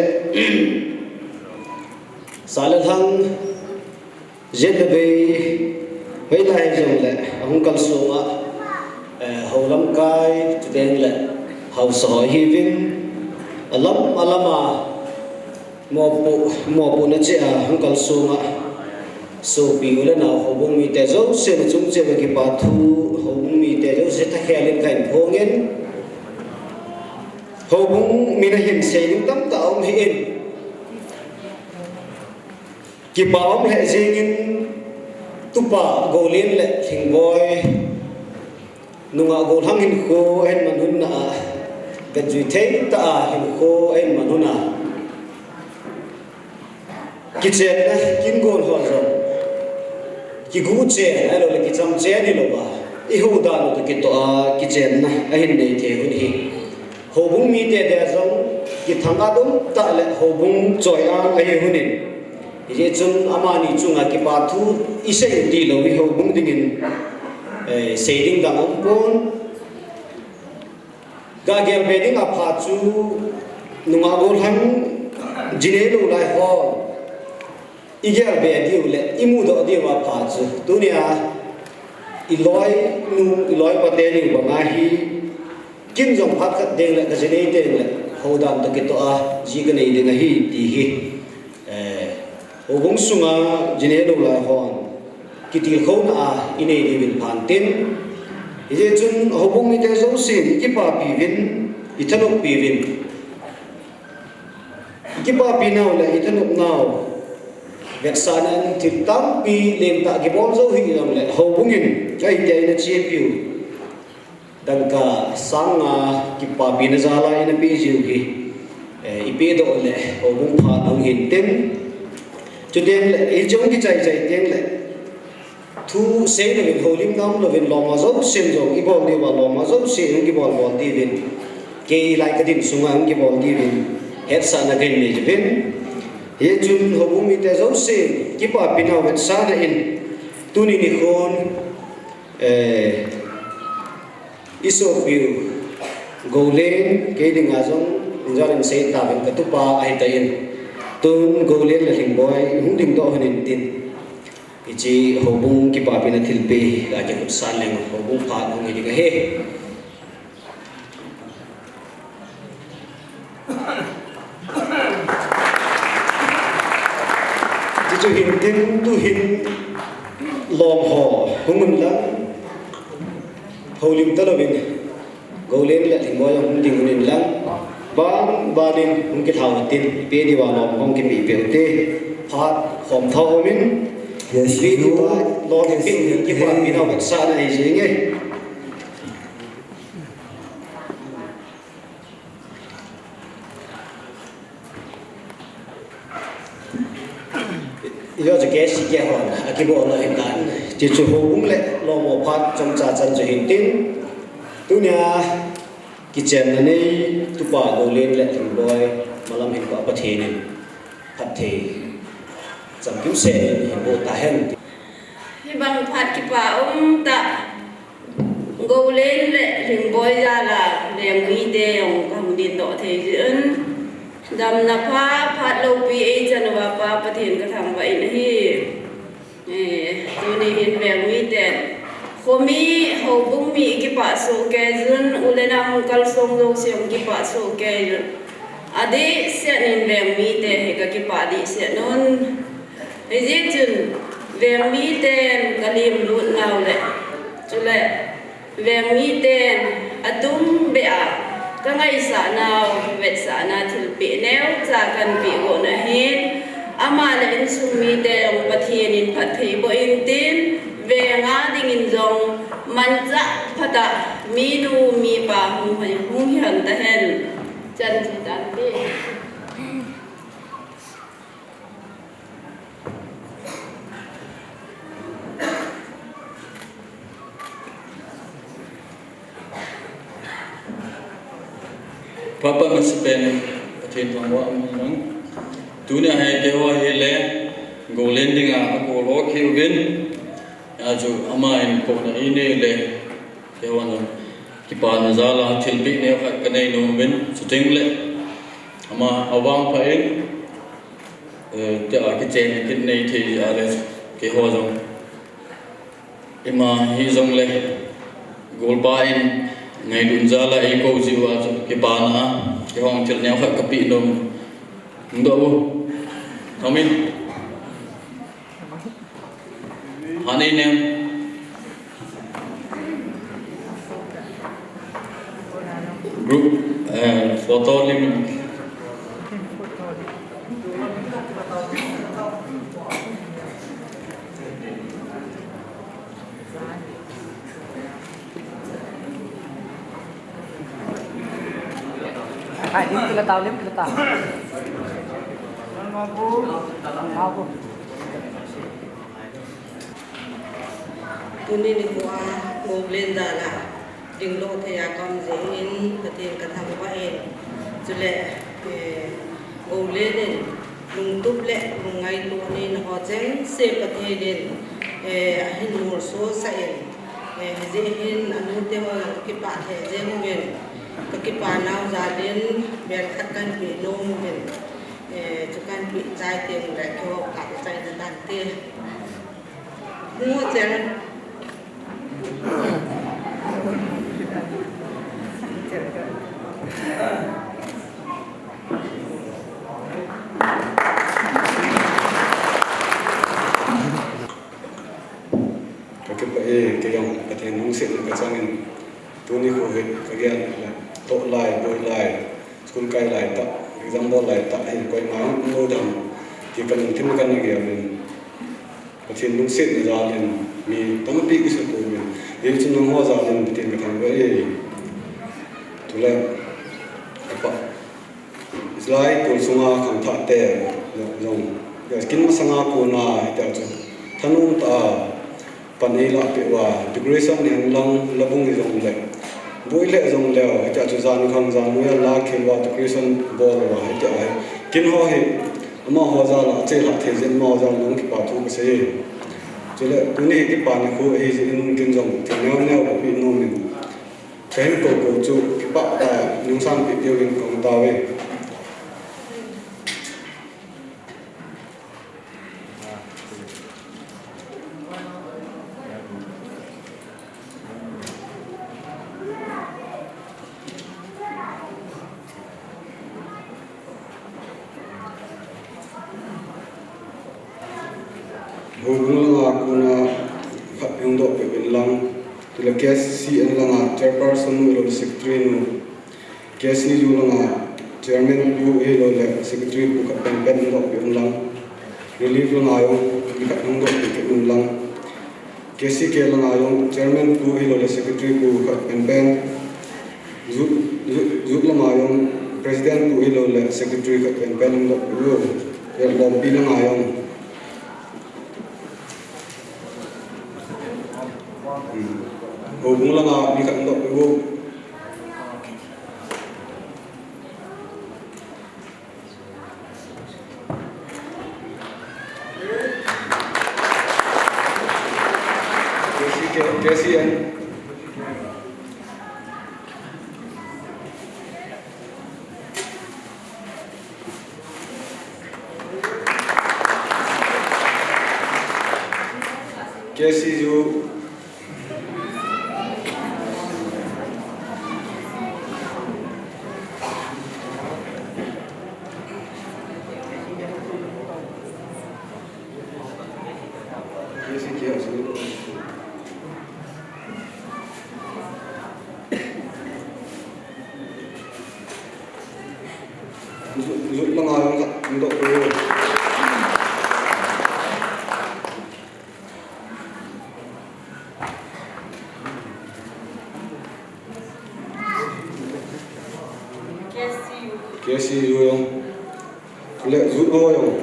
sa le lhang, jet le bei, hoilai hijongle, ahung kalsong a, eh, hou lamkai, chuteng le, haosa ho ihiuvin, alam, alam a, mopoh, mopohna cheh a, hung kalsong a, sopi u le nao houbung mite jouse nachung cheh uva kipa thu, houbung mite jouse thakhel in kahin phongin, houbung min ahin sei ding tamtah aum hih in. Kipa um lheh jengin, tupa Goulen le Lhingboi, nungah gollhang hinkho ahin manhun na a, vetjui thei tah a hinkho ahin manhun a, kichenna kin gon ho jong, kiguh chen, ahiloule kicham chen hilouva, ihou dan u toh kitoh a kichenna ahin nei thei hun hi, houbung mite dia jong kithang-at um tah le houbung choi-ang ahi hun in, hijeh chun amani chunga kipa thu isei u tilou hi houbung dingin, eh, sei ding dang aumpon. Ga gel be ding apha chu nungah gollhang ji neilou lai ho igel be diu le imudoh diu apha chu tunia iloinu, iloipa teni banga hi kin jong phat khat teng le kaji nei teng le hou dan toh kitoh a ji kanei ding ahi ti hi, eh, houbung sunga ji neilou lai hon kitilkhouna a inei diuvin phan tin. Hijeh chun houbung mite jousen ikipapi uvin, ithanoppi uvin. Ikipapi nau le ithanop nau vetsahna in thil tampi lentah kibol jou hijongle houbung in ahitia ina chepiu dangka sang nga kipapina jala ina peh jiu hi, eh, ipehdoh le houbung phat hung hin tin. Chuteng le hiche hung kichai chai teng le thu seilouvin, houlimna umlouvin, loma jousen jong ibol diuva, loma jouse hung kibol bol diuvin kei lai kadin sunga hung kibol diuvin hetsahna kahin nei uvin. Hichun houbung mite jouse kipapi nau vetsahna in tuni nikhon, eh, isopiu Goulen, kei dinga jong injal in sei tauvin katupa ahitan, tun Goulen le Lhingboi hung dingdoh hon in tin. Hiche houbung kipapina thilpeh hi akikhutsan leng houbung phat hung hi ding ahi. Chuchu hin tin tuhin lom ho hung un lang, houlim talouvin Goulen le Lhingboi jong hung ding un in lang, ban ban in hung kilhau tin, ipeh diuva lom hung kipeh peh ute, phat khom thou umin, ipeh diuva lom ipeh in kipapi nau vetsahna ahi jenge. Ijo chu K C K hon akibol u ahitan, chuchu houbung le lom ho phat chomcha chan chu hin tin, tunia kichenna nei tupa Goulen le Lhingboi malam hinkho a Pathen in phatthei chamkimsel in hinboh tahen. Hibang phat kipa umtah Goulen le Lhingboi jala veng mite jong kahung dingdoh thei jeh un, damna pha phat loupi eichan uva Pa Pathen kathangvah in ahi. Eh, tuni hin veng miten, khomi houbung mi kipah soh kei jun, u le nao hung kalsong jouse hung kipah soh kei jun, adehset in veng mite hi kakipah dehset un. Hijeh chun veng miten kalemlut nau le, chule veng miten atumbeh a Ka ngaisah nau, vetsahna thilpeh neocha kahin peh got na hin, ama le insung mite jong Pathen in phatthei boh intin, venga dingin jong manchah phatah minu mipa hung, hung hihen tahen. Chan chu tante. Papa masapen, Pathen thangvah in um lang. Tunia hi keiho hi le, Goulen dinga, akol khel uvin. Achu aman kouna einei le, keiho jong kipana jal a thilpeh neo khat kanei nom uvin, chuteng le ama avangpha in, eh, tia kichen kit nei thei jeh a le, keiho jong ima hijongle, golpa in ngailutna jal a eikou jiu a chu kipana a, keiho jong thil neo khat kapeh nom. Hung doh u. Amen. Hane nem. Group, eh, photo lim. Ai, lim kila tao, lim kila tao. Mau bu. Tuni nikho a, Goulen jal a, ding lou thei a kaum jeh in, Pathen kathangvah in, chule, eh, Goulen in, lungtup le lungngaito nei naho chengse Pathen in, eh, ahin molso sah in, eh, hijeh hin, anu te ho jong kakipah lheh jeng uvin, kakipah nau jal in, bel khat kahin peh nom uvin, eh, chu kahin peh chai teng le, keiho khat chai na tante. Mu chen. Kakipah e, kei jong Pathen lungsetna kachang in, tuni kho hi kagel le, toh lai, boi lai, school kai lai tah, exam bol lai tah, hi koima um lou dam, ti kalungthim kana gel in. Pathen lungsetna jal in mi tampi kisuto uvin. Hichun nangho jal in Pathen kathangvah e. Chule, apa. Hilai tol sunga khangthah te jong. Kin masanga kona hitia chu. Thanom tah a pan eilah peh uva. Decoration hihen lang labung hijongle. Boi le jongleu hitia chu jan khang jan noiya la khel uva decoration bol uva hitia hi. Kin ho hi. Amaho jal a, achelhah thei jeh in amaho jal a jong kipa thu kasei e. Chule, tuni hi kipa nikho ahi jeh in ken jong, thil neo neo kapeh nom in. Kahin kou kou chu, kipah tah a, nungsanpeh diuvin kahung tao e. Houbung langa kona khat hung doh peh uvin lang. Chule K C N langa chairperson nu ahilouleh secretary nu. K C U langa chairman pu ahilouleh secretary pu khat penpen hung doh peh uvin lang. Relief langa jong khat hung doh peh uvin lang. K C K langa jong chairman pu ahilouleh secretary pu khat penpen. Youth, youth, youth langa jong president pu ahilouleh secretary khat penpen hung doh peh u. Lompi langa jong. Hmm. Houbung langa mi khat hung doh peh u. K C K, K C N. K C U. Zut, zut langa jong khat, hung doh u. K C U jong. Le zut ho jong.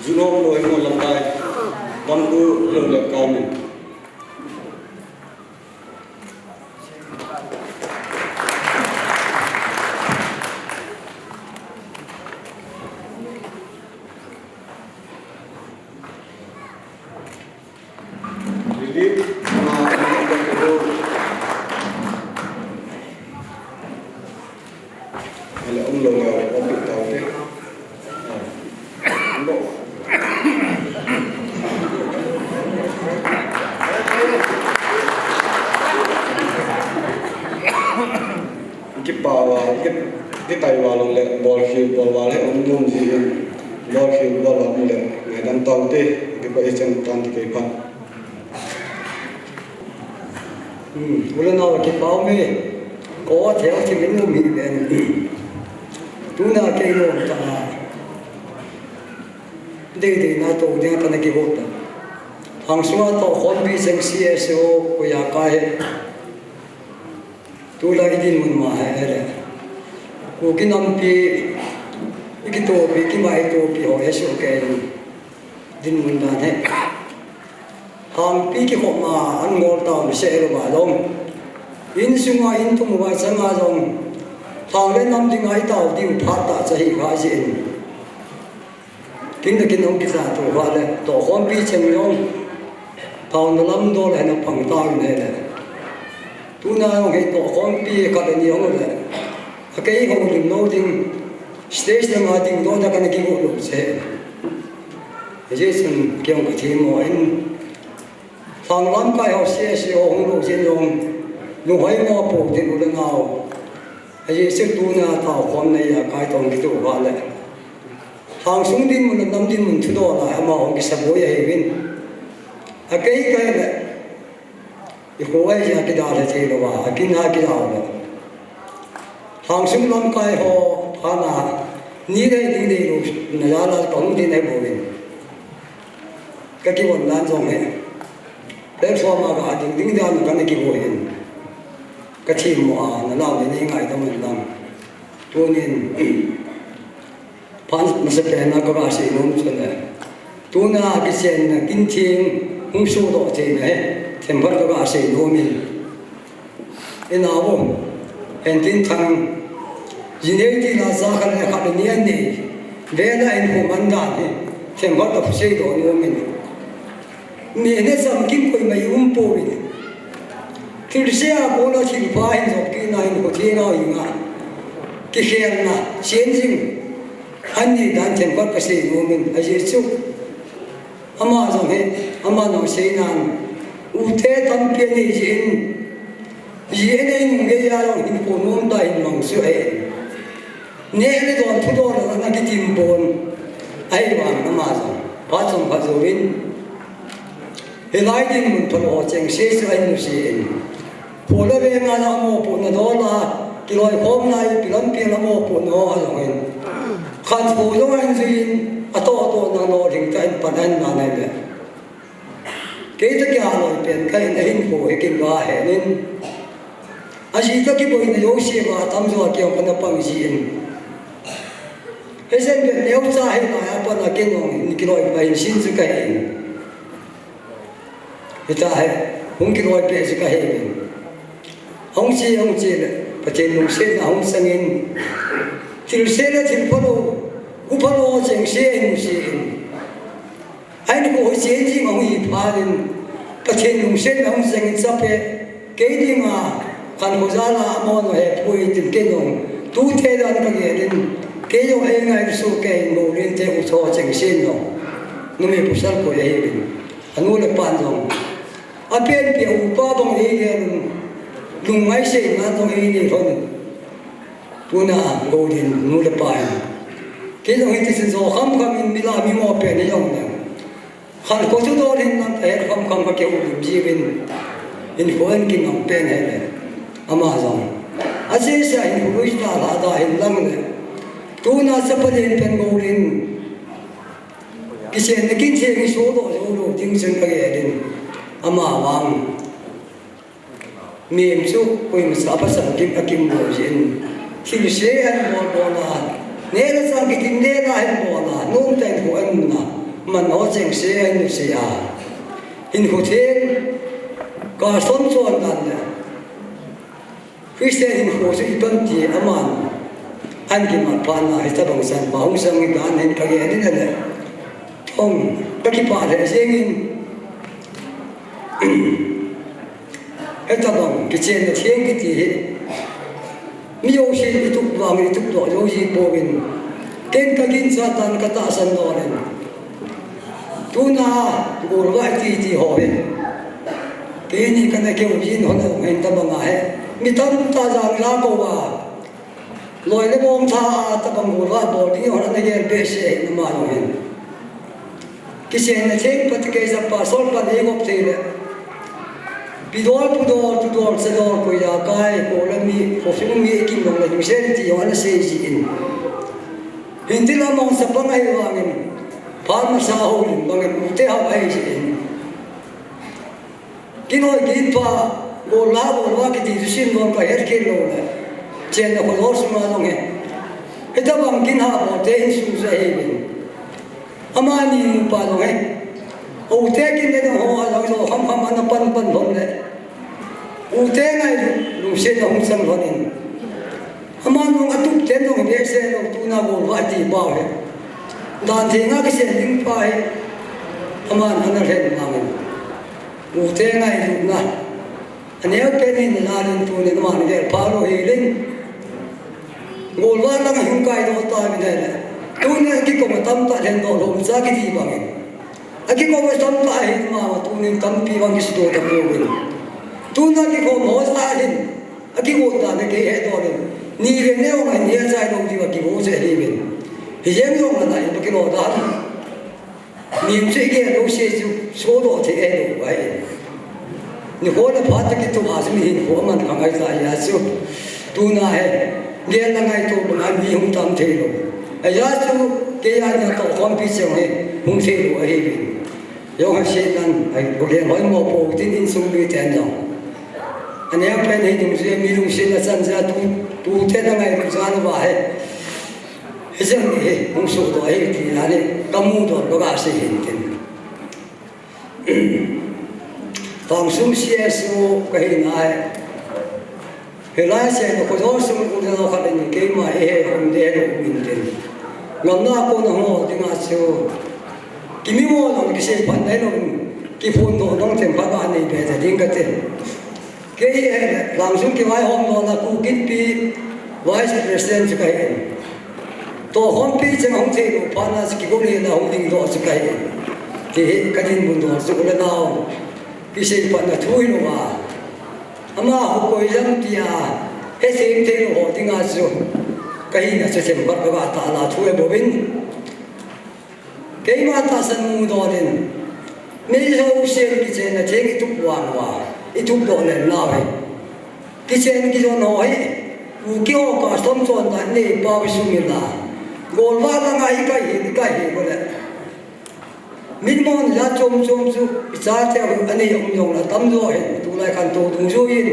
Zut ho lou hi mo lamkai. Dampu lou le kai min. Relief, ah, Ele um lou le, um pi tau te. Ah. Um lou. Kipa uva, ki, kitai uva lou le, bol khel, bol uva le, um nom ji in. Bol khel, bol uva le, ngaidam tau te, kipa i chan tan ti kei phat. Hmm, u le nao kipa ume. Ko thei thei min um hi ven. Tuna kei lom ta. Dei dei na to dia kana kihou ta. Hang sunga tohkhompi cheng C S O ko ya ka he. Tulai i dinmun ma he, he le. Kuki nampi, i kitopi, ki mai topi ho he su ke. Dinmun dan he. Hangpi kikhop ma, an ngol tau mi se lo ba long. In sunga in tum uva changa long. Thang le nam dinga i tau diu phat ta cha hi kha ji in. Kin le kin hung kisa tu va le, tohkhompi cheng jong. Taona lam dol le na pang tau in he le. Tuna jong hi tohkhompi khat le ni jong le. A kei houlim lou ding. Stage le ma ding dol na kana kihou lou se. Hijeh chun kei jong ka themmo in. Lhang lamkai ho C S O hung lou jin jong, lunghoi mo pou tin u le nao. Ajeh chu tuna tohkhom nei a kai tong kitu va le. Lhang sung dinmun, nam dinmun thudol a, ama hung kisaboi ahi uvin. A kei kai le. I kho ai ja kidal le thei lou va, a kin a kidal le. Lhang sung lamkai ho, phat na, ni le ding dei lou, na ja la ka hung din ai bou in. Ka kivon dan jong he. Platform a ka ding ding dan kana kivon hin. Ka themmo a, na lau le nei ngaidam in lang. Tunin, phat masa pen a ka ga sei nom chu le. Tuna kichenna kin theng hung sodoh theina he. Themkhat ka ga sei nom in. Ina vo, hentin thang, jinei ti la sa khat le khat ni an nei, vela in ko man dan hi, themkhat ka seidoh nom in. Mi ne cham kim koima i um pouvin. Thilse a kona thilpha hin jop kit na in ko thina hi nga. Kikhelna, changing, an nei dan themkhat ka sei nom in, ajeh chu. Ama jong hi, ama jong seinan, ute tampi anei jin, ji anei nung geiya jong hinkho nom tah in mang chu ahi. Neh le don thudol a ana kitim pon, ahivang ama jong, phat chomkhat jouvin, hilai dinmun phalou ho chengse chu ahin nusen. Phu le veng a la mopohna dol a, kiloikhomna ipi lampi a la mopohna ho ajong in. Khankho jong ahin jui in, atoh toh na lolhing tah in pan ahin man ahi le. Kei toh kiha loi pen kahin, ahinkho hi kin ga hen in. Aji toh kiboina jouse va atamjo a kei jong kana pang jin. Hichen bep neocha hilai a pat a ken jong hin kiloi pa hin sin chu kahi in. Hita hi, hung kiloi peh chu kahi in. Hung che, hung che le, Pathen lungsetna hung chang in. Thilse le thil phalou, u phalou chengse hin nusen. Ahin ko hoi chen jing ahung hi phat in, Pathen lungsetna hung chang in chapeh, kei dinga, khankho jal a amahon ahepoi tin ken jong, tute dan ka gel in, kei jong eingai soh kei in, Molen te u tho chengse in jong. Numei pasal koi ahi uvin. Anu le apan jong. Apenpi a upa bang eile lung, lungngai seina jong eile lhon. Tuna Goudin nu le pa hin. Kei jong hiti chun jo khamkham in mi la mi mo pen hi jong le. Khankho thudol hin nang ahet khamkham ka keu lim jiuvin. Hinkho an kinong pen hi le. Ama jong. Asei sa hinkho lui ta la da hin lang le. Tuna chapa len pen Goudin. Kichenna kin cheng hi sodoh jou lou ding chun ka gel in. Ama vang. Mihem chu koima sa pasal kim a kim lou jin. Thil se an bol bol a. Neh le chah kitin le na hin bol a. Nomtah in hu an na. Man ho cheng se an nu se a. Hinkho theng. Ka som chon dan le. Christian hinkho chu ipi ham ti aman. An kimat phat na hitabang san pa hung sang hi dan hin ka gel in ale. Hung, ka kipah lheh jeng in. Hitabang, kichenna theng kiti hi. Mi jousen itup vang itup doh jou ji pouvin. Ken ka ginchat dan ka tahsan doh in. Tuna, golvah iti ti ho hi. Keini kana keu jin hon a hin tabang a hi. Mi tamtah jang la ko a. Loi le bom tha a tabang golvah bol ding hon ana gel behseh hi ama jong hin. Kichenna theng pati kei japa sol pan ei ngop thei le. Pidol, pudol, tudol, chadol, koiya kai, ko le mi, ko film mi kim long le, mi sen ti jong ana sei ji in. Hinti lam mong sa bang ahi vangin, phat masa ho lim bangin, ute hao ahi ji in. Kinoi kin pa, gol la, gol la, kiti tu sin bang ka het kin lo le. Chenna kho lo suma long he. Hitabang kin ha bol te in sum sa he bin. Amani pa jong hi. Ute kin le jong ho a jong jo kham kham ana pan pan lhon le. Ute ngailut lungset a hung chang lhon in. Aman jong atup ten jong behseh lou tuna golvah ti pa hi. Dan theng a kisem ding pa hi. Aman ana lhen mang in. Ute ngailutna. Aneo pen in la len tunin aman gel pha lou hi len. Golvah lang a hung kai doh ta mi le. Tunin kikom a tamtah lhen doh lou cha kiti bangin. Akikom a tamtah hin ama tunin tampi bang kisudoh ta pouvin. Tuna kikom ho sa hin. Akigot ta le kei he doh len. Ni le neo ngai ni a chai lou diu akigot se hi ven. Hi jeng jong ana in kilo da. Nim chu i gel lou se chu, sodoh thei e lou ahi. Nikho le phat a kitu a chu mi hinkho aman kha ngai ta a chu. Tuna hi, gel le ngaito bang a mi hung tam thei lou. Ahi a chu, kei a nia tohkhompi cheng hi, hung thei lou ahi. Jong ha se nan, ahi, bu le hoi mo po tin insung mi ten jong. Aneo pen hi dungjuia mi lungset a chan ja tu, tu te na ngai ku ja na va hi. Hijeh in hi, hung sodoh hi, ti na ni, ka mudoh, ka ga sei hin tin. Tangsung C S O ka hi na hi. Hilai se na ko jo sung ku de lo khat in keima hi he hung de lo min tin. Ngamna kona ho dinga chu. Kimi mo lo kisei phat nai lo. Kiphondoh dong themkhat ba nei be ta ding ka te. Kei hi Langsung kivaihom lona Kukipi Vice President chu kahi. Tohkhompi cheng hung thei lou phat na chu kigolna hung ding doh chu kahi. Ti hi kadinmun doh chu u le nao. Kisei phat na thu hi lou a. Ama hu koi jang tia. He thei thei lou ho dinga chu. Kahina chu themkhat ba ta la thu e bovin. Keima tahsan mu doh in, mi jousen kichenna theng i tup val uva, i tup doh len nau hi. Kichen kijon ho hi, Kuki ho custom chon dan nei pau i sumil a. Golvah langa i kai hi, i kai hi ko le. Min mon la chom chom chu, i chate hu anei um jong la tam jo hi, tulai khantou dungjuiyin.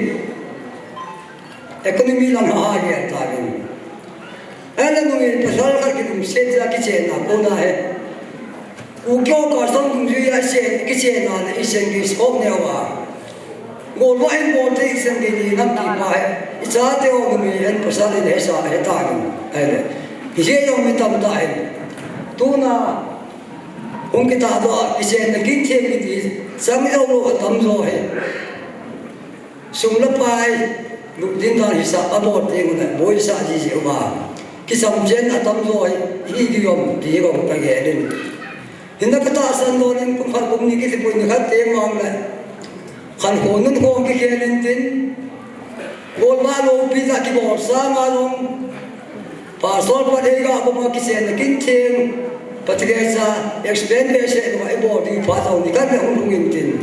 Economy lang ha ha gel ta in. Ahile nungin pasal khat kilungset a kichenna kona hi. Kuki ho custom dungjui a chen, kichenna le i sen ki scope neo a. Golvah in bol te i sen ki ni nam ti pa hi. I chate ho nungin pasal in hesa he ta in. Ahile. Kije jong mi tam ta in. Tuna hung kita doh a kichenna kin thei kiti. Sang jong lou tam jo hi. Sum le pai, lut ding dan hisap a bol ding u le, boi sa ji ji uva. Kisam chen a tam jo hi, hi di yom, ti hi kong ka gel in. Hinla katahsan lou in kum khat kum ni kiti poi, nikhat teng vang le khankho nunkhom kikhel intin, golvah loupi tah kibol sanga jong pastor pa dei ga koma kichenna kin theng, Pathen cha explain behseh lou a ibol ding phat jong nikhat le hung lhung intin,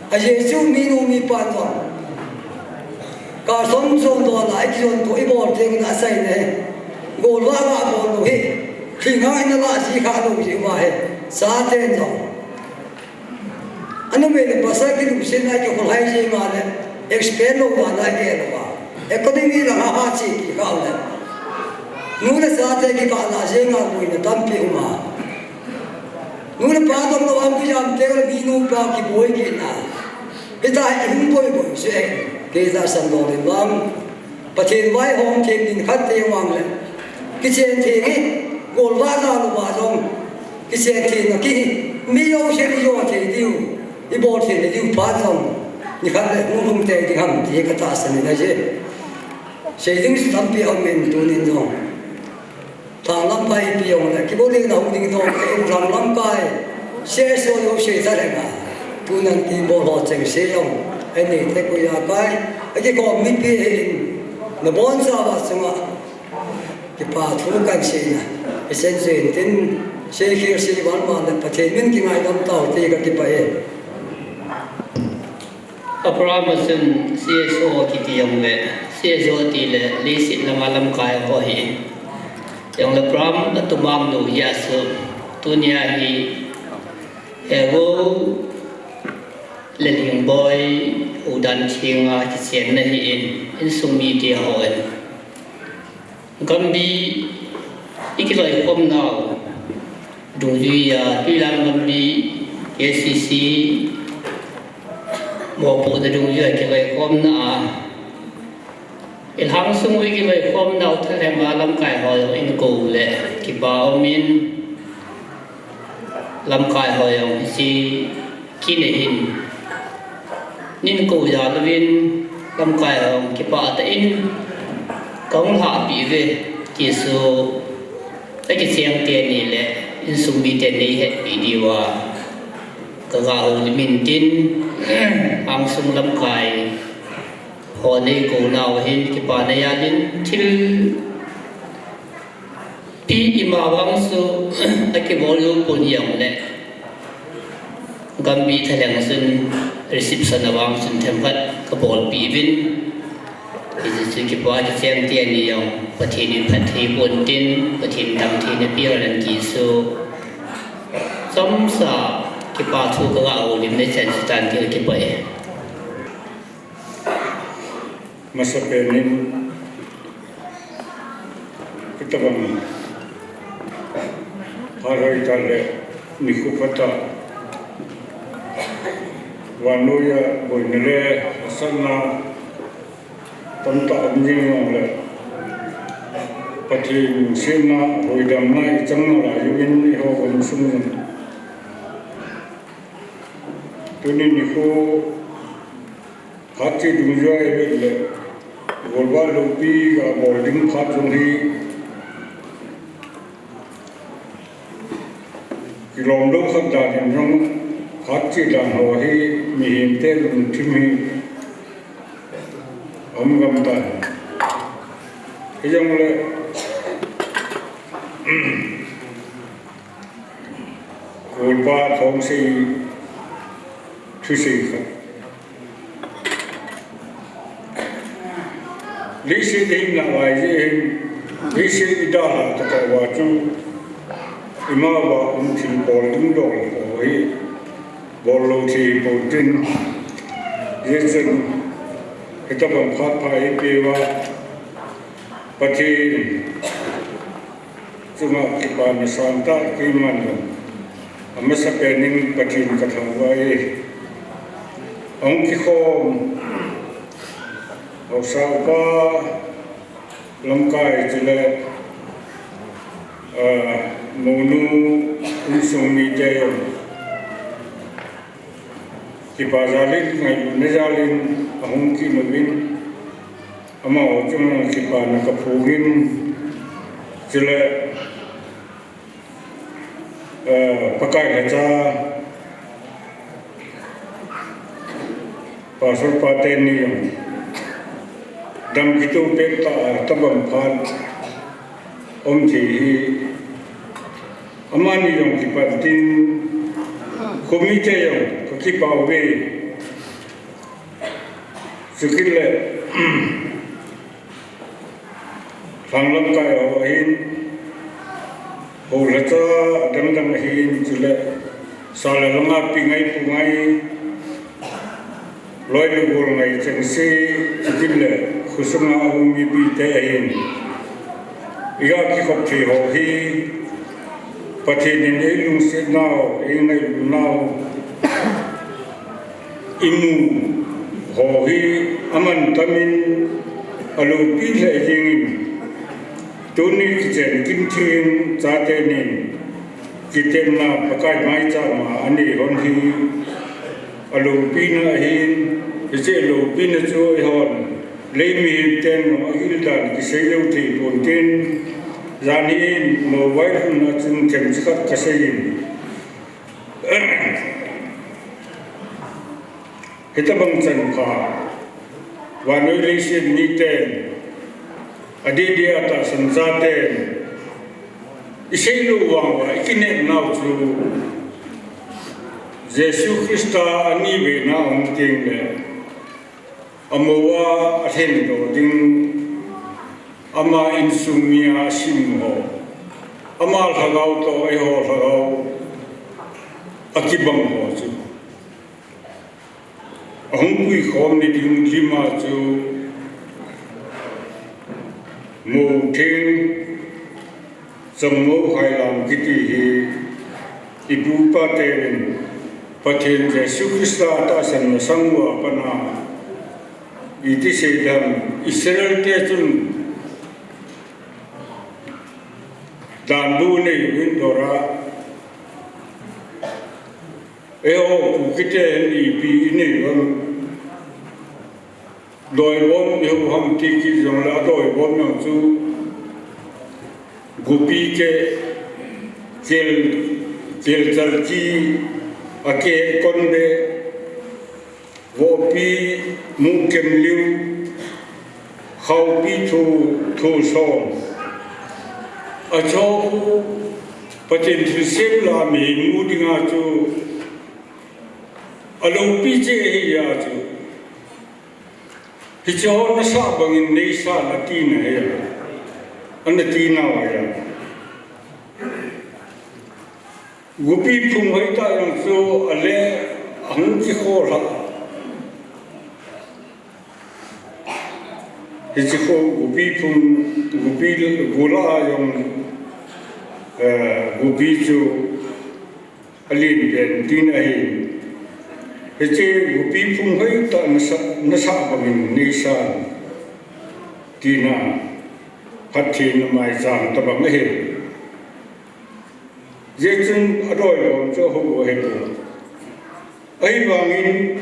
a Jesu minu mipan jong Carson chondohna a ikijon toh ibol teng in asei ne. Golvah ga bol lou hi, thina in ala ji kha lou ji uva hi, chaten jong, anumei le pasal kilungsetna kikholhai jeng a le, expand lou dan a gel uva, economy lang a ha chi kikha le, nu le chate kikah la jeng a boina tampi um a, nu le pa dom lou a kijam teng le minu pa kiboi kit na. Hitia hi ihung boi boi seh, kei tahsan lou in vang, Pathen vaihom theng din khat teng vang le, kichen theng hi, golvah dan uva jong, kichen theng a kihi, mi jousen ijo thei diu, ibol thei diu phat jong, nikhat le hung lhung tei ding ham ti katahsan in ahi. Sei ding tampi aum in tunin jong, thang lamkai ipi jong le, kibol ding na hung ding jong, ka inlang lamkai, C S O jong sei ta le nga. Tunan kibol ho cheng se jong, anei te koi a kai, akikhom mipi hin, nabonchauva chunga kipa thu kahin seina, isen jeng tin, seikhel sei val val le Pathen min kingaidam tau ti kakipah e. Abraham a chun C S O kiti jong le, C S O ti le, leiset langa lamkai ho hi. Jong le Abraham atumang nu hi a chu, tunia hi, Hego le Lingboi, udan thenga kichenna hi in, insung mite hon. Gambi ikiloikhomnau, dungjuia, Tuilam Gambi, K C C, mopohna dungjuia kiloikhomna a, ilhang sung u ikiloikhomnau thalheng a lamkai ho jong inko le, kipa um in, lamkai ho jong hiche kine hin, nin ko jal uvin, lamkai ho jong kipah tah in kahung lhahpeh uve, ti chu akicheng teni le insung miten neihetpeh diuva kaga houlim in tin, angsung lamkai ho neikonau hin kipana jal in thil pi ima vang chu akibol jou pon jong le, Gambi thalheng chun reception a vang chun themkhat kabolpeh uvin, hiche chu kipa kicheng teni jong Pathen in phatthei boh in tin, Pathen damtheina peh hen lang ti chu chomcha kipa thu kaga houlimna chan chu tan ti kakipah e. Masapen in, kitobang phat hoitah le nikho phatah, vannoiya boina le hahsatna tamtah um jing jongle, Pathen lungsetna, hoidamna ichan nalai uvin eiho gamsung in. Tuni nikho phat cheh dungjuia ivet le, golvah loupi ga bol ding phat jong hi, kilomlou khat dan in jong, phat cheh dan ho hi, mihemte lungthim hi aum gam tai. Hijongle, golpa thongsei, thusei khat. Leiset hi nalai jeh hin, leiset idalha tah tah uva chu, ima uva um thil bol ding dol ho hi, bol lou thei pon tin, hijeh chun, hitobang phat pha eipeh uva, Pathen chunga kipana sangtah keiman jong, amasapen in Pathen kathangvah e. Ahung kikhom haosa upa lamkai chule, ah, mounu insung mite jong, kipa jal in, ngailutna jal in ahung kit uvin, amaho chunga kipana kaphongin, chule Pakai lhacha, Pastor pa teni jong dam kitoh peh tah a, tabang phat um thei hi, amani jong kipan tin, khomite jong kakipah uve. Chukit le, lhang lamkai ho ahin, ho lhacha adang dang ahin, chule sa le lhang a pi ngai pu ngai, loi le gol ngai chengse, chukit le, khosunga um mipite ahin, iga kikhop thei ho hi, Pathen in eilungset nau, eingailutnau, imu ho hi amantam in, aloupi lheh jengin, tuni kichen kimtheng chate nin kitepna Pakai maicham a anei hon hi aloupina ahin, hiche aloupina chu eihon lei mihem ten jong agil dan kisei lou thei pon tin, janhi in mobile hung a chun themcha khat kasei in, hitabang chan pha, vannoi leiset miten, adeh deh a tahsan chaten, isei lou vang uva ikinepnau chu, Jesu Christa ani veina hung tengle, amo a alhendoh ding, ama insung mi a asim ho, ama lhagao toh eiho lhagao akibang ho chu, ahung puikhom ni ding lima chu, mou theng, changmou hailam kiti hi, ipu ipa ten Pathen Jesu Christa tahsan masang uva pat a, iti seidam, Israel te chun danbu nei uvin dora, eiho Kuki ten ipi inei uvem, doibom ihou ham ti kit jongle, adoibom jong chu, gupi keh, kel, kelchal ki, akeh kon beh, vohpi, muh kem liu, khaopi thu, thu som, acho khu, Pathen thilsem la mihem mu dinga chu, aloupi cheh ahi a chu, hiche ho nasah bangin neisan atina ahi a, ana tinau ahi a. Gupi phung hoitah jong chu ale ahung kikholha. Hiche khu gupi phung, gupi gula jong, eh, gupi chu alen pen tin ahi. Hiche gupi phung hoitah nasah, nasah bangin neisan tina, phattheina maicham tabang ahi. Hijeh chun adoibom chu ahou ahipoi. Ahivangin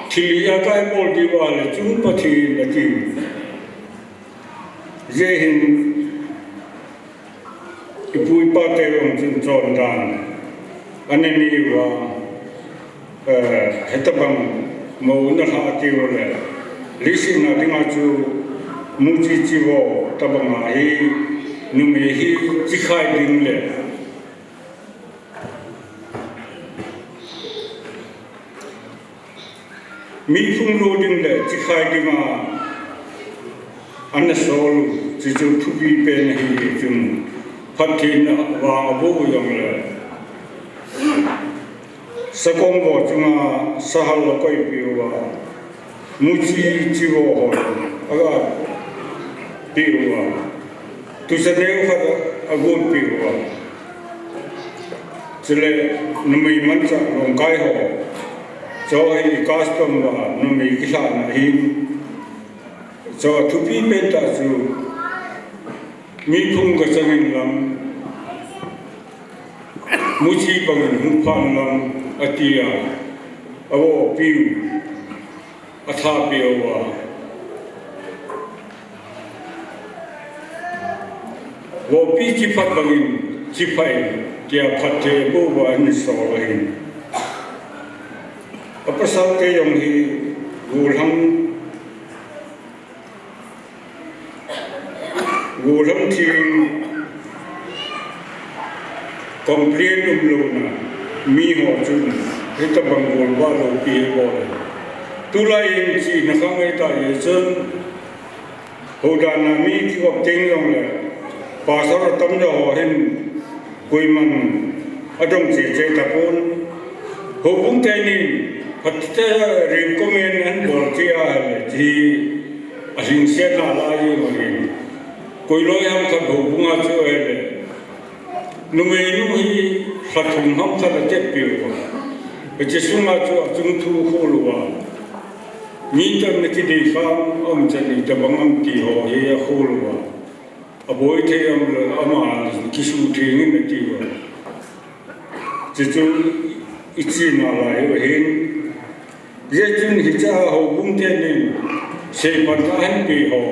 thil hi akai bol diu vale chun Pathen ati. Hijeh hin ipu ipa te jong chun chondan ana nei uva, eh, hitabang mou nalhah tiu le, leiset a dinga chu muchi chivo tabanga hi, numei hi chikhai ding le, mi phunglut ding le chikhai dinga ana sol u, chuchu thupi pen ahi chun, phattheina vang aboh u jongle, sakong vo chunga sahal akoipeh uva, muchi chivo ho agapeh uva, tusa neo khat agonpeh uva, chule numei manchah lungkai ho, chu hi custom uva numei kilhahna ahin, chu thupi pentah chu, mi phung gachangin lang, muchi bangin hung phan lang, atia, avohpiu, athapeh uva, vohpi chiphat bangin chiphai, Tia phatthei bou ba ahin sol ahin. Apasal te jong hi gollhang, gollhang thing complain umlouna, miho chun hitabang gol ba loupi hi bol. Tulai in chihna khang ahi ta jeh chun, Houdan a mi kigop teng jongle, pastor atamjo ho hin koiman adong cheche tapon. Houbung tenin phatthei recommend ahin bol tia ahile, chi alhingsetna lai jeng ahin. Koi loi ham khat houbung a chu ahile, numeinu hi lha thum ham khat atep peh uva, hiche sunga chu achung thu khol uva, mi toh na kidei kham, aum chan itobang ham ti ho hi akhol uva, aboi thei aum le ama kisuh thei in ati uva. Chuchu ichena lai u ahin. Hijeh chun hiche a houbung tenin seipan ahin pe ho,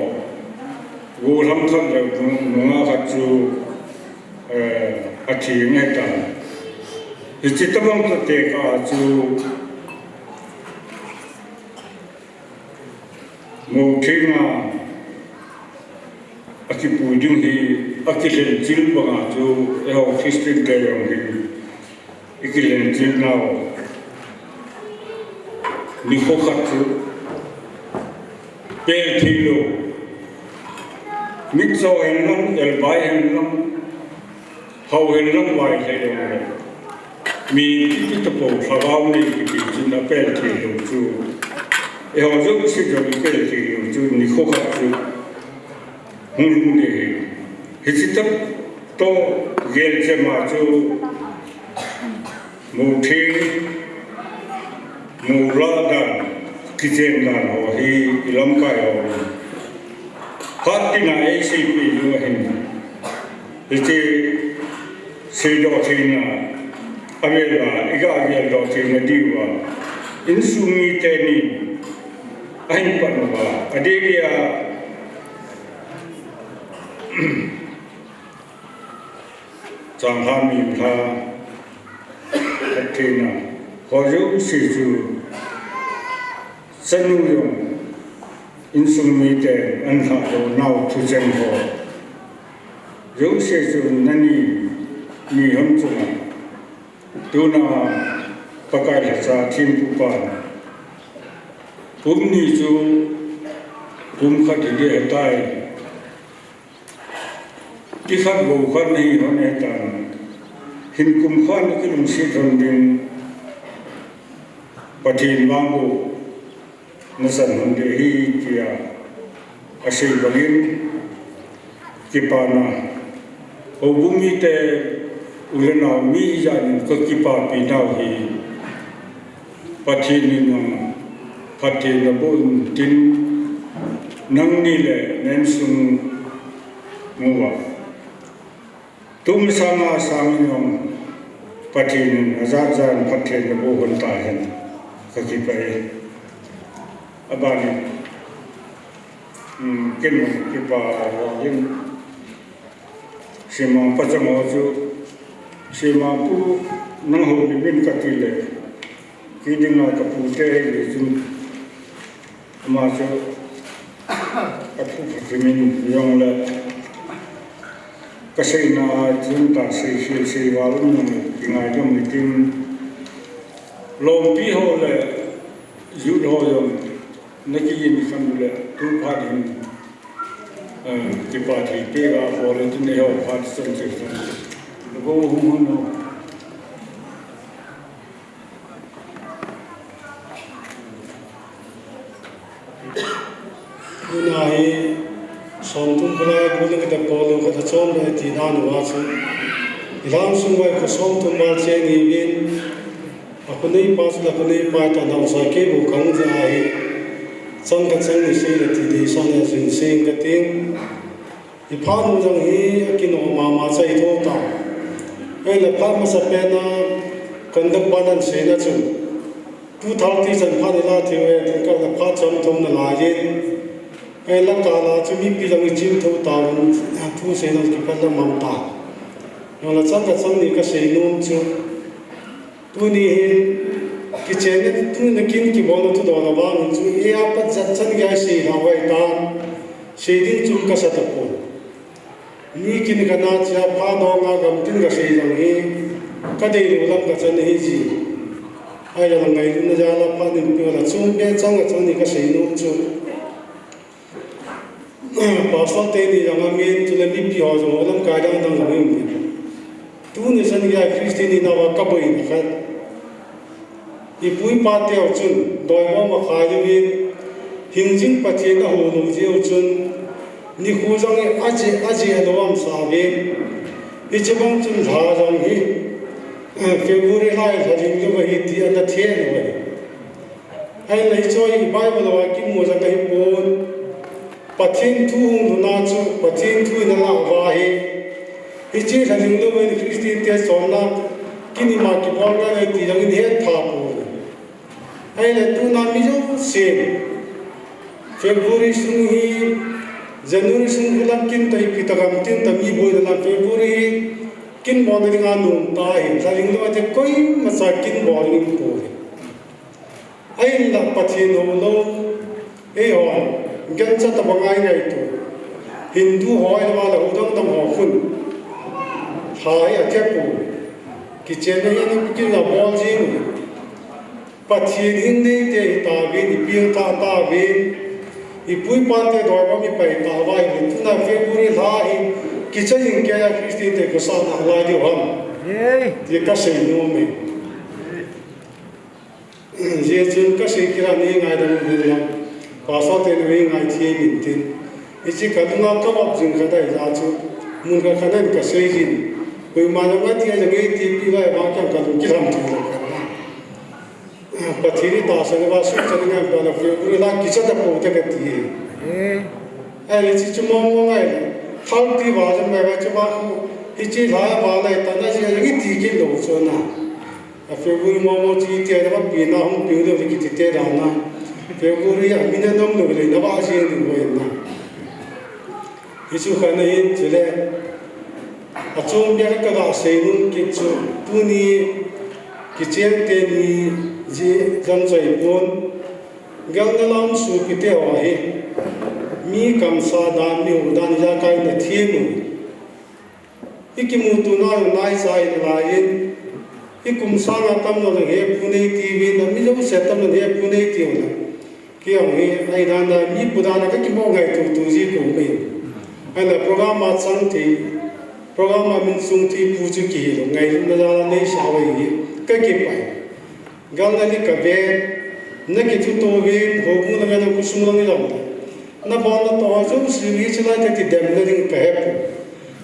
gollhang khat le nung, nungah khat chu, eh, athi ngai ta. Hiche tobang toh tekah chu Motheng a akipui ding hi akilhenchil banga chu eiho Christian te jong hi ikilhenchil nau nikho khat chu pel thei lou, mitcho hen lang, elbai hen lang, hao hen lang, vai hen lang, mi kiti tapou lhagao nei kiti chun apel thei lou chu, eiho jouse jong ipel thei lou chu nikho khat chu hung lhung ding ahi. Hiche tah toh gel chema chu motheng, molah dan, kichen dan ho hi ilamkai ho phat tina eiseipeh u ahin. Hiche seidoh theina avel a iga geldoh theina diuva insung mitenin ahin pan uva, adeh dia changlhah mitlhah, phattheina ho jouse chu chanu jong insung miten anlhahlou nau thucheng ho jouse chu nani ni ham chunga tuna Pakai lhacha thempu pan kum ni chu kum khat hiding ahitai, ti khat bou khat nahi lhon ahitan, hin kum khat nakilungset lhon ding, Pathen vang bou nachan lhon ding ahi tia asei bangin, kipana, houbung mite, u le nao mi hijat in kakipapi nau hi, Pathen in jong phatthei naboh intin, nangni le na insung uva tumasanga sangin jong Pathen in ajat jat in phatthei naboh lhon tahen, kakipah e. Abanin, um, ken jong kipa vangin, Semang pachang ho chu, Semang pu, nang houlim in kati le, kei dinga kapu te ahi le chun, ama chu aphu phatthei min jongle, kaseina a chun ta sei, sei, sei val um jongle kingaidam hitin, lompi ho le youth ho jong nakiin khan u le tu phat hin, eh, kipa thei peh ga bol le tin eiho phat chan che chan. Go hung hung no. Tuna hi somthum kholai bu le khat a kol u khat achom le ti dan uva chu, ilhang sung vai kho somthum val che ni vin, akhoneipa chu le akhoneipa toh naosa kei bou kahung jeh ahi, chang khat chang ni sei le ti deisah le jing sei inge kating. Iphat u jong hi akinom mama chai tho ta. Ahile phat masapen a conduct pan ahin seina chun, two thirty chan phat ila thei uve tin, kal a phat chomthum nalai in. Ahile kal a chu mipi jong ichim tho tauvin, thu seina kipan la mang ta. Nala chang khat chang ni kasei nom chu, tuni hin kichenna, tuni kin kibolna thudol a vang chu, eia pat jat chan gei seilhah u ahitan, sei ding chu kasa tapon. Mi kin kana chia pha dong a gamtin kasei jong hi, kadeilou lam kachan ahi ji. Ahile ngailutna jal a phat in peh ula, chomkhat chang khat chang ni kasei nom chu, Pastor teni jong amin, chule mipi ho jong lamkai dang dang jong amin. Tuni chan geiya Christian hina uva kaboina khat, ipu ipa teu chun doibom akhai uvin, hingjing Pathen ahoulou jeh u chun, nikho jong hi ajeh, ajeh lou a umsa uvin. Hiche bang chun lha jong hi, February lha hi lha linglou ahi ti ana thei lou ahi. Ahinla hiche hi Bible a kimu jong ahipon, Pathen thu hung lhun a chu Pathen thu in alah uva hi, hiche lha linglou in Christian te chonna kin ima kibol ngai ti jong in hetha pon. Ahile tuna mi jousen February sung hi, January sung hi lam kin ta, ipi ta gamtin ta mi boina lam, February hi kin bolna dinga nom ta hi, lha linglou a te koimacha kin bol ding um poi. Ahinla Pathen houlou, eihon, gancha tabang a ingaito Hindu ho ahilou le ho dang dang ho khun, lha hi athepoi. Kichenna hi ana kin abol jing u. Pathen hin neite hitauvin, ipi hita tauvin, ipu ipate doibom ipai tauva ahile, tuna February lha hi kicha jing keiya Christian te khosahna alai diu ham ti kasei nom e. Hijeh chun kasei kit a nei ngaidam uvin lang, Pastor te nei ngaithei uvin tin. Hiche kalunga kavop jing khat ahi jeh chun, mun khat khat in kasei jin. Koima jong ati a jong eiti pi lai vang kiang kalung kilam thei lou khat na. Pathen itahsan uva suhchan ngai phat na February lha kicha tapou te kati e. Ahile hiche chu mong mong ahile, thal ti va jong ngai va chu va khu, hiche lha va lai ta na ji a jong iti kit lou chu na. A February momo chu iti a, nava pi na hung piu lou le kiti te dan a. February a min ana um lou le nava jeng ding bou ahi na. Hichu khat ahin chule, achom bep a kaga sei nom kit chu, tuni kichen teni jeh jong chu ahipon, galna lam sopi te ho hi, mi kamsa dan, mi hou dan, ijakai nathem u. Ikimuto nau naicha in alai in, ikum sanga tamlou jong hepu nei tiuvin, mi jouse tamlou hepu nei tiuvin. Kei jong hi, ahi dan dan, mi pu dan a kakimo ngaito to ji kouve. Ahinla program a chang thei, program a min sung thei pu chu kihi lou, ngailutna jal a neisah uve hi, kakipah e. Galna li kaven, nakithuto uvin, houbung lang a khosung lang ilou le, nabolna toh jouse hi chulai tah kidemna ding kahepoi.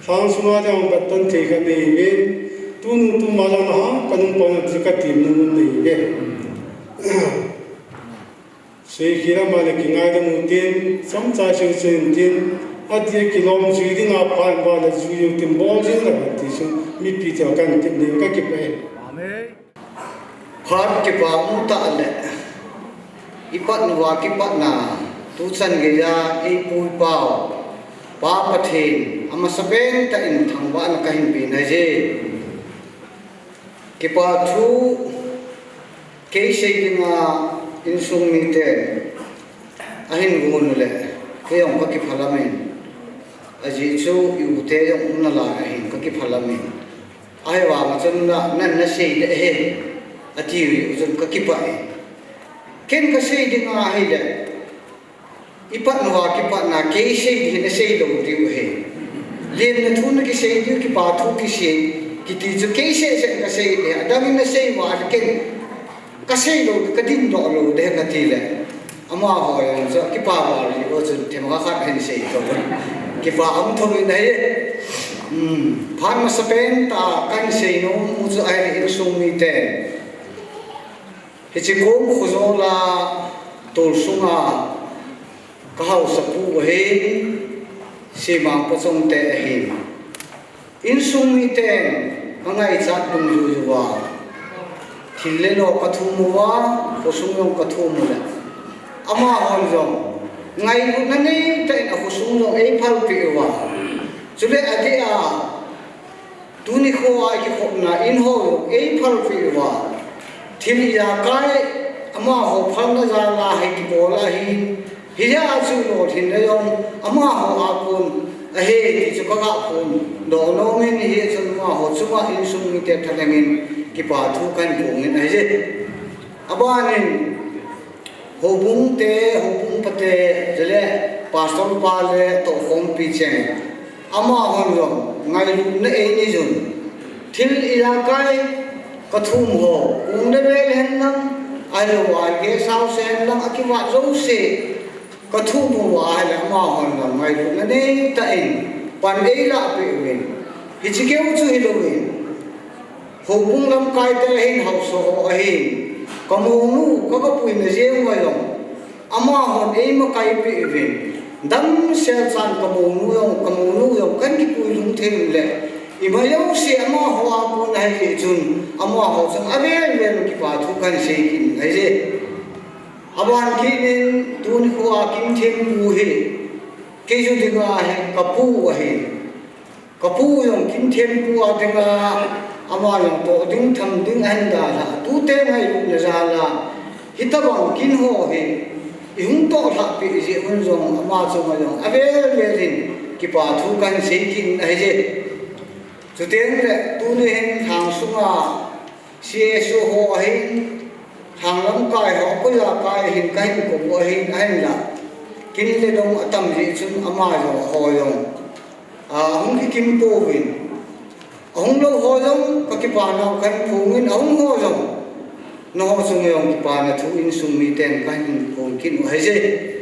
Lhang sunga jong batton thei khat neiuvin, tunu tuma jong naha kanung pon ti katim nom neiuve. Sei khel a male kingaidam utin, chomcha seichen tin, ati a kilom jui dinga pha in vale jui utin bol jing le ti chu mipi te a kahin tep ding kakipah e. Phat kipa um tah le, ipatna uva kipatna, tuchan geiya eipu ipau, Pa Pathen, amasapen tah in thangvahna kahin pe nahi e. Kipa thu kei sei dinga insung mite ahin gon u le, kei jong kakipah lamin. Ajeh chu i u te jong um nalai ahin kakipah lamin. Ahivanga chun na, na, nasei le he, ati u chun kakipah e. Ken kasei dinga ahile, ipatna uva kipatna, kei sei ding hi nasei lou diu ahi. Lemna thu nakisei diu, kipa thu kisei, kiti chu kei seh seh in kasei ding, adang in nasei uva le ken kasei lou, kadindoh lou ding kati le, amaho jong chu kipa val jeh u chun themkhat khat ahin sei thou. Kipa um thou in ahi. Hmm, phat masapen tah kahin sei nom u chu ahile insung mite, hiche kom khojol a tolsunga kahausapu ahin, Semang Pachong te ahin. Insung miten angaichat dungjui uva, thil le lo kathum uva, khosung jong kathum u le, amahon jong ngailutna neitah in akhosung jong eiphalpeh uva, chule adeh a Tuni kho a kikhopna in ho jong ei phalpeh uva, thil ijakai amaho phalna jal a hi kibol ahin, hijeh a chu lolhinna jong amaho a kon ahi ti chu kaga phondoh nom in, hijeh chun amaho chunga insung mite thalheng in kipa thu kahin phong in ahije. Abanin, houbung te, houbung pate, chule pastor pa le tohkhompi cheng, amahon jong ngailutna eina nei jun. Thil ijakai kathum ho, kong le bel hen lang, ahilou le guest house hen lang, akivat jouse kathum uva ahile amahon jong ngailutna neitah in pan eilah peh uvin. Hiche keu chu hilouvin, houbung lamkai te ahin, haosa ho ahin, kamounu kagapuina jeng uva jong amahon eimakai peh uvin. Damsel chan kamounu jong, kamounu jong kahin kipui lhung thei uleh, ima jouse amaho a kon ahi jeh chun amaho chunga avel vel kipa thu kahin sei kit in ahije. Aban kit in, tuni kho a kin thempu hi kei dinga hi kapu ahi. Kapu jong kin thempu a dinga, ama jong toh ding tham ding ahin dalha, tute ngailutna jal a hitobang kin ho hi ihung toh lhah peh jeh un jong ama chunga jong avel vel in kipa thu kahin sei kit in ahije. Chuteng le tuni hin lhang sunga C S O ho ahin, lhang lamkai ho, koi a kai ahin, kahin kou u ahin, ahinla kin le dong atam jeh chun ama jong ho jong ahung kikim pouvin, ahung lou ho jong kakipana u kahin phong in, ahung ho jong nangho chunga jong kipana thu insung miten kahin phong kit u ahije.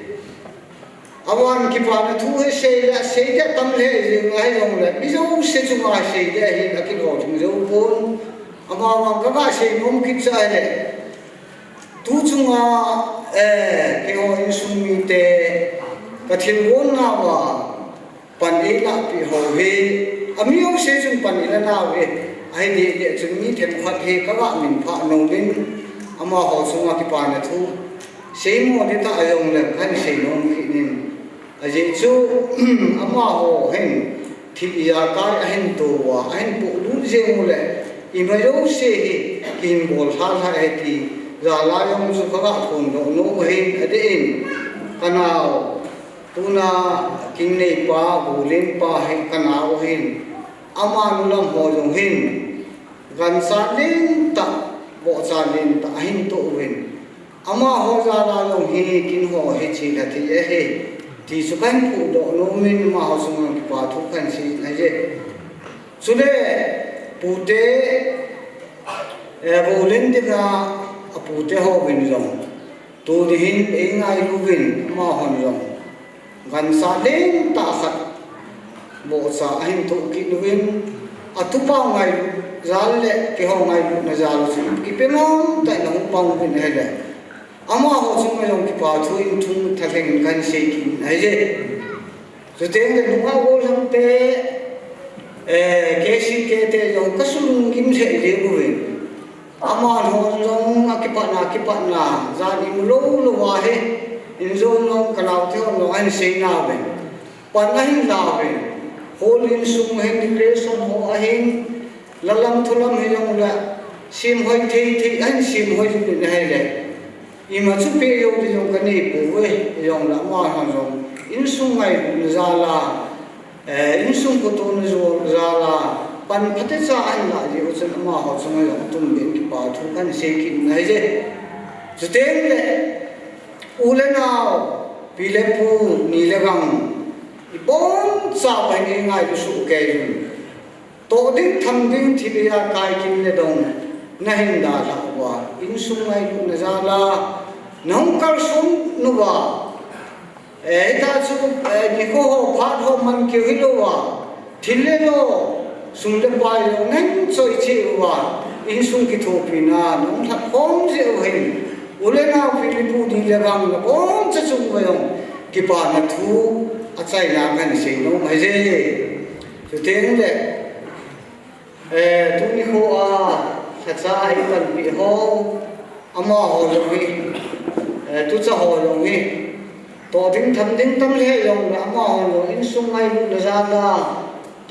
Aban kipana thu hi sei le sei ding atam lheh jeng ahijongle, mi jouse chunga sei ding ahin akilolhing jou pon. Amavang kaga sei nom kit chu ahile, tu chunga, eh, keiho insung mite kathilgon nauva pan eilah peh ho hi, ami jouse chun pan ilah nauve. Ahi deh deh chun mi themkhat hi kaga minphah nom in, amaho chunga kipana thu seimo ding tah ajongle kahin sei nom kit in. Ajeh chu, amaho hin thil ijakai ahin to uva, ahin polut jeng uleh, ima jouse hi kihin bol lhalha ahi ti jal a jong chu kaga phondoh nom ahin, adeh in kanao, tuna kin neipa, Bolen pa hi kanao ahin, ama nu lam ho jong hin gancha lentah, bohcha lentah ahin toh uvin. Amaho jal a jong hi kin ho hi chelha thei ahi ti chu kahin phondoh nom in, amaho chunga kipa thu kahin sei in ahije. Chule pute, eh, Bolen dinga apute hovin jong tuni hin eingailuvin, amahon jong gancha lentah khat bohcha ahin toh kit uvin, atupau ngailut jal le keiho ngailutna jal chu kipe ngam tah in ahung pang uvin ahile, amaho chunga jong kipa thu in thum thalheng in kahin sei kit in ahije. Chuteng le nungah gollhang te, eh, K C K te jong kasulungim lheh jeng uvin. Amahon jong akipatna, akipatna, jan imu lou lou a hi, in jong jong kanaote hon jong ahin sei nauve. Pan ahin lauvin, hall insung ahin, decoration ho ahin, lalam thulam hijongle, semhoi thei thei ahin semhoi uvin ahile, ima chu peh jou ding jong kanei pouve, hijongle amahon jong insung ngailutna jal a, eh, insung kitohna jal a, pan phatecha ahin lah jeh u chun amaho chunga jong atumbeh in kipa thu kahin sei kit in ahije. Chuteng le, u le nao, pi le pu, ni le gang, ibonchauva hin eingailu soh kei uvin. Toh ding tham ding thil ijakai kin le dong nahin dalhah uva, insung ngailutna jal a nahung kalson uva, eh, hita chu, eh, nikho ho phat ho man keu hilouva, thil le lo, sum le pai jong nahin choi cheh uva, insung kithopina nahung lhat khom jeh u hin, u le nao, pi le pu, ni le gang naboncha chung uva jong kipana thu achaina kahin sei nom ahije. Chuteng le, eh, tuni kho a lhacha a eipanpi ho, amaho jong hi, eh, tucha ho jong hi, toh ding tham ding tam lheh jongle amaho jong insung ngailutna jal a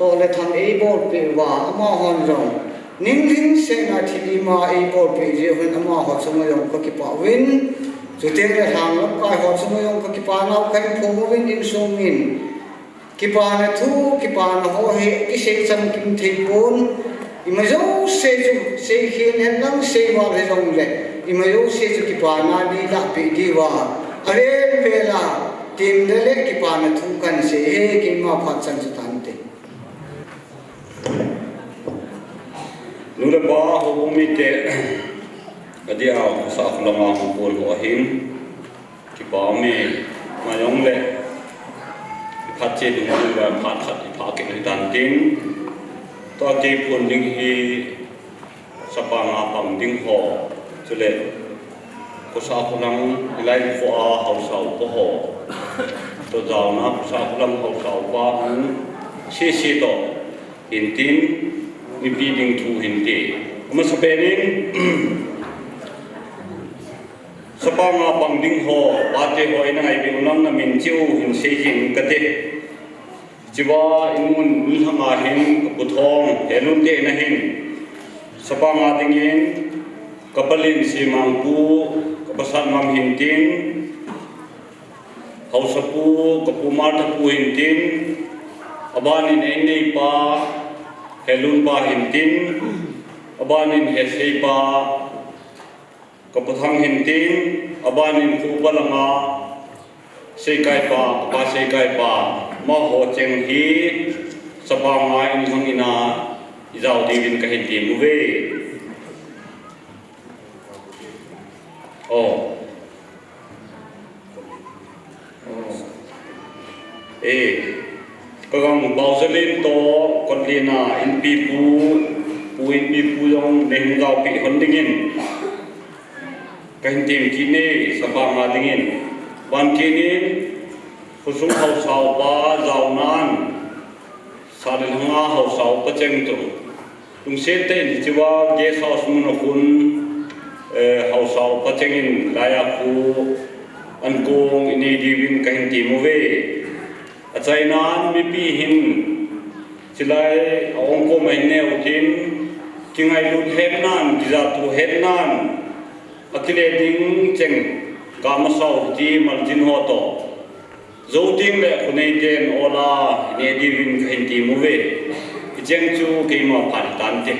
Toh le tham eibolpeh uva, amahon jong ning lhingsetna thil ima eibolpeh jeh uvin amaho chunga jong kakipah uvin. Chuteng le lhang lamkai ho chunga jong kakipana u kahin phong uvin, insung min kipana thu, kipana ho hi kisei chamkim thei pon. Ima jouse chu seikhen henlang seival hijongle, ima jouse chu kipana ding lahpeh diuva avel vel a temna le kipana thu kahin sei e, keima phat chan chu tante. Nu le pa, houbung mite, adia, khosa kholanga hung kon ho ahin, kipa ume, ama jongle iphatche dungjui uva phat khat iphah kit u hitan tin, tua kei phon ding hi, sapa nga pang ding ho, chule khosa kholang, hilai kho a haosa upa ho, toh jaona khosa kholang haosa upa hung sese toh hintin, mipi ding thu hinte. Amasapen in, sapa nga pang ding ho, pate ho, ina ngaipi u nang, namin cheh u hin seijing kate. Hichea imun nilhanga hin kapu Thong, Helun te ina hin, sapa nga dingin, kapalin Simangpu, kapasat Ngam hintin, haosapu, kapu Marthapu hintin, abanin einneipa, Helun pa hintin, abanin Heseipa, kapu Thang hintin, abanin khupa langa seikaipa, kapa seikaipa, amaho cheng hi sapa nga in hang ina ijao diuvin kahin tem uve. O. O. E, kagang Baojalin toh Kotlin a inpipu, Pu Inpipu jong neihung jaopeh hon dingin kahin tem kit e, sapa nga dingin. Ban kit in, khosung haosa upa jaonan, Salilhanga haosa upa cheng toh, lungset tah in hichea guest house mun a khun, eh, haosa upa cheng in laiya khu ankong inei diuvin kahin tem uve. Achainan mipi hin, chilai a ong koma hin neo tin, kingailut hetnan, kijahto hetnan, akile ding cheng, gamasa u ti maljin ho toh, jou ding le khonei ten ola inei diuvin kahin tem uve. Hicheng chu keima phat tante.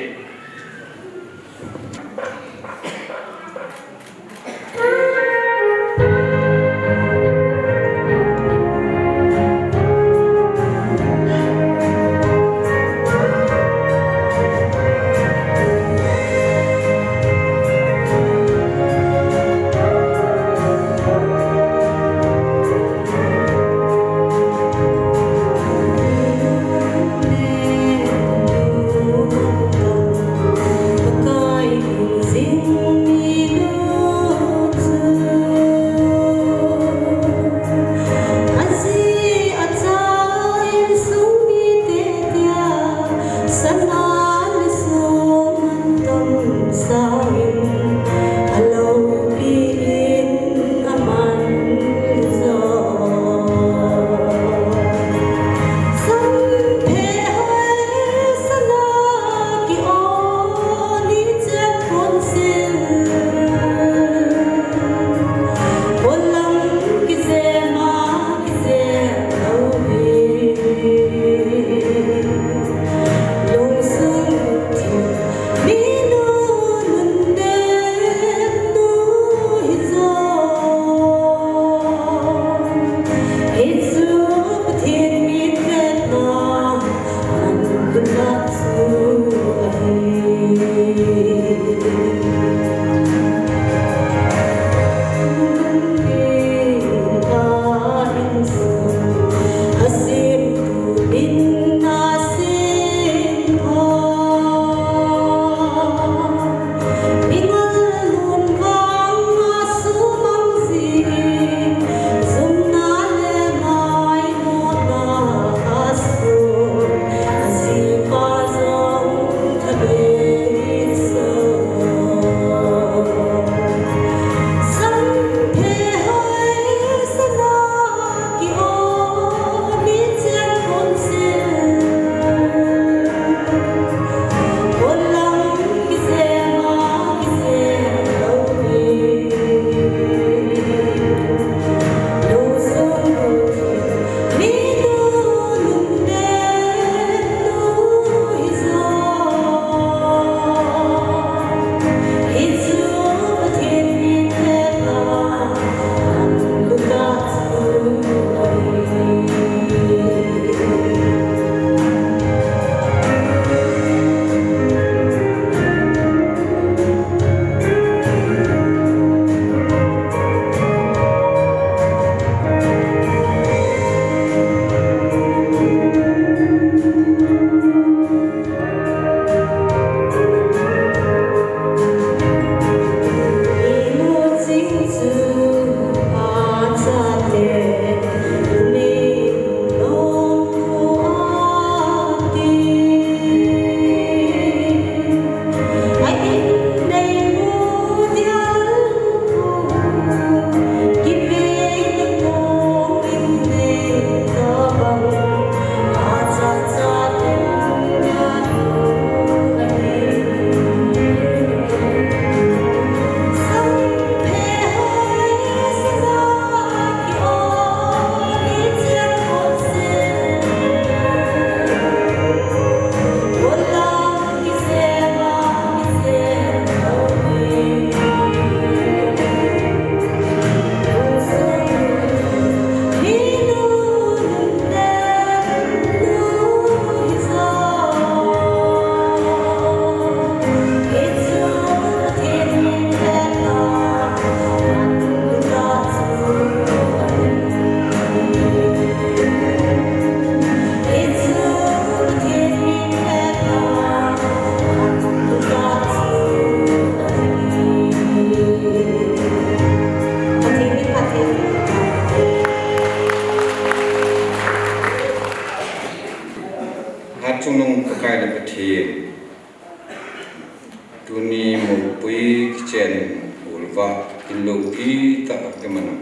Tah a kiman a,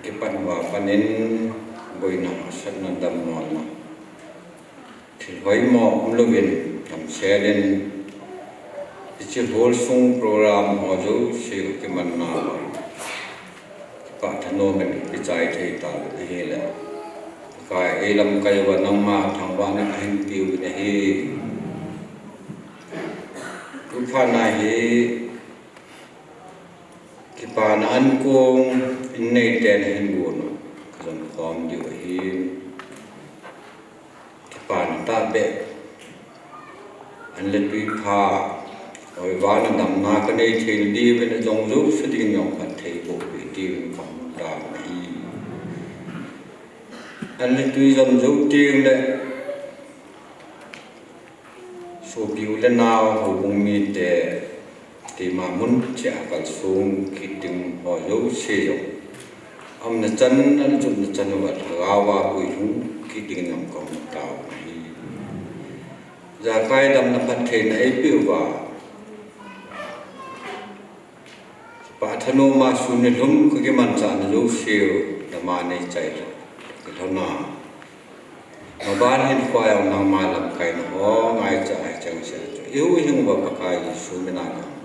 kipan uva panin, boina, hahsatna, damlouna, thil hoimo umlouvin, damsel in, hiche hall sung program ho jouse kimanna uva, kipah thanom in kichai thei tauvin ahile, Pakai, ei lamkai uva nangma thangvahna kahin peuvin ahi. Tuphat na hi kipana ankong in neiten ahin gon u, kajon khom diu ahi. Kipana tahbeh, an le twi pha, oivana damna kanei thei diuvin, ajong jouse dingin jong phatthei bohpeh diuvin kahung tauvin ahi. An le twi jom jou tengle, sopi u le nao, houbung mite, keima mun cheh a kalsong kit ding ho jouse jong, aumna chan, aljutna chan uva lhagao a puilhung kit dingin jong kahung tauvin ahi. Jakai damna phattheina eipeh uva, kipah thanoma sun nilhum kakimanchahna jouseu nama neichai lhon, kilhona, maban hinkhoa jong nangma lamkaina ho ngaicha hicheng seh chu, ihuhhing uva Pakai Jesu mina ka